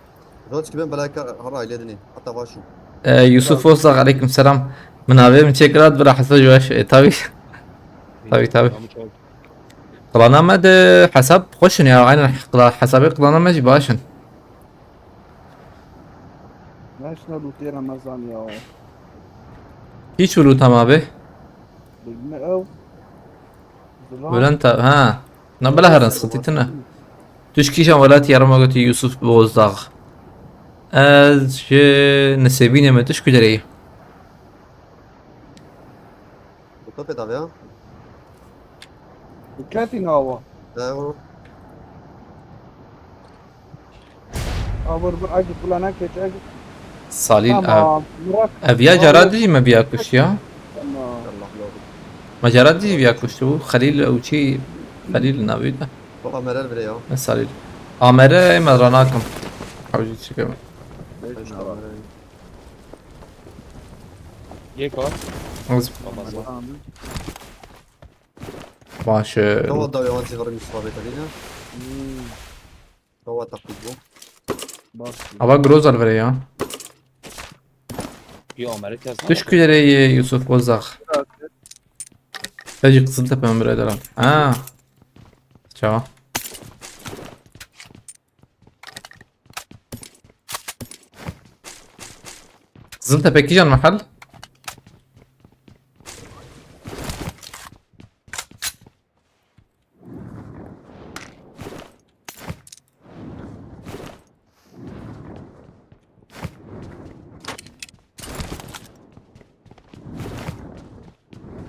Roç ki ben belaya kar har aile dinê. Hatta var şu. Ee, Yusuf Ozdag, aleyküm selam. Min avê min çêkirat, bila hesab ji baş. E, tabii. Tabii, tabii. Qilana me de hesab xweş in ya, aynen qila-, hesabê qilana me jî baş in. Naşna lûtê Remezan ya. Hiç û lûta ma be. Bilme ew. Zilan. Bülent abi, ha. Na bila herin, sıkıntı tine. Tuşkî şan welatî yarama gotî Yusuf Bozdağ. Ez ji Nisêbînê me, tu ji ku derê yî? Bu topê dav ya. Bu ketî nava. He, o. Abur bir acı kulana keç acı. Salîl Tamam, ev. Murat. Ev ya cara dijî me biya kuş ya. Tamam. Allah Allah. Me cara dijî biya kuş tu. Xelîl ew çi? Xelîl navî de. Bu Amerer bile ya. Ne Salîl. Amere me ranakim. Hewcî çikim. Beş numara. Yek o. Az. Olmaz o. Baş. Tamam da yawan zî varım isabet edin ha. Hmm. Tamam taklit bu. Bak. Ava groz al vere ya. Yo, Amerika. Tuşku yere ye Yusuf Bozak. Biraz. Tecik Kızıltepe mi birader abi? Ha. Çava. Kızıltepe kîjan mahal?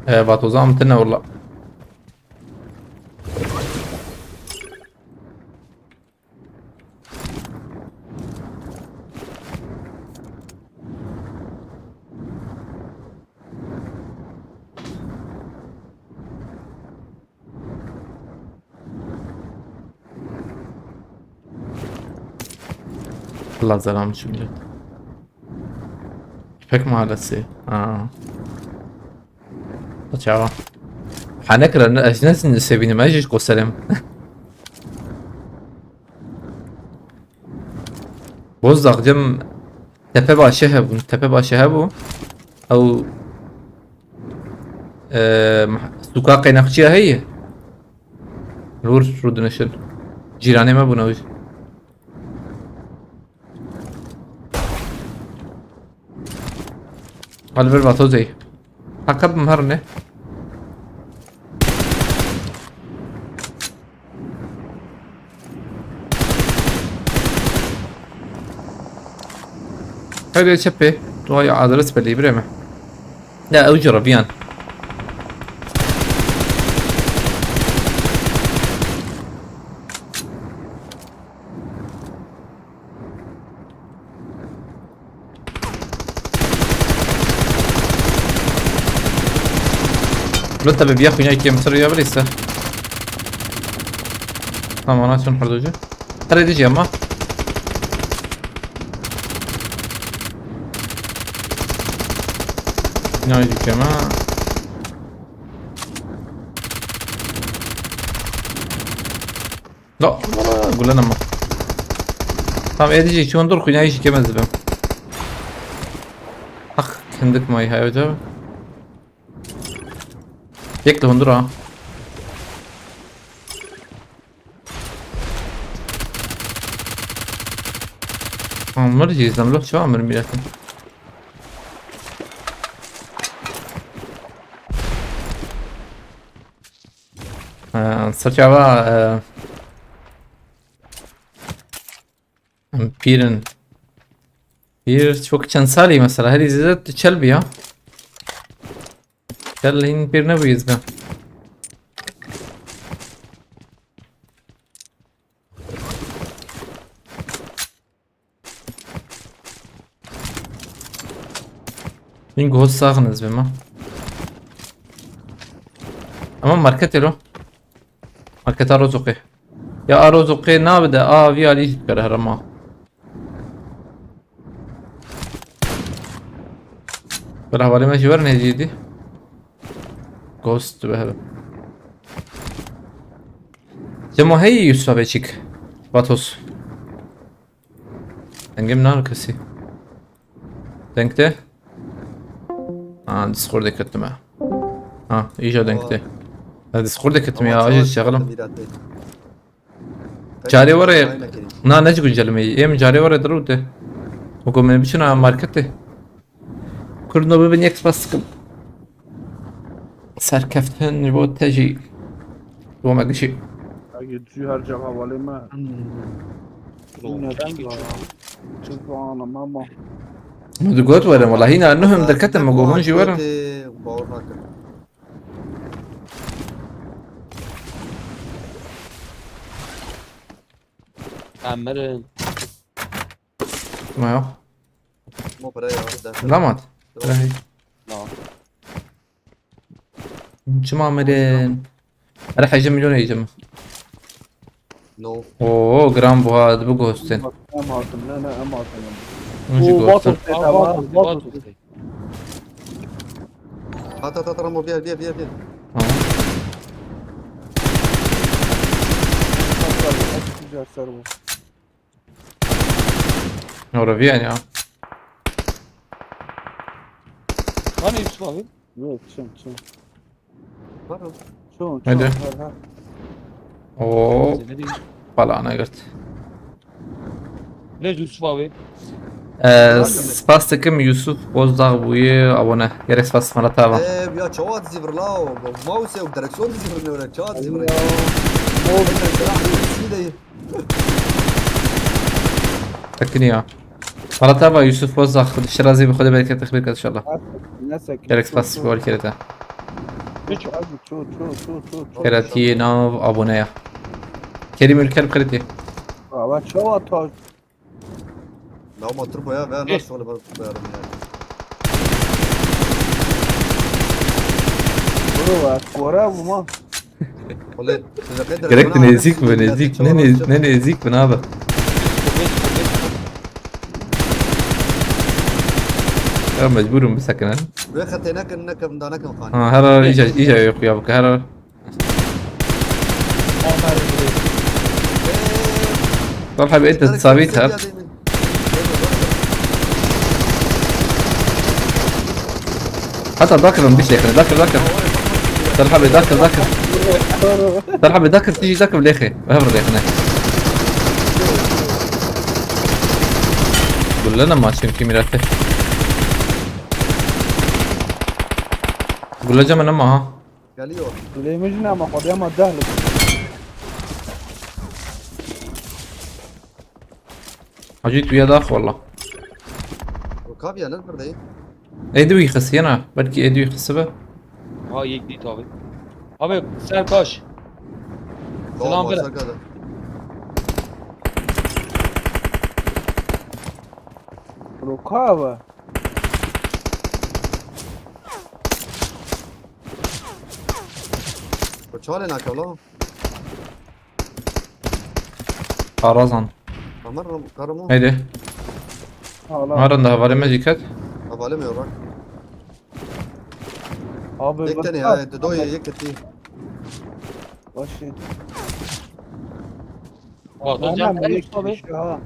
Ee, vatozan tine valla. Allah selam için millet. İpek Mahallesi. Ha. Çawa. Hane kira ne, ez ne, ne sevinim, ez hiç gösterim. Bozdağ cem Tepe başê hebûn. Tepe başê hebû. Ew, e, mah-, sûka qeynaxçiya heye. Li wir rûdinişin. Cîranê me bûne wî. Al ver Vatozey. Heqe bim her ne. Hadi çepê. Vay adres belli bireme. Ya ew cerabiyan. Lo tabi biya xwîna yekê Misir ya bilî se. Tamam, ana çun herdû jî. Herê dijî ama. Xwîna jî keme. Da, gule nema. Tamam, ê dijî çi hundur xwîna jî keme zibim. Ax, hindik mayî haya ca. Yek de hundur ha. Amir jî zemlo çawa amir milletin. Ha, ser çava, e, em pîr in. Pîr çok çend salî mesela, herî zêde tu çel bî ya. Çel hîn pîr nebûyî ez be. Hîn guhos saxin ez bêma. Ama marketê lo. Marketa Rozoqê. Ya a Rozoqê nabide, a vî alî jî dikare herema. Bela hevalê me jî werin hêjî dî. Ghost be hebe. Cemo hey Yusuf abi çik. Vatos. Dengê min naro kesî. Deng te? Ha, Discordê ketime. Ha, îja deng te. Ha, Discordê ketime ya, ajê şexilim. Carê were, na ne guncel me. Em carê were dirû te. Weko me biçina marketê. Kurno bibin yek spas dikim. Serkeftin ji bo te jî. Bo me gişî. Agi tu her cem hevalê me. Hmm. Neden var? Çiz bana mama. Min digot werin, wela hîna nuh em derketin, min got hûn jî werin. Bawer nakim. Em mirin. Ma yok. Mo para ya, def. Lamat. Tamam. Hey. Tamam. Çima mirin? Her hejim milyon hejim. No. Oo, gram bu ha, bu göstün. Em hatim, ne, ne, em hatim. Hınci göstün. At, at, at, Ramo, bir, bir, bir, bir. Tamam. At, at, at, at, at, at, at, Ora viene, ha. Hani Yusuf abi? Yok, çın, çın. Var mı? Çın, çın, Hadi. Her, her. Oo. Seni değil. Balana girt. Ne Yusuf abi? Ee, spas dikim Yusuf Bozdağ bûye abone. Gerek spas mala tava. Ee, ya çawa dizî vir la o. Mouse û direksiyon dizî vir ne öyle. Çawa dizî vir. Ya. Mouse. Tekinî ya. Mala tava Yusuf Bozdağ, Xwedê şirazî bi Xwedê bereket xêr kat inşallah. Gerek spas bol kerete. Keretî nav abone ya. Kerîm Ülker Kriti. Ama çawa ta. Lama turbo ya, ben nasıl böyle bir koyarım yani. Bro, kora bu ma. Gerek de nêzîk bi, nêzîk, ne nêz-, ne nêzîk bi, nabe. Ya mecbûr im bisekinin. Wê xetê nekin, nekin, da nekin xanî. Ha, her ara îca, îca yok ya, bu her ara. Talha Bey, ente sabit her. Gerek sesini ya demin. Gerek sesini ya demin. Heta dakir em bîş lêxine, dakir, dakir. Serhabê dakir, dakir. Serhabê dakir, tijî dakir lêxê. Hev lêxine. Gulle nema çimkî mîrate. Gulle cema nema ha. Geliyor. Lê min jî nema xwedî ama deh li. Hacî tu ya dax walla. Rukab ya ne buradayım. Ê di wî xisiye ne? Belkî ê di wî xisibe. Ha, yek dît abi. Abi, ser kaş. Tamam, Selam bile. Serkada. Rukab. Çalê nake lan. Arazan. Amar karamon. Haydi. Hala. Marin de hevalê me jî ket. Hevalê me yorak. Abi, yek tane ya, doyê yek ketî. Başlayın. Aa, tamam, yek abi. Kişi ha.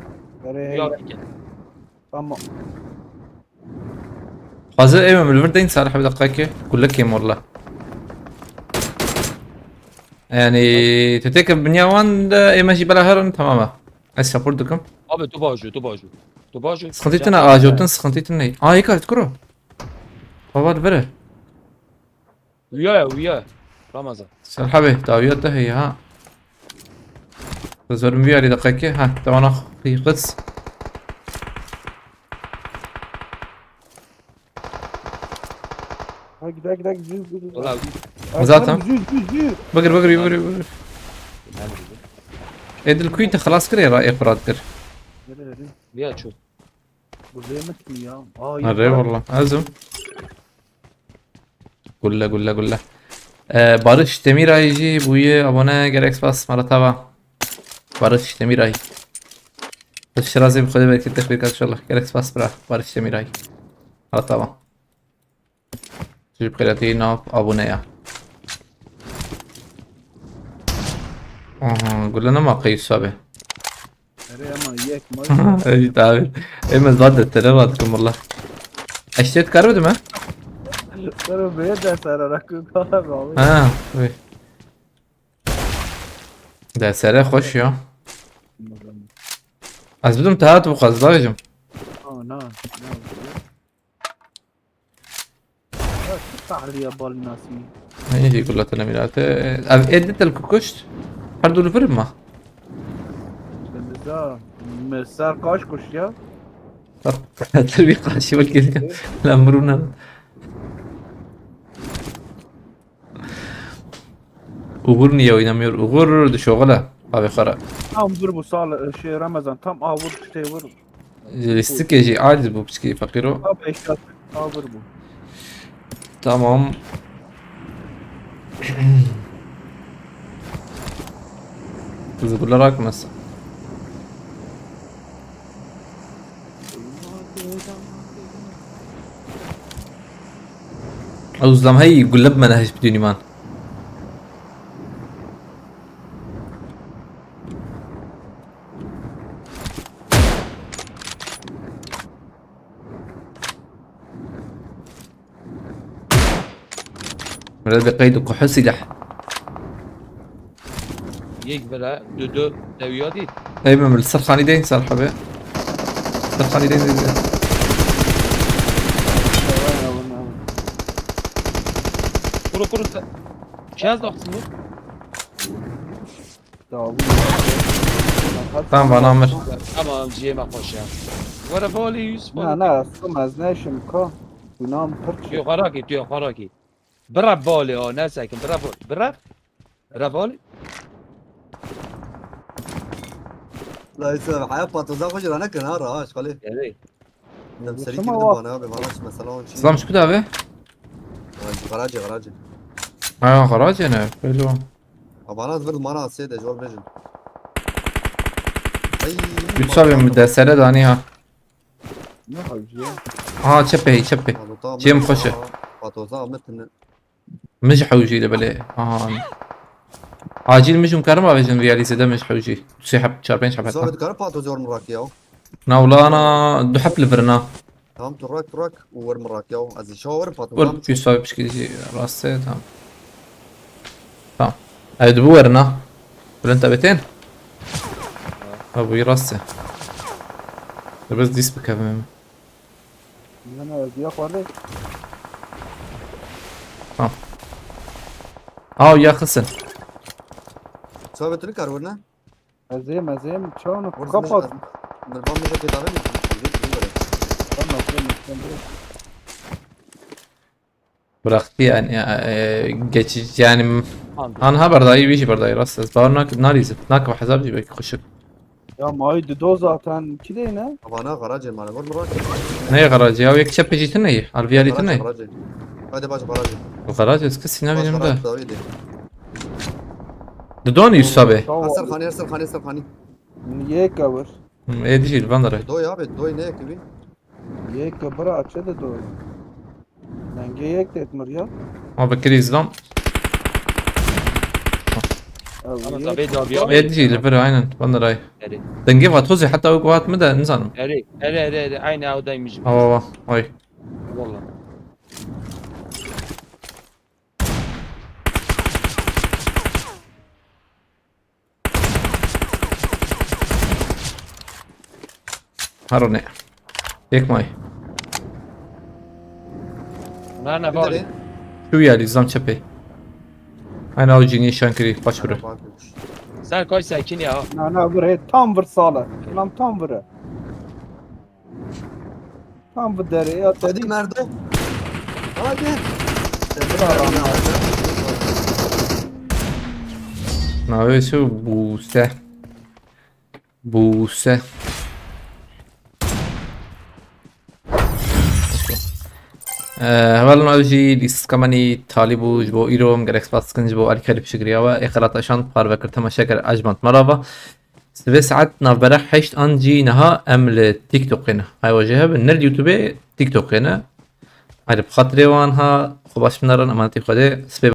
Tamam. Xwazir ê min li vir deyn Salih bir dakika ki. Kulek yêm walla. Yani, tu têke binya wan de ê me jî bela herin, tamam e. Ez support dikim. Abi, tu bajo, tu bajo. Tu bajo. Sıkıntı tine, ajotin sıkıntı tine. Aa, yek art kuro. Baba, li vir e. Uya ya, uya. Ramazan. Serhabê, dawiya te heye ha. Zorim viyarî deqekê. Ha, te wana xîqis. Ha, gidek, gidek, düz, düz, düz. Valla. Zaten. Erkan, düz, düz, düz. Bigir, bigir, bigir, bigir. Edil kuy te xelas kir ya, ra ê xwe radikir. Nereye, nereye? Ya çok. Burada yemek mi ya? Aa, Erê walla. Ezim. Gulle, gulle, gulle. Ee, Barış Demiraycı bûye abone, gerek spas, mara tava. Barış Demiraycı. Şirazê bi Xwedê bereket te xêr kat inşallah. Gerek spas bira. Barış Demiraycı. Mara tava. Ji bi xêratî nav abone ya. Aha, gulle nema qey Yusuf abi. Erê ama yek ma. Ey tabi. Ey, ez va de tele va dikim valla. Eştê dikare bidim he? Sero bê de sera rakı kahve abi. Ha, ey. De sere xweş ya. Ez bidim te hat bu qaz davêjim. Oh, na, na. Tahliye bal nasî. Heyî, gullete nemîrate. Ev ê di tel ku kuşt. Her du li vir ma. Deniza, me ser kaş kuşt ya. Ter bir karşı bak geliyor. Lan buruna. Uğur niye oynamıyor? Uğur düşoğla. Abi xara. Tam dur bu sal şey Ramazan tam avur işte vur. Listike jî aciz bu piçkî feqîro. Abi eşya avur bu. Tamam. Kızı bularak mısın? Ew zlam hey gule bi me nehişt bidînî man. Mire bi qeyd û kuhu silah. Yek bela, du du, dewiya dît. Ey min, li ser xanî deyin, ser hebe. Ser xanî deyin, deyin, deyin. Kuru, kuru, se-, çi ez daxistim bu? Tamam, bana amir. Tamam, ciyê me xweş e. Were balê Yusuf. Na, na, ez kim ez neşim ka. Gunam pirçe. Yo, xarakî, tu yo, xarakî. Bira balê ha, ne sekin, bira balê. Bira. Bira balê. La Yusuf, haya patoza xwe jira nekin ha, ra, şkalê. Evet. Dem serî Şema kirdi wa- bana abi, bana çi mesela on çi. Slam şku davi? Garajê, garajê. Ha, garajê ne? Belli o. Abana zıvır mana sê de, jor bejin. Ay, Güç abi mi desere dani ha. Ne hacı ya? Ha, çepe, çepe. Cem xoşe. Patoza, Ahmet ne? Mij hewjî li belê. Aha. Acil mij hûn karim avêjin vî alî zêde mij hewjî. Sê heb, çar pênc heb heta. Zor dikare patoz yor murak ya. Na wla ana du heb li vir na. Tamam, tu rak, tu rak. Û wer min rak ya. Ez ê şawa werim, patin Wer tamam. Yusuf abi pişkî jî rast e, tamam. Tamam. Ev dibu werin ha. Bülent abi tên? Ha, bu rast e. Dur, biz dis bikevim. Yana diye xwardê. Aw, ya xisin. Çawa tu kar werine? Ez êm, ez êm. Çano Wer kapat. Min van min pê dane mi? Tamam, tamam, tamam. Bıraktı yani, ya, e, geçici yani. Anha berdayî, wî jî berdayî, rast ez. Bawer nak-, nalîzim. Nakim hesab jî belki xweşik. Ya mayî dido zaten. Kidê ne? Havana garajê mane. Wer min rak. Ne garajê? Ya yek çepê jî tune ye. Alviyalî tune ye. Garajê. Hadi baş garajê. Garajê ez kesî Baş nabînim de. garajê dawî de. Didon Yusuf abi. Her ser xanî, her ser xanî, ser xanî. Yek ewir. Hı, ê dijî li van derê. Doy abi, doy ne ekibi? Yek bira çi dido? Dengê yek têt mir ya. Ma bi kirî zlam. Ew Ama yek. tabii de abi ya. Ê dijî li vir, aynen. Van derê. Eri. Dengê vatozê heta wek hat min de nizanim. Eri. Eri eri eri. Aynı avdaymış. Awa wa. Ay. Vallahi. Harone. Yek may. Ne ne Bir de var? ne? Şu ya lizam çepê. Aynen o cini şankiri. Baş bro. Sen koy sakin ya. Na na vir tam vir sale. Lan tam vir. Tam vir derê ya Hadi tedî. Merdo. Hadi. Navê çi? Buse. Buse. Ee, hevalno, ew jî lîstika me nî talî bû ji bo îro. Em gelek spas dikin ji bo alîkarî piştgiriya we. Ê xelata şand parve kir, temaşe kir, ecmand merava. Sibê saet navbera heşt an jî niha em li TikTokê ne. Hay we jê hebin, ne li YouTubeê, TikTokê ne. Haydi bi xatirê wan ha, xwe baş binarin, emanetî Xwedê. Sibê